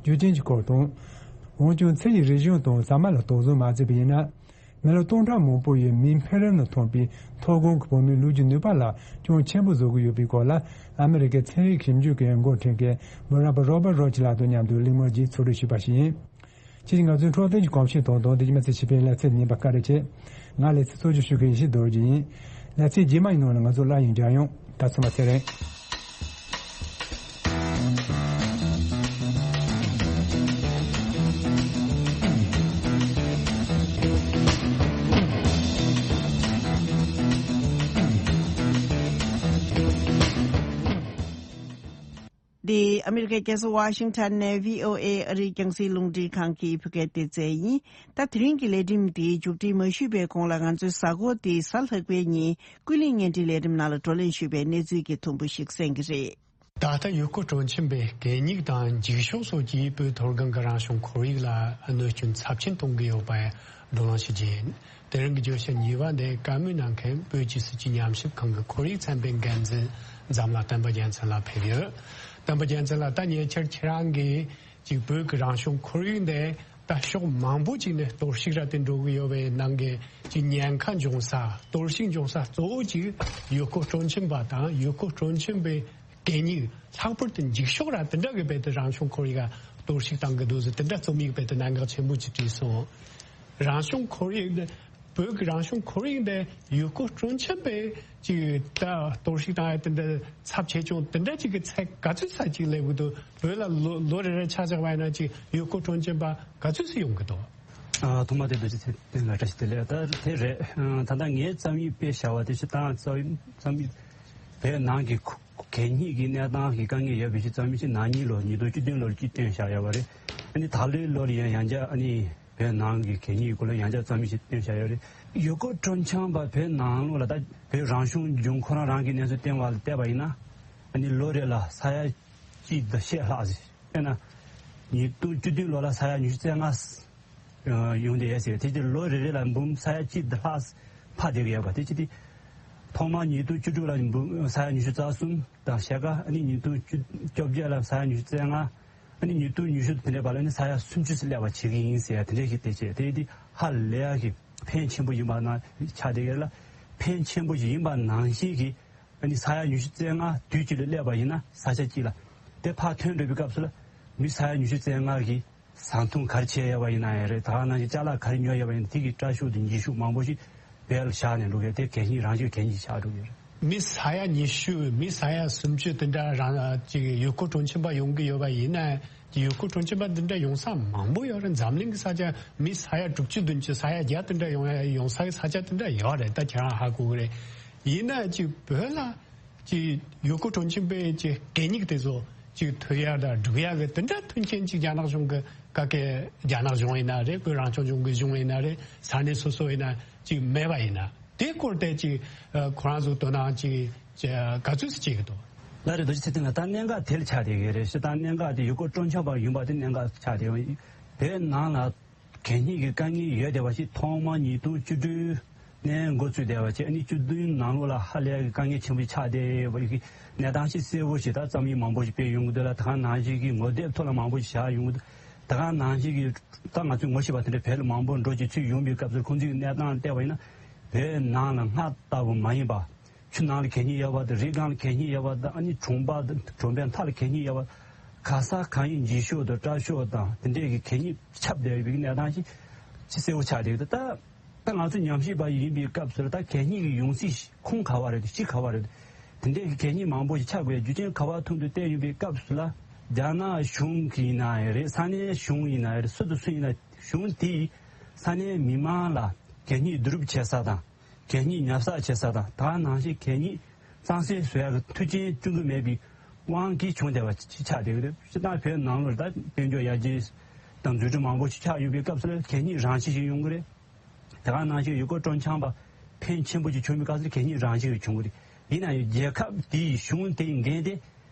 རྒྱུ་རྐྱེན་གྱི་སྐོར་དང་། འོན་ཀྱང་ཚེ་ཡི་རིག་གཞུང་དང་ཟ་མ་ལ་དོགས་ཟོན་མ་བྱས་པ་ཡིན་ན། མི་ལོ་སྟོང་ཕྲག་མང་པོ་ཡི་མིའི་འཕེལ་རིམ་ལ་ཐོན་པའི་མཐོ་གོང་གི་བོད་མིའི་ལུས་ཀྱི་ནུས་པ་ལ་སྐྱོན་ཆེན་པོ་བཟོ་གི་ཡོད་པའི་སྐོར་ལ། ཨ་མི་རི་ཀའི་ཚན་རིག་ཞིབ་འཇུག་གི་འགོ་ཁྲིད་མཁན་མི་རབས་པ་Robert Roche ལགས་དང་མཉམ་དུ་གླེང་མོལ་གྱིས་ཚོགས་འདུ་ཞུས་པ་ཞིག་ཡིན། ཁྱེད་ཀྱིས་ང་ཚོའི་འཕྲོད་བསྟེན་གྱི་གོམས་གཤིས་དང་དོན་དེ་ཉི་མ་ཚེ་ཕྱི་པའི་ལེ་ཚན་ཉིན་པ་བཀའ་དྲིན་ཆེ། ང་ལེ་ཚན་གཙོ་སྐྱོང་ཞུ་མཁན་ཡེ་ཤེས་རྡོ་རྗེ་ཡིན། ལེ་ཚན་རྗེས་མ་ཡི་ནང་ལ་ང་ཚོ་སླར་ཡང་མཇལ་ཡོང་། ད་ཚོད་མ་ཚད་རེད། འདི་ཨ་མི་རི་ཀའི་རྒྱལ་ས་ཝ་ཤིང་ཊོན་ནས་ཝི་ཨོ་ཨེ་ཨ་རིའི་རྒྱང་སྲིང་རླུང་འཕྲིན་ཁང་གི་བོད་སྐད་སྡེ་ཚན་ཡིན། ད་དེ་རིང་གི་ལས་རིམ་འདི་མཇུག་སྒྲིལ་མ་ཞུས་པའི་གོང་ལ་ང་ཚོའི་གཟའ་འཁོར་འདིའི་གཟའ་ལྷག་པའི་ཉིན་ཀུན་གླེང་བརྙན་འཕྲིན་ལས་རིམ་ནང་ལ་བགྲོ་གླེང་ཞུས་པའི་གནས་ཚུལ་གྱི་དུམ་བུ་ཞིག་གསན་གྱི་རེད། ད་ལྟ་ཡུལ་སྐོར་སྤྲོ་འཆམ་པའི་གད་སྙིགས་དང་འགྱིག་ཤོག་སོགས་ཀྱིས་བོད་མཐོ་སྒང་གི་རང་བྱུང་ཁོར་ཡུག་ལ་གནོད་སྐྱོན་ཚབས་ཆེན་གཏོང་གི་ཡོད་པའི་བགྲོ་གླེང་ཞུ་རྒྱུ་ཡིན། དེ་རིང་གི་བརྗོད་བྱ་གཉིས་པ་འདི་བཀའ་མོལ་གནང་མཁན་བོད་ཀྱི་སྲིད་བྱུས་ཉམས་ཞིབ་ཁང་གི་ཁོར་ཡུག་ཚན་པའི་འགན་འཛིན་འཛམ་ལྷ་བསྟན་པ་རྒྱལ་མཚན་ལགས་ཕེབས་ཡོད། བསྟན་པ་རྒྱལ་མཚན་ལགས། ད་ཉེ་ཆར་ཁྱེད་རང་གིས་ཅིག་བོད་ཀྱི་རང་བྱུང་ཁོར་ཡུག་འདི་ད་ཕྱོགས་མང་པོ་ཅིག་ནས་གཏོར་བཤིག་ར་དེ་འགྲོ་གི་ཡོད་པའི་ནང་གི་ཅིག་ཉེན་ཁ་འབྱུང་ས། གཏོར་བཤིག་འབྱུང་ས་གཙོ་བོ་ཅིག་ཡུལ་སྐོར་སྤྲོ་འཆམ་པ་དང་། ཡུལ་སྐོར་སྤྲོ་འཆམ་པའི་གད་སྙིགས། ལྷག་པར་དུ་འགྱིག་ཤོག་ར་དེ་འདྲ་གི་རྦད་དེ་རང་བྱུང་ཁོར་ཡུག་ག་གཏོར་བཤིག་བཏང་གི་འདུག་ཟེར། དེ་འདྲ་རྩོམ་ཡིག་རྦད་དེ་གནད་འགག་ཆེན་པོ་ཅིག་བྲིས་སོང་། རང་བྱུང་ཁོར་ཡུག་འདི། བོད་ཀྱི་རང་བྱུང་ཁོར་ཡུག་འདི་ཡུལ་སྐོར་སྤྲོ་འཆམ་པས་ཅིག་ད་གཏོར་བཤིག་བཏང་ཡ་དེ་འདྲ་ཚབས་ཆེ་ཆུང་དེ་འདྲ་ཅིག་གི་ཚད་ག་ཚོད་ས་ཅིག་སླེབས་ཀྱི་འདུག་བོད་ལ་ལོ་ལོ་རེ་རེ་ཆ་བཞག་པ་ཡིན་ན་ཅིག་ཡུལ་སྐོར་སྤྲོ་འཆམ་པ་ག་ཚོད་ཙམ་ཡོང་གི་འདུག་ཨ། ཐོག་མ་དེ་རྡོ་རྗེ་ཚེ་བརྟན་ལ་བཀྲ་ཤིས་བདེ་ལེགས། ད་དེ་རེད། ད་ལྟ་ངའི་རྩོམ་ཡིག་དཔེ་བཞག་པ་དེ་སྤྱིར་བཏང་རྩོམ་ཡིག་རྩོམ་ཡིག་བོད་ནང་གི་གད་སྙིགས་ཀྱི་གནས་སྟངས་ཀྱི་དཀའ་ངལ་ཡོད་པའི་ཕྱིར་རྩོམ་ཡིག་ཅིག་ནག་ཉེས་ལོ་ཉིས་སྟོང་བཅུ་བདུན་ལོར་ཅིག་བཏོན་བཞག་ཡོད་པ་རེད། ཨ་ནི་ད་ལོའི་ལོར་ཡང་ཡང་བསྐྱར་ཨ་ནི་བོད་ནང་གི་གད་སྙིགས་ཀྱི་སྐོར་ལ་ཡང་བསྐྱར་རྩོམ་ཡིག་ཅིག་བཏོན་བཞག་ཡོད་རེད། ཡུལ་སྐོར་སྤྲོ་འཆམ་པ་བོད་ནང་ལོགས་ལ་ད་བོད་རང་བྱུང་ལྗོངས་ཁོ་རང་རང་གི་གནས་ཚུལ་བསྟན་པ་ལ་བལྟས་པ་ཡིན་ན། ཨ་ནི་ལོ་རེ་ལ་ས་ཡ་གཅིག་དང་ཕྱེད་ལྷག་ཟིན། དཔེར་ན། ཉིས་སྟོང་བཅུ་བདུན་ལོ་ལ་ས་ཡ་ཉི་ཤུ་རྩ་ལྔ་ཡོང་བསྡད་ཡོད་ཟེར། དེ་ཕྱིར་ལོ་རེ་རེ་ལ་འབུམ་ས་ཡ་གཅིག་དང་ལྷག་འཕར་བསྡད་ཀྱི་ཡོད་པ་དེ་ཅི་སྟེ། ཐོག་མར་ཉིས་སྟོང་བཅུ་དྲུག་ལ་འབུམ་ས་ཡ་ཉི་ཤུ་རྩ་གསུམ་དང་ཕྱེད་ཀ། ཨ་ནི་ཉིས་སྟོང་བཅོ་བརྒྱད་ལ་ས་ཡ་ཉི་ཤུ་རྩ་ལྔ། ཨ་ནི་ཉིས་སྟོང་ཉི་ཤུ་དེ་འདྲའི་བར་ལ་ནི་ས་ཡ་སུམ་ཅུ་ཙམ་སླེབས་པ་བྱེད་ཀྱི་ཡིན་ཟེར་ཡ་དེ་འདྲ་ཞིག་བལྟས་བྱས། དེ་དེ་ཧ་ལས་ཡ་གི་ཕན་ཆེན་པོ་ཡིན་པ་ན་ཆགས་བསྡད་ཀྱི་རེད་ལ། ཕན་ཆེན་པོ་ཞིག་ཡིན་པ་ནང་བཞིན་གྱི། ཨ་ནི་ས་ཡ་ཉི་ཤུ་རྩ་ལྔ་དུས་གཅིག་ལ་སླེབས་པ་ཡིན་ན་ས་ཆ་གཅིག་ལ། དེ་ཕར་ཐོན་འགྲོ་བའི་སྐབས་སུ་ལ་མི་ས་ཡ་ཉི་ཤུ་རྩ་ལྔ་གིས་ཟ་འཐུང་ག་རེ་བྱས་ཡོད་པ་ཡིན་ན་ཡང་རེད། ད་ག་ནང་བཞིན་ཅ་ལག་ག་རེ་ཉོས་ཡོད་པ་ཡིན་ན་དེ་གི་སྐྲ་ཤོག་དང་འགྱིག་ཤོག་མང་པོ་ཞིག་བོད་ལ་བཞག་ནས་འགྲོ་གི། དེ་གད་སྙིགས་རང་བཞིན་གད་སྙིགས་ཆགས་འགྲོ་གི་རེད། མི་ས་ཡ་ཉི་ཤུ། མི་ས་ཡ་སུམ་ཅུ་དེ་འདྲ་རང་ཅིག་ཡུལ་སྐོར་སྤྲོ་འཆམ་པ་ཡོང་གི་ཡོད་པ་ཡིན་ན། ཡུལ་སྐོར་སྤྲོ་འཆམ་པ་འདི་འདྲ་ཡོང་ས་མང་པོ་ཡོད་རེད། འཛམ་གླིང་གི་ས་ཆ་མི་ས་ཡ་དྲུག་ཅུ་བདུན་ཅུ་ས་ཡ་བརྒྱ་དེ་འདྲ་ཡོང་ཡ་ཡོང་ས་གི་ས་ཆ་དེ་འདྲ་ཡོད་རེད། ད་ཁྱེད་རང་ཧ་གོ་གི་རེད། ཡིན་ན་ཅིག་བོད་ལ་ཅིག་ཡུལ་སྐོར་སྤྲོ་འཆམ་པའི་ཅིག་གད་སྙིགས་དེ་ཚོ་ཅིག་ཐོན་ཡ་དང་སྒྲུག་ཡ་གི་དེ་འདྲ་མཐུན་རྐྱེན་ཅིག་རྒྱ་ནག་གཞུང་གི་ག་གེ་རྒྱ་ནག་གཞུང་ཡིན་ན་རེད། བོད་རང་སྐྱོང་ལྗོངས་ཀྱི་གཞུང་ཡིན་ན་རེད། ས་གནས་སོ་སོ་ཡིན་ན་ཅིག་མེད་པ་ཡིན་ན། དེའི་སྐོར་དེ་ཅིག་ཨ་ཁོ་རང་ཚོ་དོ་སྣང་ཅིག་ཅིག་ག་ཚོད་ཅིག་བྱེད་ཀྱི་འདུག་ལགས་རེད། རྡོ་རྗེ་ཚེ་བརྟན་ལགས། ད་གནད་འགག་དེ་ལ་ཆགས་བསྡད་ཀྱི་རེད། སྤྱིར་བཏང་གནད་འགག་དེ་ཡུལ་སྐོར་སྤྲོ་འཆམ་པ་ཡིན་པ་དེ་གནད་འགག་ཆགས་བསྡད་ཡོད། བོད་ནང་ལ་གད་སྙིགས་ཀྱི་དཀའ་ངལ་ཡོད་བསྡད་པ་ཞིག་ཐོག་མ་ཉིས་སྟོང་བཅུ་དྲུག་ནས་འགོ་བཙུགས་བསྡད་པ་བྱས། ཨ་ནི་བཅུ་བདུན་ནང་ལོགས་ལ་ཧ་ལས་ཀྱི་དཀའ་ངལ་ཆེན་པོ་ཞིག་ཆགས་བསྡད་ཡོད་པ་ཡི་གནས་སྟངས་ཤིག་གསལ་བོ་ཞིག་ད་རྩོམ་ཡིག་མང་པོ་ཞིག་སྤེལ་ཡོང་གི་འདུག་ལ། ད་ག་ནང་བཞིན་གྱི་ངོ་དེབ་ཐོག་ལ་མང་པོ་ཞིག་བཞག་ཡོང་གི་འདུག་ད་ག་ནང་བཞིན་གྱི་ད་ང་ཚོས་ངོ་ཤེས་པ་དེ་འདྲ་བོད་ལ་མང་པོ་འགྲོ་བྱེད་ཚུད་ཡོང་པའི་སྐབས་སུ་ཁོང་ཚོའི་གནས་སྟངས་བལྟས་པ་ཡིན་ན། བོད་ནང་ལ་སྔར་ལྟ་བུ་མ་ཡིན་པ། ཆུ་ནང་ལ་གད་སྙིགས་ཡོད་པ་དང་། རི་སྒང་ལ་གད་སྙིགས་ཡོད་པ་དང་། ཨ་ནི་གྲོང་པ་དང་གྲོང་པའི་མཐའ་ལ་གད་སྙིགས་ཡོད་པ། ག་ས་གང་ཡིན་འགྱིག་ཤོག་དང་སྐྲ་ཤོག་དང་དེ་འདྲས་ཀྱི་གད་སྙིགས་ཁྱབ་བསྡད་པའི་གནས་སྟངས་ཤིག་ཅིག་གསལ་བོ་ཆགས་བསྡད་ཀྱི་འདུག་ད་ད་ང་ཚོ་ཉམས་ཞིབ་པ་ཡིན་པའི་སྐབས་སུ་ལ་ད་གད་སྙིགས་ཀྱི་ཡོང་སྲིད་ཁུངས་ག་བ་རེད། གཞི་ག་བ་རེད། དེ་འདྲས་ཀྱི་གད་སྙིགས་མང་པོ་ཞིག་ཆགས་དགོས་རྒྱུ་རྐྱེན་ག་བ་ཐུག་འདུག་བལྟས་ཡོང་པའི་སྐབས་སུ་ལ། རྒྱ་ནག་གཞུང་གི་ཡིན་ན་ཡང་རེད། ས་གནས་གཞུང་ཡིན་ན་ཡང་རེད། སུ་དང་སུ་ཡིན་ན་གཞུང་དེས་ས་གནས་མི་མང་ལ་གད་སྙིགས་བསྡུ་རུབ་བྱེད་ས་དང་། གད་སྙིགས་ཉར་ས་བྱེད་ས་དང་། ད་ནང་བཞིན་གད་སྙིགས་གཙང་སེལ་བཟོ་ཡག་གི་མཐུན་རྐྱེན་བསྐྲུན་གྱི་མེད་པའི་དབང་གིས་བྱུང་བསྡད་པ་ཅིག་ཆགས་བསྡད་ཀྱི་རེད། སྤྱིར་བཏང་བོད་ནང་ལོགས་ད་དཔལ་འབྱོར་ཡར་རྒྱས་དང་འཛུགས་སྐྲུན་མང་པོ་ཞིག་ཆགས་ཡོད་པའི་སྐབས་སུ་ལ་གད་སྙིགས་རང་བཞིན་ཞིག་ཡོང་གི་རེད། དེ་ག་ནང་བཞིན་ཡུལ་སྐོར་སྤྲོ་འཆམ་པ་ཕོན་ཆེན་པོ་ཅིག་བྱུང་བའི་སྐབས་སུ་གད་སྙིགས་རང་བཞིན་ཞིག་བྱུང་གི་རེད། ཡིན་ན་ཡང་རྒྱལ་ཁབ་དེའི་གཞུང་དེའི་འགན་དེ་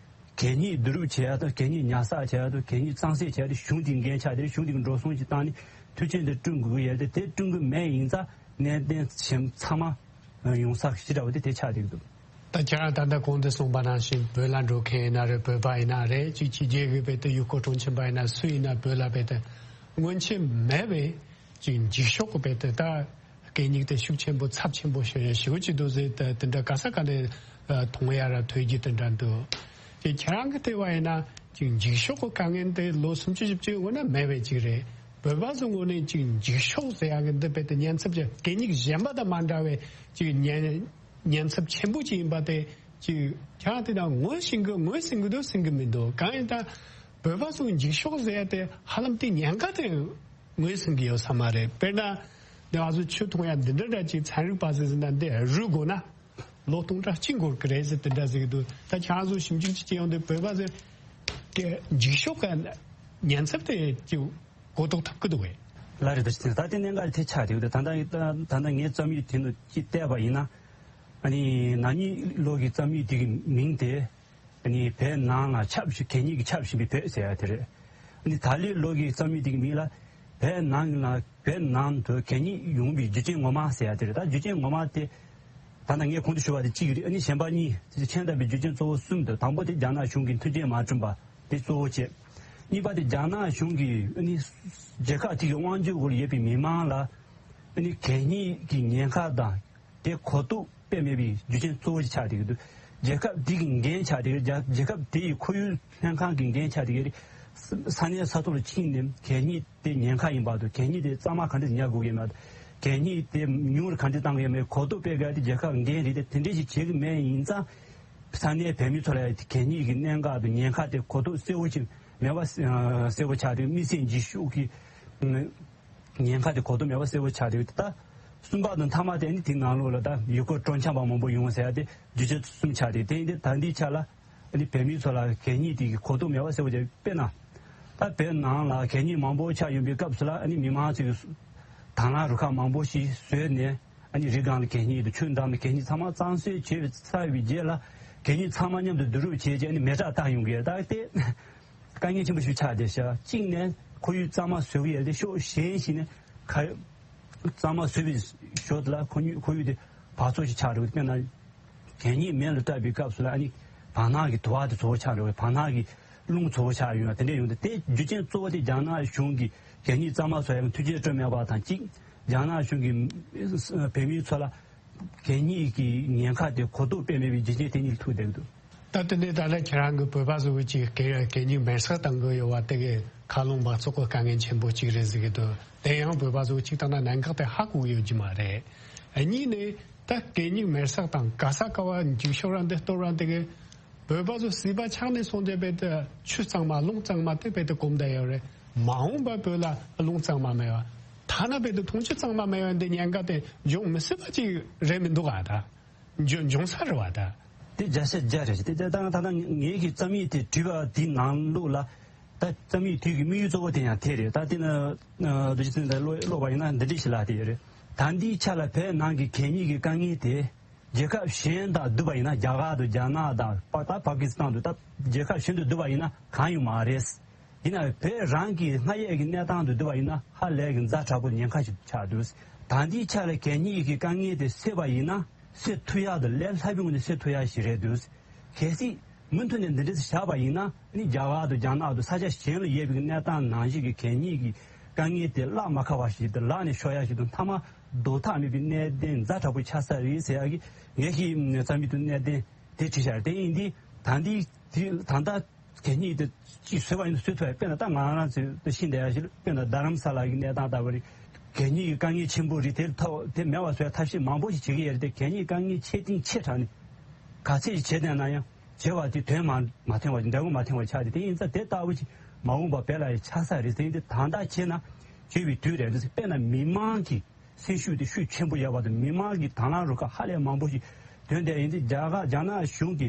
གད་སྙིགས་བསྡུ་རུབ་བྱེད་ཡག་དང་། གད་སྙིགས་ཉར་ས་བྱེད་ཡག་དང་། གད་སྙིགས་གཙང་སེལ་བྱེད་ཡག་དེ་གཞུང་དེའི་འགན་ཆགས་དེ་རེད། གཞུང་དེ་གི་འགྲོ་སོང་ཞིག་བཏང་ནས་མཐུན་རྐྱེན་དེ་བསྐྲུན་དགོས་ཀྱི་ཡོད་རེད་དེ། དེ་བསྐྲུན་གྱི་མེད་ཡིན་ཙང་གནད་དོན་ཆེན་ཚང་མ་ཡོང་ས་ཞིག་འདྲ་བོ་དེ་དེ་ཆགས་བསྡད་ཀྱི་འདུག་ད་ཁྱེད་རང་ད་ལྟ་གོང་དུ་གསུངས་པ་ནང་བཞིན་བོད་ལ་འགྲོ་མཁན་ཡིན་ན་རེད། བོད་པ་ཡིན་ན་རེད། ཅིག་ཕྱི་རྒྱལ་གྱི་བོད་དུ་ཡུལ་སྐོར་སྤྲོ་འཆམ་པ་ཡིན་ན་སུ་ཡིན་ན་བོད་ལ་བོད་དུ་སྔོན་ཆད་མེད་པའི་ཅིག་འགྱིག་ཤོག་གི་བོད་དུ་ད་གད་སྙིགས་དེ་ཤུགས་ཆེན་པོ་ཚབས་ཆེན་པོ་ཞིག་ཞིག་ཅིག་འདུག་ཟེར། ད་དེ་འདྲ་ག་ས་ག་ནས་མཐོང་ཡ་ར་ཐོས་རྒྱུ་དེ་འདྲ་འདུག་དེ་ཁྱེད་རང་གི་ལྟ་བ་ཡིན་ན་ཅིག་འགྱིག་ཤོག་གི་དཀའ་ངལ་འདི་ལོ་སུམ་ཅུ་བཞི་བཅུའི་སྔོན་ན་མེད་པའི་ཅིག་རེད། བོད་པ་ཚོའི་ངོས་ནས་ཅིག་འགྱིག་ཤོག་ཟེར་ཡ་གི་འདི་བོད་དུ་ཉེན་ཚབས་ཀྱི་གད་སྙིགས་གཞན་པ་དང་མ་འདྲ་བའི་ཅིག་ཉེན་ཉེན་ཚབས་ཆེན་པོ་ཅིག་ཡིན་པ་དེ་ཅིག་ཁྱེད་རང་དེ་དང་ངོས་ཟིན་གི་ངོས་ཟིན་གི་འདུག་ཟིན་གི་མི་འདུག་གང་ཡིན་ད་བོད་པ་ཚོ་འགྱིག་ཤོག་ཟེར་ཡ་དེ་ཧ་ལམ་དེ་ཉེན་ཁ་དེ་ངོས་ཟིན་གི་ཡོད་ས་མ་རེད། དཔེར་ན་འདི་ང་ཚོ་ཆུ་འཐུང་ཡ་འདི་འདྲ་འདྲ་ཅིག་ཚན་རིག་པ་ཟེར་ཟིན་ན་འདི་རུལ་དགོས་ན་ལོ་སྟོང་ཕྲག་གཅིག་འགོར་གི་རེད་ཟེར་དེ་འདྲ་ཟེར་གི་འདུག་ད་ཁྱེད་རང་ཚོ་ཞིབ་འཇུག་ཅིག་བྱེད་ཡོང་དུས་བོད་པ་ཚོས་འགྱིག་ཤོག་གི་ཉེན་ཚབས་དེ་ཅིག་གོ་རྟོགས་ཐུབ་ཀྱི་འདུག་གས། ལགས་རེད། ད་ད་ལྟའི་གནད་འགག་དེ་ཆགས་བསྡད་ཡོད། ད་ད་ད་ད་ངའི་རྩོམ་ཡིག་དེ་ནང་ཅིག་བལྟས་པ་ཡིན་ན། ཨ་ནི་ན་ནིང་ལོ་གི་རྩོམ་ཡིག་དེ་གི་མིང་དེ། ཨ་ནི་བོད་ནང་ལ་ཁྱབ་བཞིན་གད་སྙིགས་ཀྱིས་ཁྱབ་བཞིན་པའི་བོད་ཟེར་ཡ་དེ་རེད། ཨ་ནི་ད་ལོའི་ལོ་གི་རྩོམ་ཡིག་དེ་གི་མིང་ལ་བོད་ནང་ལ་བོད་ནང་དུ་གད་སྙིགས་ཡོང་བའི་རྒྱུ་རྐྱེན་ངོ་མ་ཟེར་ཡ་དེ་རེད། ད་རྒྱུ་རྐྱེན་ངོ་མ་དེ་ད་ལྟ་ངས་གོང་དུ་ཞུས་པ་དེ་གཅིག་རེད། ཨ་ནི་གཞན་པ་གཉིས་དེ་ཁྱབ་བསྡད་པའི་རྒྱུ་རྐྱེན་གཙོ་བོ་གསུམ་དེ། དང་པོ་དེ་རྒྱ་ནག་གཞུང་གིས་མཐུན་རྐྱེན་མ་བསྐྲུན་པ་དེ་གཙོ་བོ་བྱས། གཉིས་པ་དེ་རྒྱ་ནག་གཞུང་གིས་ཨ་ནི་རྒྱལ་ཁབ་དེ་གི་དབང་སྒྱུར་འོག་ལ་ཡོད་པའི་མི་མང་ལ་ཨ་ནི་གད་སྙིགས་ཀྱི་ཉེན་ཁ་དང་དེ་གོ་རྟོགས་སྤེལ་མེད་པའི་རྒྱུ་རྐྱེན་གཙོ་བོ་ཞིག་ཆགས་བསྡད་ཀྱི་འདུག་རྒྱལ་ཁབ་དེ་གི་འགན་ཆགས་བསྡད་ཀྱི་རེད། རྒྱལ་རྒྱལ་ཁབ་དེ་ཡི་ཁོར་ཡུག་ལྷན་ཁང་གི་འགན་ཆགས་བསྡད་ཀྱི་རེད། ས་ས་གནས་ས་ཐོག་ལ་ཕྱིན་ནས་གད་སྙིགས་དེ་ཉེན་ཁ་ཡིན་པ་དང་། གད་སྙིགས་དེ་གཙང་མ་ག་འདྲ་ཉར་དགོས་ཀྱི་མེད། གད་སྙིགས་དེ་ཉུང་རུ་ག་འདྲ་བཏང་དགོས་ཀྱི་མེད། གོ་རྟོགས་སྤེལ་དགོས་ཡ་དེ་རྒྱལ་ཁབ་འགན་རེད་དེ། དེ་འདྲ་ཞིག་བྱེད་ཀྱི་མེད། ཡིན་ཙང་ས་གནས་བོད་མི་ཚོ་ལ་ཡ་གད་སྙིགས་ཀྱི་གནད་འགག་དང་ཉེན་ཁ་དེ་གོ་རྟོགས་གསལ་བོ་ཞིག་མེད་པ། ཨ་གསལ་བོ་ཆགས་ཏེ་དམིགས་བསལ་འགྱིག་ཤོག་གི་ཨ་ཉེན་ཁ་དེ་གོ་རྟོགས་མེད་པ་གསལ་བོ་ཆགས་ཏེ། ད་གསུམ་པ་དང་མཐའ་མ་དེ་ནི་དེའི་ནང་ལོགས་ལ་ད་ཡུལ་སྐོར་སྤྲོ་འཆམ་པ་མང་པོ་ཡོང་ཟེར་ཡ་དེ་རྒྱུ་རྐྱེན་གསུམ་ཆགས་ཏེ། དེ་ཡིན་དུས་ད་འདིའི་ཆ་ལ་ཨ་ནི་བོད་མི་ཚོ་ལ་གད་སྙིགས་དེ་གི་གོ་རྟོགས་མེད་པ་གསལ་བོ་ཆགས། དཔེར་ན་ད་བོད་ནང་ལ་གད་སྙིགས་མང་པོ་ཆགས་ཡོང་པའི་སྐབས་སུ་ལ་ཨ་ནི་མི་མང་ཚོས་དང་བླངས་རུ་ཁག་མང་པོ་ཞིག་བཟོས་ནས། ཨ་ནི་རི་སྒང་ལ་གད་སྙིགས་དང་ཆུ་འགྲམ་ལ་གད་སྙིགས་ཚང་མ་གཙང་བཟོ་བྱས་ཚར་བའི་རྗེས་ལ་གད་སྙིགས་ཚང་མ་མཉམ་དུ་བསྡུ་རུབ་བྱས་རྗེས་ཨ་ནི་མེ་སྲེག་བཏང་ཡོང་གི་རེད། ད་དེ་དཀའ་ངལ་ཆེན་པོ་ཞིག་ཆགས་བསྡད་ཤག་གཅིག་ནས་ཁོར་ཡུག་གཙང་མ་བཟོ་གི་ཡོད་དེ། ཕྱོགས་གཞན་ཞིག་ནས་ཁ་གཙང་མ་བཟོ་བའི་ཞོར་དུ་ལ་ཁོར་ཡུག་ཁོར་ཡུག་དེ་འབག་བཙོག་ཞིག་ཆགས་འགྲོ་གི། དཔེར་ན་གད་སྙིགས་མེ་ལ་བཀྲ་བའི་སྐབས་སུ་ལ་ཨ་ནི་བར་སྣང་གི་དུ་བ་དེ་བཙོག་པོ་ཆགས་འགྲོ་གི། བར་སྣང་གི་རླུང་བཙོག་པོ་ཆགས་ཡོང་བ་དེ་འདྲ་ཡོང་དུས། དེ་རྒྱུ་རྐྱེན་གཙོ་བོ་དེ་རྒྱ་ནག་གཞུང་གིས་གད་སྙིགས་གཙང་མ་བཟོ་ཡག་མཐུན་རྐྱེན་སྤྲོད་མེད་པ་དང་གཅིག་རྒྱ་ནག་གཞུང་གིས་བོད་མི་ཚོ་ལ་གད་སྙིགས་ཀྱི་ཉེན་ཁ་དེ་གོ་རྟོགས་སྤེལ་མེད་པའི་རྒྱུ་རྐྱེན་དེ་གཉིས་ལ་ཐུག་བསྡད་ཀྱི་འདུག་ད་དེ་ནས་ད་ལྟ་ཁྱེད་རང་གི་བོད་པ་ཚོ་གི་གད་གད་སྙིགས་མེ་སྲེག་བཏང་གི་ཡོད་པ་དེ་གི་མཁའ་རླུང་འབག་བཙོག་གི་དཀའ་ངལ་ཆེན་པོ་གཅིག་རེད་ཟེར་གི་འདུག་དེ་ཡང་བོད་པ་ཚོ་གཅིག་བཏང་ན་གནད་འགག་དེ་ཧ་གོ་གི་ཡོད་ཀྱི་མ་རེད། གཉིས་ནས་ད་གད་སྙིགས་མེ་སྲེག་དང་ག་ས་ག་བ་འགྱིག་ཤོག་རང་དེ་གཏོར་རང་དེ་གི་བོད་པ་ཚོ་སྲིད་པ་ཆགས་ནས་སོང་དེ་བས་དེ་ཆུ་གཙང་མ་རླུང་གཙང་མ་དེ་བས་དེ་གོམས་བསྡད་ཡོད་རེད། མ་འོངས་པ་བོད་ལ་རླུང་གཙང་མ་མེད་པ། ཐ་ན་བོད་དུ་འཐུང་ཆུ་གཙང་མ་མེད་པ་འདི་ཉེན་ཁ་དེ་འབྱུང་མི་སྲིད་པ་ཅིག་རེད་མི་འདུག་ག་ད་འབྱུང་འབྱུང་ས་རེད་བ་ད། དེ་བརྒྱ་ཆ་བརྒྱ་རེད། དེ་ད་ད་ད་ངས་ཀྱི་རྩོམ་ཡིག་དེ་བྲིས་པ་དེའི་ནང་ལོགས་ལ་ད་རྩོམ་ཡིག་དེ་གི་དམིགས་ཡུལ་གཙོ་བོ་དེ་ཡང་དེ་རེད། ད་དེ་ནི་རྡོ་རྗེ་ཚེ་རིང་ལགས་ཀློག་པ་ཡིན་ན་འདི་འདྲ་ཞིག་ལབ་བསྡད་ཡོད་རེད། ད་འདིའི་ཆ་ལ་བོད་ནང་གི་གད་སྙིགས་ཀྱི་དཀའ་ངལ་དེ་རྒྱལ་ཁབ་གཞན་དང་བསྡུར་བ་ཡིན་ན། རྒྱ་གར་དང་རྒྱ་ནག་དང་པ་ད་པ་ཀི་སི་ཐན་དང་ད་རྒྱལ་ཁབ་གཞན་དང་བསྡུར་བ་ཡིན་ན་གང་ཡང་མ་རེད། ཡིན་ནའང་བོད་རང་གི་སྔར་ཡོད་ཀྱི་གནས་སྟངས་དང་བསྡུར་བ་ཡིན་ན་ཧ་ལས་ཀྱི་ཛ་དྲག་པོ་ཉེན་ཁ་ཞིག་ཆགས་འདུག་ད་ལྟའི་ཆ་ལ་གད་སྙིགས་ཀྱི་དཀའ་ངལ་དེ་སེལ་བ་ཡིན་ན་སེལ་ཐུབ་ཡག་དང་ལས་སླ་པོའི་ངང་ནས་སེལ་ཐུབ་ཡག་ཞིག་རེད་འདུག་གལ་སྲིད་མུ་མཐུད་ནས་འདི་འདྲ་ཞིག་བཞག་པ་ཡིན་ན་ནི་རྒྱ་གར་དང་རྒྱ་ནག་དང་ས་ཆ་གཞན་ལ་ཡོད་པའི་གནས་སྟངས་ནང་བཞིན་གྱི་གད་སྙིགས་ཀྱི་དཀའ་ངལ་དེ་ལག་མ་ཁ་བ་ཞིག་དང་ལག་ནས་ཤོར་ཡག་ཞིག་དང་མཐའ་མ་ཟློག་ཐབས་མེད་པའི་གནད་དོན་ཛ་དྲག་པོ་ཆགས་ས་རེད་ཟེར་ཡག་གི་ངེད་ཀྱི་རྩོམ་ཡིག་དུ་གནད་དོན་དེ་བྲིས་བཞག་དེ་ཡིན་དུས་ད་འདི་དེ་ད་ལྟ་གད་སྙིགས་དེ་ཅིག་བཟོས་པ་ཡིན་ན་བཟོས་ཐུབ་ཡ། དཔེར་ན་ད་ང་རང་ཚོའི་ཤིང་རྟ་ཡ་ཞིག་དཔེར་ན་རྡ་རམ་ས་ལ་གི་གནས་སྟངས་ལྟ་བུ་རེད། གད་སྙིགས་ཀྱི་དཀའ་ངལ་ཆེན་པོ་རེད། དེ་ཐོག་དེ་མེད་པ་བཟོ་ཡ་ཐབས་ཤེས་མང་པོ་ཞིག་བྱེད་ཀྱི་ཡོད་རེད་དེ། གད་སྙིགས་དཀའ་ངལ་ཆེ་འབྲིང་ཆེ་དྲགས་ནས་ག་ཚད་ཞིག་བྱས་བསྡད་ན་ཡང་ བྱས་པ་དེ་དོན་མ་མ་ཐེངས་པ་འབྲས་བུ་མ་ཐེངས་པ་ཆགས་ཏེ། དེ་ཡིན་ཙང་དེ་ལྟ་བུ་ཅིག་མ་འོངས་པ་བོད་ལ་ཡང་ཆགས་ས་རེད། དེ་ཡིན་དུས་ད་ལྟ་བྱས་ན་བྱས་པའི་དུས་རེད་འདུག་དཔེར་ན་མི་མང་གི་སེམས་ཤུགས་དེ་ཤུགས་ཆེན་པོ་ཡོད་པ་དང་། མི་མང་གི་དང་བླངས་རུ་ཁག་ཧ་ལས་མང་པོ་ཞིག་ཐོན་བསྡད་ཡིན་དུས། རྒྱ་གར་རྒྱ་ནག་གཞུང་གི་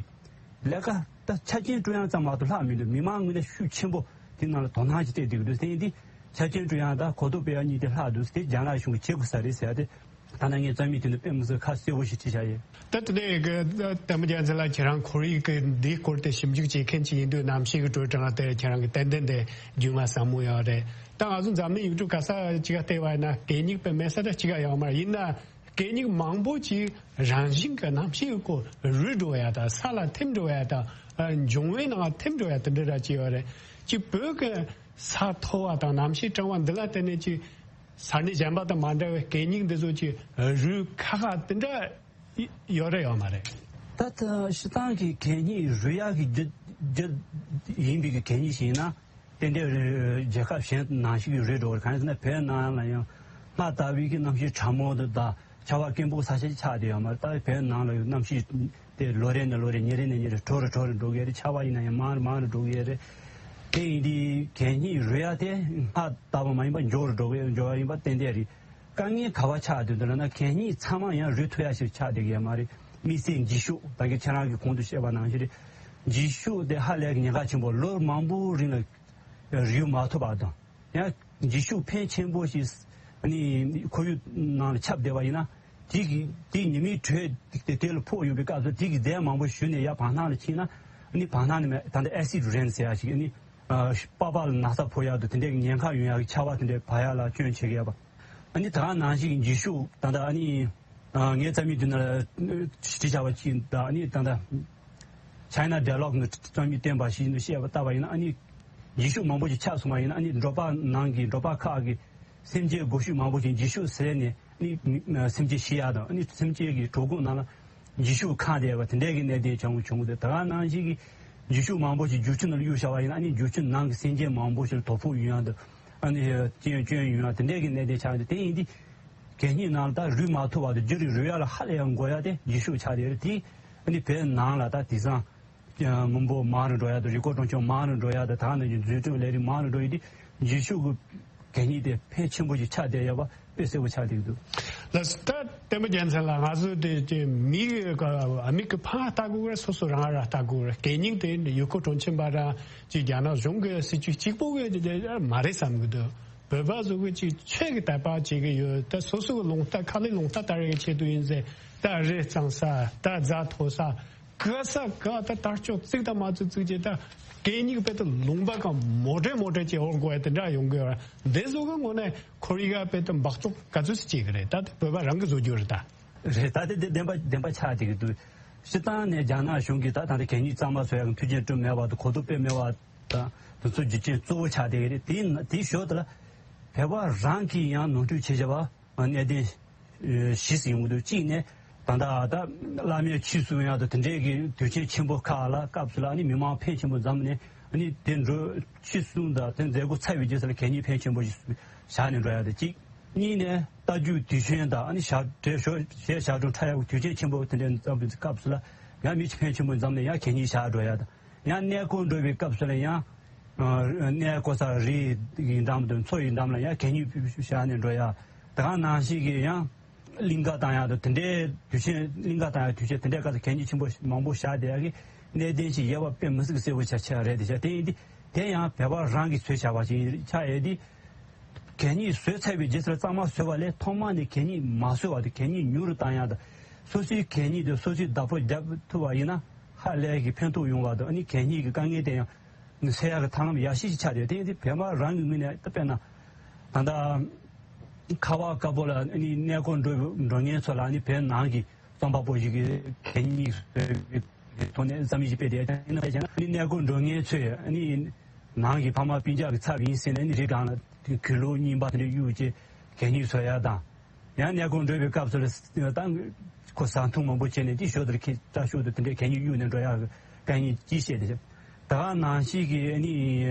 ལས་ཀ་ད་ཆ་རྐྱེན་སྤྲོད་ཡག་ཙམ་མ་གཏོགས་ལྷག་མི་འདུག་མི་མང་ངོས་ནས་ཤུགས་ཆེན་པོ་དེ་ནང་ལ་དོ་སྣང་ཅིག་སྤྲད་བསྡད་ཀྱི་འདུག་དེ་ཡིན་དུས་ཆ་རྐྱེན་སྤྲོད་ཡག་དང་གོ་རྟོགས་སྤེལ་ཡག་གཉིས་དེ་ལྷག་འདུག་དེ་རྒྱ་ནག་གཞུང་གིས་བྱེད་དགོས་ས་རེད་ཟེར་ཡག་དེ། ད་ནང་ངས་རྩོམ་ཡིག་དེ་ནི་དཔེ་མི་སྲིད་ཁ་གསལ་པོ་ཞིག་བྲིས་བཞག་ཡོད། ད་དེ་ནས་ལྟད་མོ་རྒྱལ་མཚན་ལགས། ཁྱེད་རང་ཁོར་ཡུག་གི་འདིའི་སྐོར་དེ་ཞིབ་འཇུག་བྱེད་མཁན་ཅིག་ཡིན་དུས། གནམ་གཤིས་ཀྱི་དྲོད་གྲང་དེར་ཁྱེད་རང་གིས་ཏན་ཏན་དེ་རྒྱུས་མངའ་ཟབ་མོ་ཡོད་རེད། ད་ང་ཚོ་འཛམ་གླིང་ཡུལ་གྲུ་ག་ས་གཅིག་ག་བལྟས་པ་ཡིན་ན་གད་སྙིགས་དཔེ་མེད་ས་ད་གཅིག་ག་ཡོད་མ་རེད། ཡིན་ན་གད་སྙིགས་མང་པོ་ཅིག་རང་བཞིན་གྱི་གནམ་གཤིས་ཀྱི་སྐོར་རུལ་འགྲོ་ཡ་དང་། ས་ལ་ཐིམ་འགྲོ་ཡ་དང་། ཨ། འབྱུང་བའི་ནང་ཐིམ་འགྲོ་ཡ་དེ་འདྲ་ར་ཅིག་ཡོད་རེད། ཅིག་བོད་ཀྱི་ས་མཐོ་བ་དང་གནམ་གཤིས་གྲང་བ་འདི་ལ་བརྟེན་ནས་ཅིག་ས་གནས་གཞན་པ་དང་མ་འདྲ་བའི་གད་སྙིགས་འདི་ཚོ་ཅིག་རུལ་ཁག་ཁག་དེ་འདྲ་ཡོད་རེད་ཡོད་མ་རེད། ད་ལྟ་སྤྱིར་བཏང་གི་གད་སྙིགས་རུལ་ཡག་གི་རྒྱུ་རྒྱུ་ཡིན་པའི་གི་གད་སྙིགས་ཤིག་ཡིན་ན། ཏན་ཏན་རེད། རྒྱལ་ཁབ་གཞན་ནང་བཞིན་གྱི་རེད་འགྲོ་བར། གང་ཡིན་ཟེར་ན་བོད་ནང་ལ་ཡང་སྔར་ལྟ་བུའི་གི་གནམ་གཤིས་གྲང་མོ་དང་དང་ཆར་པ་སྐད་འབོག་ས་ཆ་ཅིག་ཆགས་བསྡད་ཡོད་མ་རེད། ད་བོད་ནང་ལ་ཡང་གནམ་གཤིས་དེ་ལོ་རེ་ནས་ལོ་རེ་ཉིན་རེ་ནས་ཉིན་རེ་དྲོ་རུ་དྲོ་རུ་འགྲོ་གི་རེད། ཆར་པ་ཡིན་ན་ཡང་མང་རུ་མང་རུ་འགྲོ་གི་རེད། དེ་ཡིན་དུས་གད་སྙིགས་རུལ་ཡག་དེ་སྔར་ལྟ་བུ་མ་ཡིན་པ་མགྱོགས་རུ་འགྲོ་གི་འགྲོ་ཡག་ཡིན་པ་ཏན་ཏན་རེད། དཀའ་ངལ་ག་པར་ཆགས་བསྡད་འདུག་ལབ་ན། གད་སྙིགས་ཚང་མ་ཡང་རུལ་ཐུབ་ཡག་ཞིག་ཆགས་བསྡད་ཀྱི་ཡོད་མ་རེད། དམིགས་བསལ་འགྱིག་ཤོག་ད་གིན་ཁྱེད་རང་གིས་གོང་དུ་བཤད་པ་ནང་བཞིན་རེད། འགྱིག་ཤོག་དེ་ཧ་ལས་ཀྱི་ཉེན་ཁ་ཆེན་པོ། ལོ་མང་པོའི་རིང་ལ་རིལ་མ་ཐུབ་པ་དང་། ཡང་འགྱིག་ཤོག་ཕོན་ཆེན་པོ་ཞིག་ཨ་ནི་ཁོར་ཡུག་ནང་ལ་ཁྱབ་བསྡད་པ་ཡིན་ན། དེ་གི་དེ་ཉི་མའི་དྲོད་དེ་དེ་ལ་ཕོག་ཡོང་བའི་སྐབས་སུ། དེ་གི་རྫས་མང་པོ་ཞུ་ནས་ཡར་བར་སྣང་ལ་ཕྱིན་ན། ཨ་ནི་བར་སྣང་ནས་མེད་ད་ལྟ་ཨེ་སིད་རེན་ཟེར་ཡག་ཞིག་ཨ་ནི་ཨ་པགས་པ་ལ་ན་ཚ་ཕོག་ཡག་དང་། དེ་འདྲའི་ཉེན་ཁ་ཡོང་ཡག་གི་ཆར་པ་དེ་འདྲའི་བབས་ཡག་ལ་སྐྱོན་བྱེད་ཀྱི་ཡོད་པ། ཨ་ནི་ད་ག་ནང་བཞིན་གྱི་འགྱིག་ཤོག་ད་ལྟ་ཨ་ནི་ཨ་ངའི་རྩོམ་ཡིག་འདི་ནང་ལ་བྲིས་བཞག་པ་ཅིག་ད་ཨ་ནི་ད་ལྟ་China Dialogue ནས་རྩོམ་ཡིག་བཏོན་པ་ཞིག་ནས་བཤད་པ་ལྟ་བ་ཡིན་ན། ཨ་ནི་འགྱིག་ཤོག་མང་པོ་ཞིག་ཆགས་སོང་བ་ཡིན་ན། ཨ་ནི་འབྲོག་པ་ནང་གི་འབྲོག་པ་ཁག་གི་སེམས་ཅན་སྒོ་ཕྱུགས་མང་པོ་ཞིག་འགྱིག་ཤོག་ཟས་ནས་ཨ་ནི་སེམས་ཅན་ཤི་ཡག་དང་། ཨ་ནི་སེམས་ཅན་གྱི་གྲོད་ཁོག་ནང་ལ་འགྱིག་ཤོག་ཁེངས་བསྡད་པ་དེ་འདྲའི་གི་གནད་དོན་བྱུང་བྱུང་སྟེ། ད་ག་ནང་བཞིན་གྱི་འགྱིག་ཤོག་མང་པོ་ཞིག་རྒྱུག་ཆུ་ནང་ལ་གཡུགས་བཞག་པ་ཡིན་ན། ཨ་ནི་རྒྱུག་ཆུ་ནང་གི་སེམས་ཅན་མང་པོ་ཞིག་ལ་དོ་ཕོག་ཡོང་ཡག་དང་། ཨ་ནི་སྐྱོན་སྐྱོན་ཡོང་ཡག་དེ་འདྲའི་གི་གནད་དོན་ཆགས་ཏེ། དེ་ཡིན་དུས་གད་སྙིགས་ནང་ལ་ད་རུལ་མ་ཐུབ་པ་དང་། རྒྱུན་རིང་རུལ་ཡག་ལ་ཧ་ལས་ཡང་དགོས་ཡག་དེ་འགྱིག་ཤོག་ཆགས་བསྡད་རེད། དེ་ཨ་ནི་བོད་ནང་ལ་ད་དེང་སང་མི་འབོར་མང་རུ་འགྲོ་ཡག་དང་། རི་སྐོར་སྲུང་སྐྱོབ་མང་རུ་འགྲོ་ཡག་དང་། ད་ག་ནང་བཞིན་འཛུགས་སྐྲུན་ལས་རིགས་མང་རུ་འགྲོ་ཡོད་དུས། འགྱིག་ཤོག་གི་གད་སྙིགས་དེ་ཕོན་ཆེན་པོ་ཞིག་ཆགས་བསྡད་ཡོད་པ་དཔེ་གསལ་པོ་ཆགས་བསྡད་ཀྱི་འདུག་ལགས་སོ། ད་ལྟད་མོ་རྒྱལ་མཚན་ལགས། ང་ཚོ་དེ་དེ་མི་གི་ཨ་མི་གི་ཕར་ལྟ་དགོས་རེད། སོ་སོ་རང་ར་ལྟ་དགོས་རེད། གད་སྙིགས་དེ་ཡུལ་སྐོར་སྤྲོ་འཆམ་པ་ར་ཅིག་རྒྱ་ནག་གཞུང་གི་སྲིད་ཇུས་གཅིག་པོ་གི་མ་རེད་བསམ་གྱི་འདུག་བོད་པ་ཚོ་གི་ཅིག་ཆོས་ཀྱི་དད་པ་བྱེད་ཀྱི་ཡོད། ད་སོ་སོ་གི་རླུང་རྟ་ཁ་ལས་རླུང་རྟ་དར་བའི་ཆེད་དུ་ཡིན་ཟེར། ད་རི་གཙང་ས། ད་རྫ་མཐོ་ས། ག་ས་ག་ད་དར་ལྕོག་བརྩིགས་དང་མ་བརྩིགས་བརྩིགས་བྱས། ད་གད་སྙིགས་དཔེ་ད་ལུང་པ་གང་མོ་ཊ་མོ་ཊ་ཅིག་འོར་དགོས་ཡ་དེ་འདྲ་ཡོང་གི་ཡོད་ར། འདི་ཚོ་གི་ངོས་ནས་ཁོར་ཡུག་ག་དཔེ་ད་འབག་བཙོག་ག་ཚོད་ཅིག་བྱེད་ཀྱི་རེད། ད་དེ་བོད་པ་རང་གིས་བཟོ་རྒྱུ་རེད་ད། རེད། ད་དེ་དེ་བདེན་པ་བདེན་པ་ཆགས་བསྡད་ཀྱི་འདུག་སྤྱིར་བཏང་ནས་རྒྱ་ནག་གཞུང་གིས་ད་ད་ལྟ་གད་སྙིགས་གཙང་མ་བཟོ་ཡག་གི་མཐུན་རྐྱེན་བསྐྲུན་མེད་པ་དང་། གོ་རྟོགས་སྤེལ་མེད་པ་དང་། དེ་ཚོ་རྒྱུ་རྐྱེན་གཙོ་བོ་ཆགས་བསྡད་ཀྱི་རེད། དེ་དེའི་ཞོར་དུ་ལ་བོད་པ་རང་གིས་ཡང་ནོར་འཁྲུལ་བྱས་བྱས་པ་གནད་དོན་བཞི་ཞིག་ཡོང་གི་འདུག་གཅིག་ནས་ད་ལྟ་ད་བླ་མའི་ཆོས་གསུང་ཡག་དང་དེ་འདྲའི་གི་དུས་ཆེན་ཆེན་པོ་ཁག་ལ་སྐབས་སུ་ལ་ཨ་ནི་མི་མང་ཕོན་ཆེན་པོ་འཛོམས་ནས། ཨ་ནི་དེ་འགྲོ་ཆོས་གསུང་དང་དེ་མཛད་སྒོ་ཚར་བའི་རྗེས་སུ་ལ་གད་སྙིགས་ཕོན་ཆེན་པོ་ཞིག་བཞག་ནས་འགྲོ་ཡག་དང་གཅིག་གཉིས་ནས་རྟ་རྒྱུག་དུས་ཆེན་དང་། ཨ་ནི་ཞག་གྲོལ་ཞོ་གཞས་ཞབས་བྲོ་འཁྲབ་ཡག་དུས་ཆེན་ཆེན་པོ་དེ་འདྲའི་འཛོམས་པའི་སྐབས་སུ་ལ་ཡང་མི་ཕོན་ཆེན་པོ་འཛོམས་ནས་ཡང་གད་སྙིགས་བཞག་འགྲོ་ཡག་དང་། ཡང་གནས་སྐོར་འགྲོ་བའི་སྐབས་སུ་ལ་ཡང་ཨ་གནས་སྐོར་ས་རི་ཡི་འགྲམ་དང་མཚོ་ཡི་འགྲམ་ལ་ཡང་གད་སྙིགས་བཞག་ནས་འགྲོ་ཡག་ད་ག་ནང་བཞིན་གྱི་ཡང་གླིང་ག་བཏང་ཡག་དང་དེ་འདྲའི་དུས་ཆེན། གླིང་ག་བཏང་ཡག་དུས་ཆེན་དེ་འདྲའི་སྐབས་སུ་གད་སྙིགས་ཆེན་པོ་མང་པོ་བཞག་བསྡད་ཡག་གི་གནད་དོན་ཞིག་ཡོད་པ་དཔེ་མི་སྲིད་གསལ་པོ་ཆགས་ཆགས་རེད། དེ་ཆགས་དེ་ཡིན་དུས་དེ་ཡང་བོད་པ་རང་གིས་བཟོས་བཞག་པ་ཞིག་ཆགས་ཡོད་དུས། གད་སྙིགས་བཟོས་ཚར་བའི་རྗེས་སུ་གཙང་མ་བཟོས་པ་ལས་ཐོག་མ་ནས་གད་སྙིགས་མ་བཟོས་པ་དང་། གད་སྙིགས་ཉུང་རུ་བཏང་ཡག་དང་། སོ་སོའི་གད་སྙིགས་དེ་སོ་སོས་བདག་པོ་རྒྱབ་ཐུབ་པ་ཡིན་ན་ཧ་ལས་ཀྱི་ཕན་ཐོགས་ཡོང་བ་དང་། ཨ་ནི་གད་སྙིགས་ཀྱི་དཀའ་ངལ་དེ་ཡང་སེལ་ཡག་གི་ཐབས་ལམ་ཡག་ཤོས་ཤིག་ཆགས་ཡོད། དེ་ཡིན་དུས་བོད་པ་རང་གི་ངོས་ནས་ད་དཔེར་ན་ད་ལྟ་ཁ་བ་དཀར་པོ་ལ་ཨ་ནི་གནས་སྐོར་འགྲོ་འགྲོ་མཁན་ཚོ་ལ་ཨ་ནི་བོད་ནང་གི་རྩོམ་པ་པོ་ཞིག་གིས་གད་སྙིགས་བཟོས་པའི་ཐོག་ནས་རྩོམ་ཡིག་ཅིག་སྤེལ་བསྡད་ཡོད། ཡིན་ན་ཡང་ཨ་ནི་གནས་སྐོར་འགྲོ་མཁན་ཚོས་ཨ་ནི་ནང་གི་ཕ་མ་སྤུན་ཀྱག་གི་ཚབ་ཡིན་ཟེར་ནས་ཨ་ནི་རི་སྒང་ལ་གྱོན་ལོག་རྙིང་པ་དེ་འདྲ་གཡུགས་བྱས་གད་སྙིགས་བཟོ་ཡག་དང་། ཡང་གནས་སྐོར་འགྲོ་བའི་སྐབས་སུ་ལ་ད་ཁོ་ཟ་འཐུང་མང་པོ་བྱས་ནས་དེ་ཞོར་དུ་ཁྱི་སྐྲ་ཤོག་དང་དེ་འདྲའི་གད་སྙིགས་གཡུགས་ནས་འགྲོ་ཡག་གི་དཀའ་ངལ་ཅིག་བཤད་དེ། ད་ག་ནང་བཞིན་གྱི་ཨ་ནི་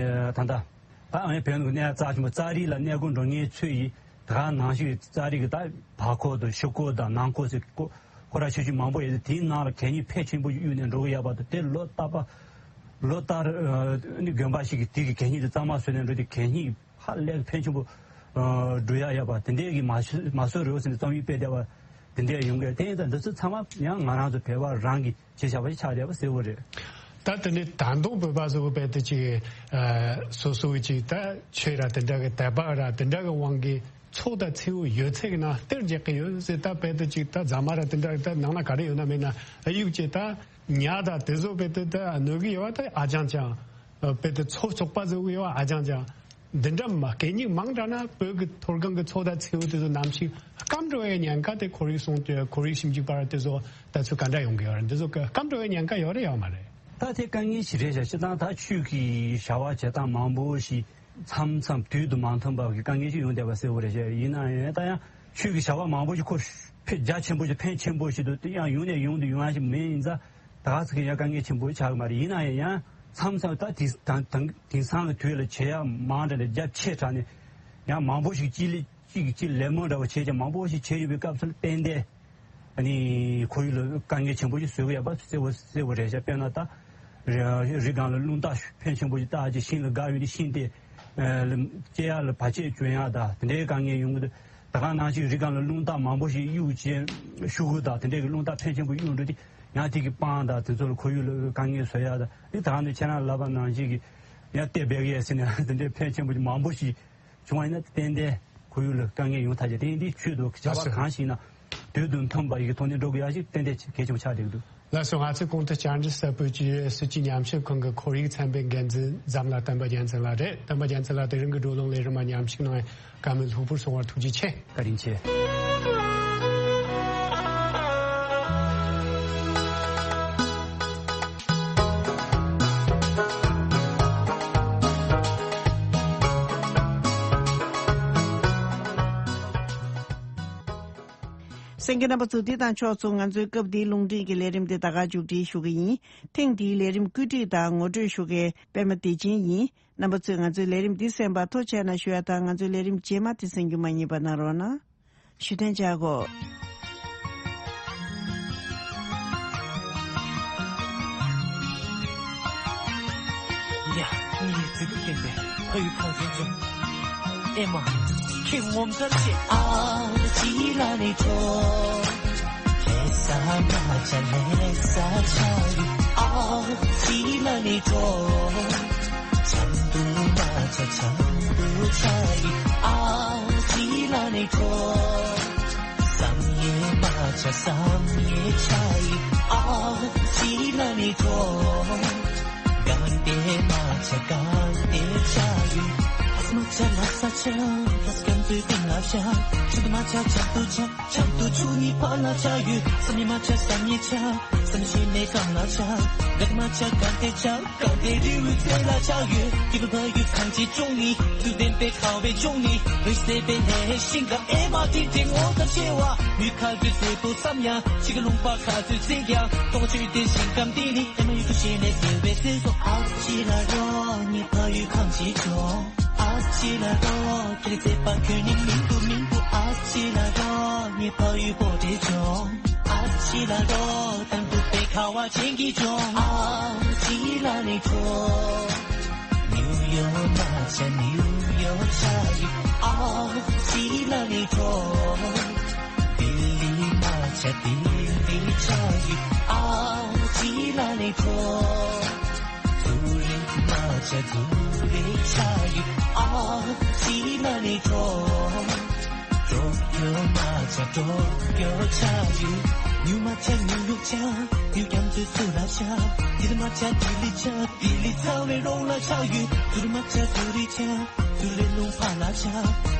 ད་ལྟ་ད་ཨ་ནི་བོད་ནང་གི་གནས་རྩ་ཆེན་པོ་ཙཱ་རི་ལ་གནས་སྐོར་འགྲོ་མཁན་ཚོས་ཡིས་ད་ག་ནང་བཞིན་གྱི་ཙཱ་རི་གི་ད་བར་སྐོར་དང་ཕྱི་སྐོར་དང་ནང་སྐོར་ཟེར་སྐོར་ ཁོ་ར་ཆོས་ཆོས་མང་པོ་ཡོད་དེ། དེའི་ནང་ལ་གད་སྙིགས་ཕལ་ཆེན་པོ་གཡུགས་ནས་འགྲོ་གི་ཡོད་པ་དང་། དེ་ལོ་ལྟར་པ་ལོ་ལྟར་ཨ་ནི་དགོན་པ་ཞིག་གིས་དེ་གི་གད་སྙིགས་དེ་གཙང་མ་བཟོས་ནས་འགྲོ་དུས། གད་སྙིགས་ཧ་ལས་ཕལ་ཆེན་པོ་ཨ་འགྲོ་ཡ་ཡོད་པ། དེ་འདྲའི་གི་མ་བཟོ་མ་བཟོ་རོགས་ཟེར་ནས་རྩོམ་ཡིག་སྤེལ་བསྡད་པ་དེ་འདྲ་ཡོང་གི་ཡོད། དེ་ཡིན་ཙང་འདི་ཚོ་ཚང་མ་ཡང་ང་རང་ཚོ་བོད་པ་རང་གི་བྱས་བཞག་པ་ཞིག་ཆགས་བསྡད་པ་གསལ་པོ་རེད། ད་དེ་ནས་ད་དུང་བོད་པ་ཚོ་གི་རྦད་དེ་ཅིག་ཨ་སོ་སོ་གི་ཅིག་ད་ཆོས་ར་དེ་འདྲ་གི་དད་པ་ར་དེ་འདྲ་གི་དབང་གིས་ཚོགས་དང་མཚེའུ་ཡོད་ཚད་ཀྱི་ནང་གཏེར་རྒྱག་གི་ཡོད་ཟེར། ད་རྦད་དེ་ཅིག་ད་རྫ་མ་ར་དེ་འདྲ་ད་ནང་ན་ག་རེ་ཡོད་ན་མེད་ན་གཡུགས་བྱས། ད་ཉ་དང་དེ་ཚོ་རྦད་དེ་ད་གནོད་གི་ཡོད་པ། ད་ཨ་ཅང་ཅང་རྦད་དེ་ཚོགས་ཚོགས་པ་ཚོ་གི་ཡོད་པ། ཨ་ཅང་ཅང་འདི་འདྲ་མ་གད་སྙིགས་མང་དྲགས་ན་བོད་ཀྱི་མཐོ་སྒང་གི་ཚོགས་དང་མཚེའུ་དེ་ཚོ་ནམ་ཞིག་སྐམ་འགྲོ་བའི་ཉེན་ཁ། དེ་ཁོར་ཡུག་སྲུང་སྐྱོབ་ཁོར་ཡུག་ཞིབ་འཇུག་པ་ར་དེ་ཚོ་ད་ཚོད་ག་འདྲ་ཡོང་གི་ཡོད་རེད། འདི་ཚོ་སྐམ་འགྲོ་བའི་ཉེན་ཁ་ཡོད་རེད་ཡོད་མ་རེད། ད་དེ་དཀའ་ངལ་ཞིག་རེད་ཤག་སྤྱིར་བཏང་ད་ཆོས་ཀྱི་བྱ་བ་བྱེད་སྟངས་མང་པོ་ཞིག་མཚམས་མཚམས་དུས་དང་མ་མཐུན་པ་གི་དཀའ་ངལ་ཞིག་ཡོང་བསྡད་པ་གསལ་པོ་རེད་ཤག་ཡིན་ན་ཡང་ད་ཡང་ཆོས་ཀྱི་བྱ་བ་མང་པོ་ཞིག་ཁོ་ཕན་རྒྱ་ཆེན་པོ་ཞིག་ཕན་ཆེན་པོ་ཞིག་འདུག་དེ་ཡང་ཡོང་ནས་ཡོང་དུ་ཡོང་ཡ་ཞིག་མེད། ཡིན་ཙང་ད་ག་ཚོད་ཀྱི་ཡང་དཀའ་ངལ་ཆེན་པོ་ཆགས་ཀྱི་མ་རེད། ཡིན་ན་ཡང་ཡང་མཚམས་མཚམས་ད་དེང་དེང་དེང་སང་གི་དུས་ལ་བྱེད་ཡ་མང་དྲགས་ནས་རྒྱ་ཆེ་དྲགས་ནས་ཡང་མང་པོ་ཞིག་གཅིག་ལས་གཅིག་གིས་གཅིག་ལད་མོ་འདྲ་བོ་བྱས་ཀྱང་མང་པོ་ཞིག་བྱས་ཡོད་པའི་སྐབས་སུ་ཏན་ཏན། ཨ་ནི་ཁོར་ཡུག་ལ་དཀའ་ངལ་ཆེན་པོ་ཞིག་བཟོ་གི་ཡོད་པ་གསལ་པོ་གསལ་པོ་རེད་ཤག་དཔེར་ན་ད་རི་རི་སྒང་ལ་རླུང་རྟ་ཕོན་ཆེན་པོ་ཞིག་བཏགས་རྗེས་ཤིང་ལ་བརྒལ་ཡོང་དུས་ཤིང་དེ་ཨ་ལ་སྐྱེ་ཡག་ལ་བར་ཆད་བྱུང་ཡག་དང་དེ་འདྲའི་དཀའ་ངལ་ཡོང་གི་འདུག་ད་ག་ནང་བཞིན་རི་སྒང་ལ་རླུང་རྟ་མང་པོ་ཞིག་གཡུག་རྗེས་ཤུགས་ཀྱིས་དང་དེ་འདྲའི་གི་རླུང་རྟ་ཕོན་ཆེན་པོ་གཡུག་འགྲོ་དུས་ཡང་དེ་གི་སྤང་དང་དེ་ཚོ་ལ་ཁོར་ཡུག་ལ་དཀའ་ངལ་བཟོ་ཡག་དང་། ཨ་ནི་ད་ག་ནང་ཁྱེད་རང་ལབ་པ་ནང་བཞིན་གྱི་ཡང་ལྟེ་བེག་ཡས་ཟེར་ནས་དེ་འདྲའི་ཕོན་ཆེན་པོ་ཞིག་མང་པོ་ཞིག་བྱུང་བ་ཡིན་ན་ཏན་ཏན་ཁོར་ཡུག་ལ་དཀའ་ངལ་ཡོང་ཐབས་ཀྱི་དེ་ཡིན་དུས་ཆོས་དང་བྱ་བ་གང་ཞིག་ཡིན་ན་དུས་དང་མཐུན་པ་ཡི་ཐོག་ནས་འགྲོ་དགོས་ཡ་ཞིག་ཏན་ཏན་གལ་ཆེན་པོ་ཆགས་བསྡད་ཀྱི་འདུག་ལགས་སོ། ང་ཚོའི་གོང་དུ་བཅར་འདྲི་ཟབ་པོའི་སྤྱི་ཡོངས་སྲིད་སྤྱི་ཉམས་ཞིབ་ཁང་གི་ཁོར་ཡུག་ཚན་པའི་འགན་འཛིན་འཛམ་ལྷ་བསྟན་པ་རྒྱལ་མཚན་ལགས་རེད། བསྟན་པ་རྒྱལ་མཚན་ལགས་དེ་རིང་གི་བགྲོ་གླེང་ལས་རིམ་མ་མཉམ་ཞུགས་གནང་བའི་བཀའ་མོལ་ལྷུག་པོར་གསུང་བར་ཐུགས་རྗེ་ཆེ། བཀའ་དྲིན་ཆེ། གསན་མཁན་རྣམ་པ་ཚོ། འདི་དང་ཕྱོགས་མཚུངས་ང་ཚོའི་སྐབས་འདིའི་རླུང་འཕྲིན་གྱི་ལས་རིམ་འདི་ད་ག་མཇུག་སྒྲིལ་ཞུ་གི་ཡིན། ཐེངས་འདིའི་ལས་རིམ་བཀོད་སྒྲིག་དང་ངོ་སྤྲོད་ཞུ་མཁན་པད་མ་བདེ་ཆེན་ཡིན། རྣམ་པ་ཚོས་ང་ཚོའི་ལས་རིམ་འདི་གསན་པར་ཐུགས་རྗེ་གནང་ཞུ་ཡ་དང་། ང་ཚོའི་ལས་རིམ་རྗེས་མ་དེ་གསན་རྒྱུ་མ་བསྙེལ་བ་གནང་རོགས་གནང་། ཞུ་དོན་བྱ་དགོས། ཡ། ངའི་རྫི་བོ་སྟོན་པའི་ཕ་ཡུལ་ཁང་ཆེན་ལྗོངས། ཨེ་མ། ཁྱེད་ངོ་མཚར་ཆེ། ཨ་ཅི་ལ་ནི་ཁྲོ། ལྷ་ས་མ་ཆ་ལྷ་ས་ཆ་ཡི། ཨ་ཅི་ལ་ནི་ཁྲོ། ཆམ་དུ་མ་ཆ་ཆམ་དུ་ཆ་ཡི། ཨ་ཅི་ལ་ནི་ཁྲོ། བསམ་ཡས་མ་ཆ་བསམ་ཡས་ཆ་ཡི། ཨ་ཅི་ལ་ནི་ཁྲོ། གང་དེ་མ་ཆ་གང་དེ་ཆ་ཡི། ལྷ་ས་མ་ཆ་ལྷ་ས་ཆ། ལྷ་ས་གང་དུ་སྟེང་ལ་ཆ། ཆུ་དུ་མ་ཆ་ཆམ་དུ་ཆ། ཆམ་དུ་ཆུ་ནི་ཕ་ལ་ཆ་ཡོད། བསམ་ཡས་མ་ཆ་བསམ་ཡས་ཆ། བསམ་ཤེས་མེད་གང་ལ་ཆ། ག་དེ་མ་ཆ་གང་དེ་ཆ། གང་དེ་རི་བོའི་རྩེ་ལ་ཆ་ཡོད། སྐྱིད་པའི་ཕ་ཡུལ་ཁང་ཆེན་ལྗོངས་ནི། དུས་ལྡན་པའི་ཁ་བའི་ལྗོངས་ནི། རི་སེ་པའི་ལྷའི་ཤིང་ཀ་ཨེ་མ་ཏིག་ཏིག་ངོ་ལྟར་ཆེ་བ། མུ་ཁ་གི་སེ་པོ་བསམ་ཡང་ཆི་གི་ལུང་པ་ཁ་ཚོད་ཚིག་ཡང་སྟོང་ཆུ་དེ་ཤིང་ཀམ་དེ་ནི། ཨེ་མ་ཡུལ་དུ་ཤེས་ནས་སེ་བའི་སེ་སོ། ཨ་ཅི་ལ་རོ་ནི་ཕ་ཡུལ་ཁང་ཆེན་ལྗོངས། ཨ་ཅི་ལ་རོ་ཁྱེད་རྩེད་པ་ཁྱོད་ནི་མིན་འདུག་མིན་འདུག་ཨ་ཅི་ལ་རོ་ནི་ཕ་ཡུལ་པོ་ཏི་ལྗོངས། ཨ་ཅི་ལ་རོ་དང་དུ་པའི་ཁ་བ་ཆེན་གྱི་ལྗོངས། ཨ་ཅི་ལ་ནི་ཁྲོ། ནིའུ་ཡོག་མ་ཆ་ནིའུ་ཡོག་ཆ་ཡི། ཨ་ཅི་ལ་ནི་ཁྲོ། ལྡི་ལི་མ་ཆ་ལྡི་ལི་ཆ་ཡི། ཨ་ཅི་ལ་ནི་ཁྲོ། ཛུ་རིག་མ་ཆ་ཛུ་རིག་ཆ་ཡི། ཨ་ཅི་ལ་ནི་ཁྲོ། ཏོ་ཀྱོ་མ་ཆ་ཏོ་ཀྱོ་ཆ་ཡི། ཉུ་མ་ཆ་ཉུ་ཡོག་ཆ། ཉུ་རྒྱང་ཚུ་ཚུ་ལ་ཆ། ལྡི་ལི་མ་ཆ་ལྡི་ལི་ཆ། ལྡི་ལི་ཚ་བའི་རོང་ལ་ཆ་ཡོད། ཏུ་རི་མ་ཆ་ཏུ་རི་ཆ། ཏུ་རི་ལུང་ཕ་ལ་ཆ།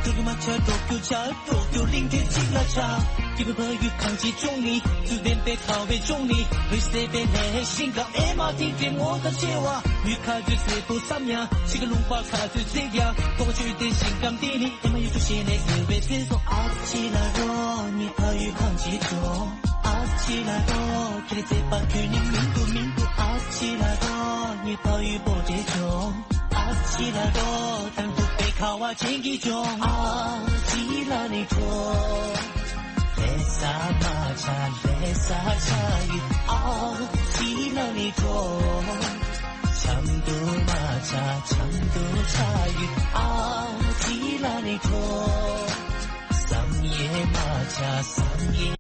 ཏུ་རི་མ་ཆ་ཏོ་ཀྱོ་ཆ། ཏོ་ཀྱོ་གླིང་གེ་གཅིག་ལ་ཆ། སྐྱིད་པའི་ཕ་ཡུལ་ཁང་ཆེན་ལྗོངས་ནི། དུས་ལྡན་པའི་ཁ་བའི་ལྗོངས་ནི། རི་སེ་པའི་ལྷའི་ཤིང་ཀ་ཨེ་མ་ཏིག་ཏིག་ངོ་ལྟར་ཆེ་བ། མུ་ཁ་ཚོད་སེ་པོ་བསམ་ཡང་ཆི་གི་ལུང་པ་ཁ་ཚོད་ཚིག་ཡང་སྟོང་ཆུ་དེ་ཤིང་ཀམ་དེ་ནི། ཨེ་མ་ཡུལ་དུ་ཤེས་ནས་སེ་བའི་སེ་སོ། ཨ་ཅི་ལ་རོ་ནི་ཕ་ཡུལ་ཁང་ཆེན་ལྗོངས། ཨ་ཅི་ལ་རོ་ཁྱེད་རྩེད་པ་ཁྱོད་ནི་མིན་འདུག་མིན་འདུག་ཨ་ཅི་ལ་རོ་ནི་ཕ་ཡུལ་པོ་ཏི་ལྗོངས། ཨ་ཅི་ལ་རོ་དང་དུ་པའི་ཁ་བ་ཆེན་གྱི་ལྗོངས། ཨ་ཅི་ལ་ནི་ཁྲོ། ལྷ་ ས་མ་ཆ་ལྷ་ས་ཆ་ཡི་ཨོ་ཅི་ལ་ནི་ཀྲོ། ཆམ་དུ་མ་ཆ་ཆམ་དུ་ཆ་ཡི་ཨོ་ཅི་ལ་ནི་ཀྲོ། བསམ་ཡས་མ་ཆ་བསམ་ཡས།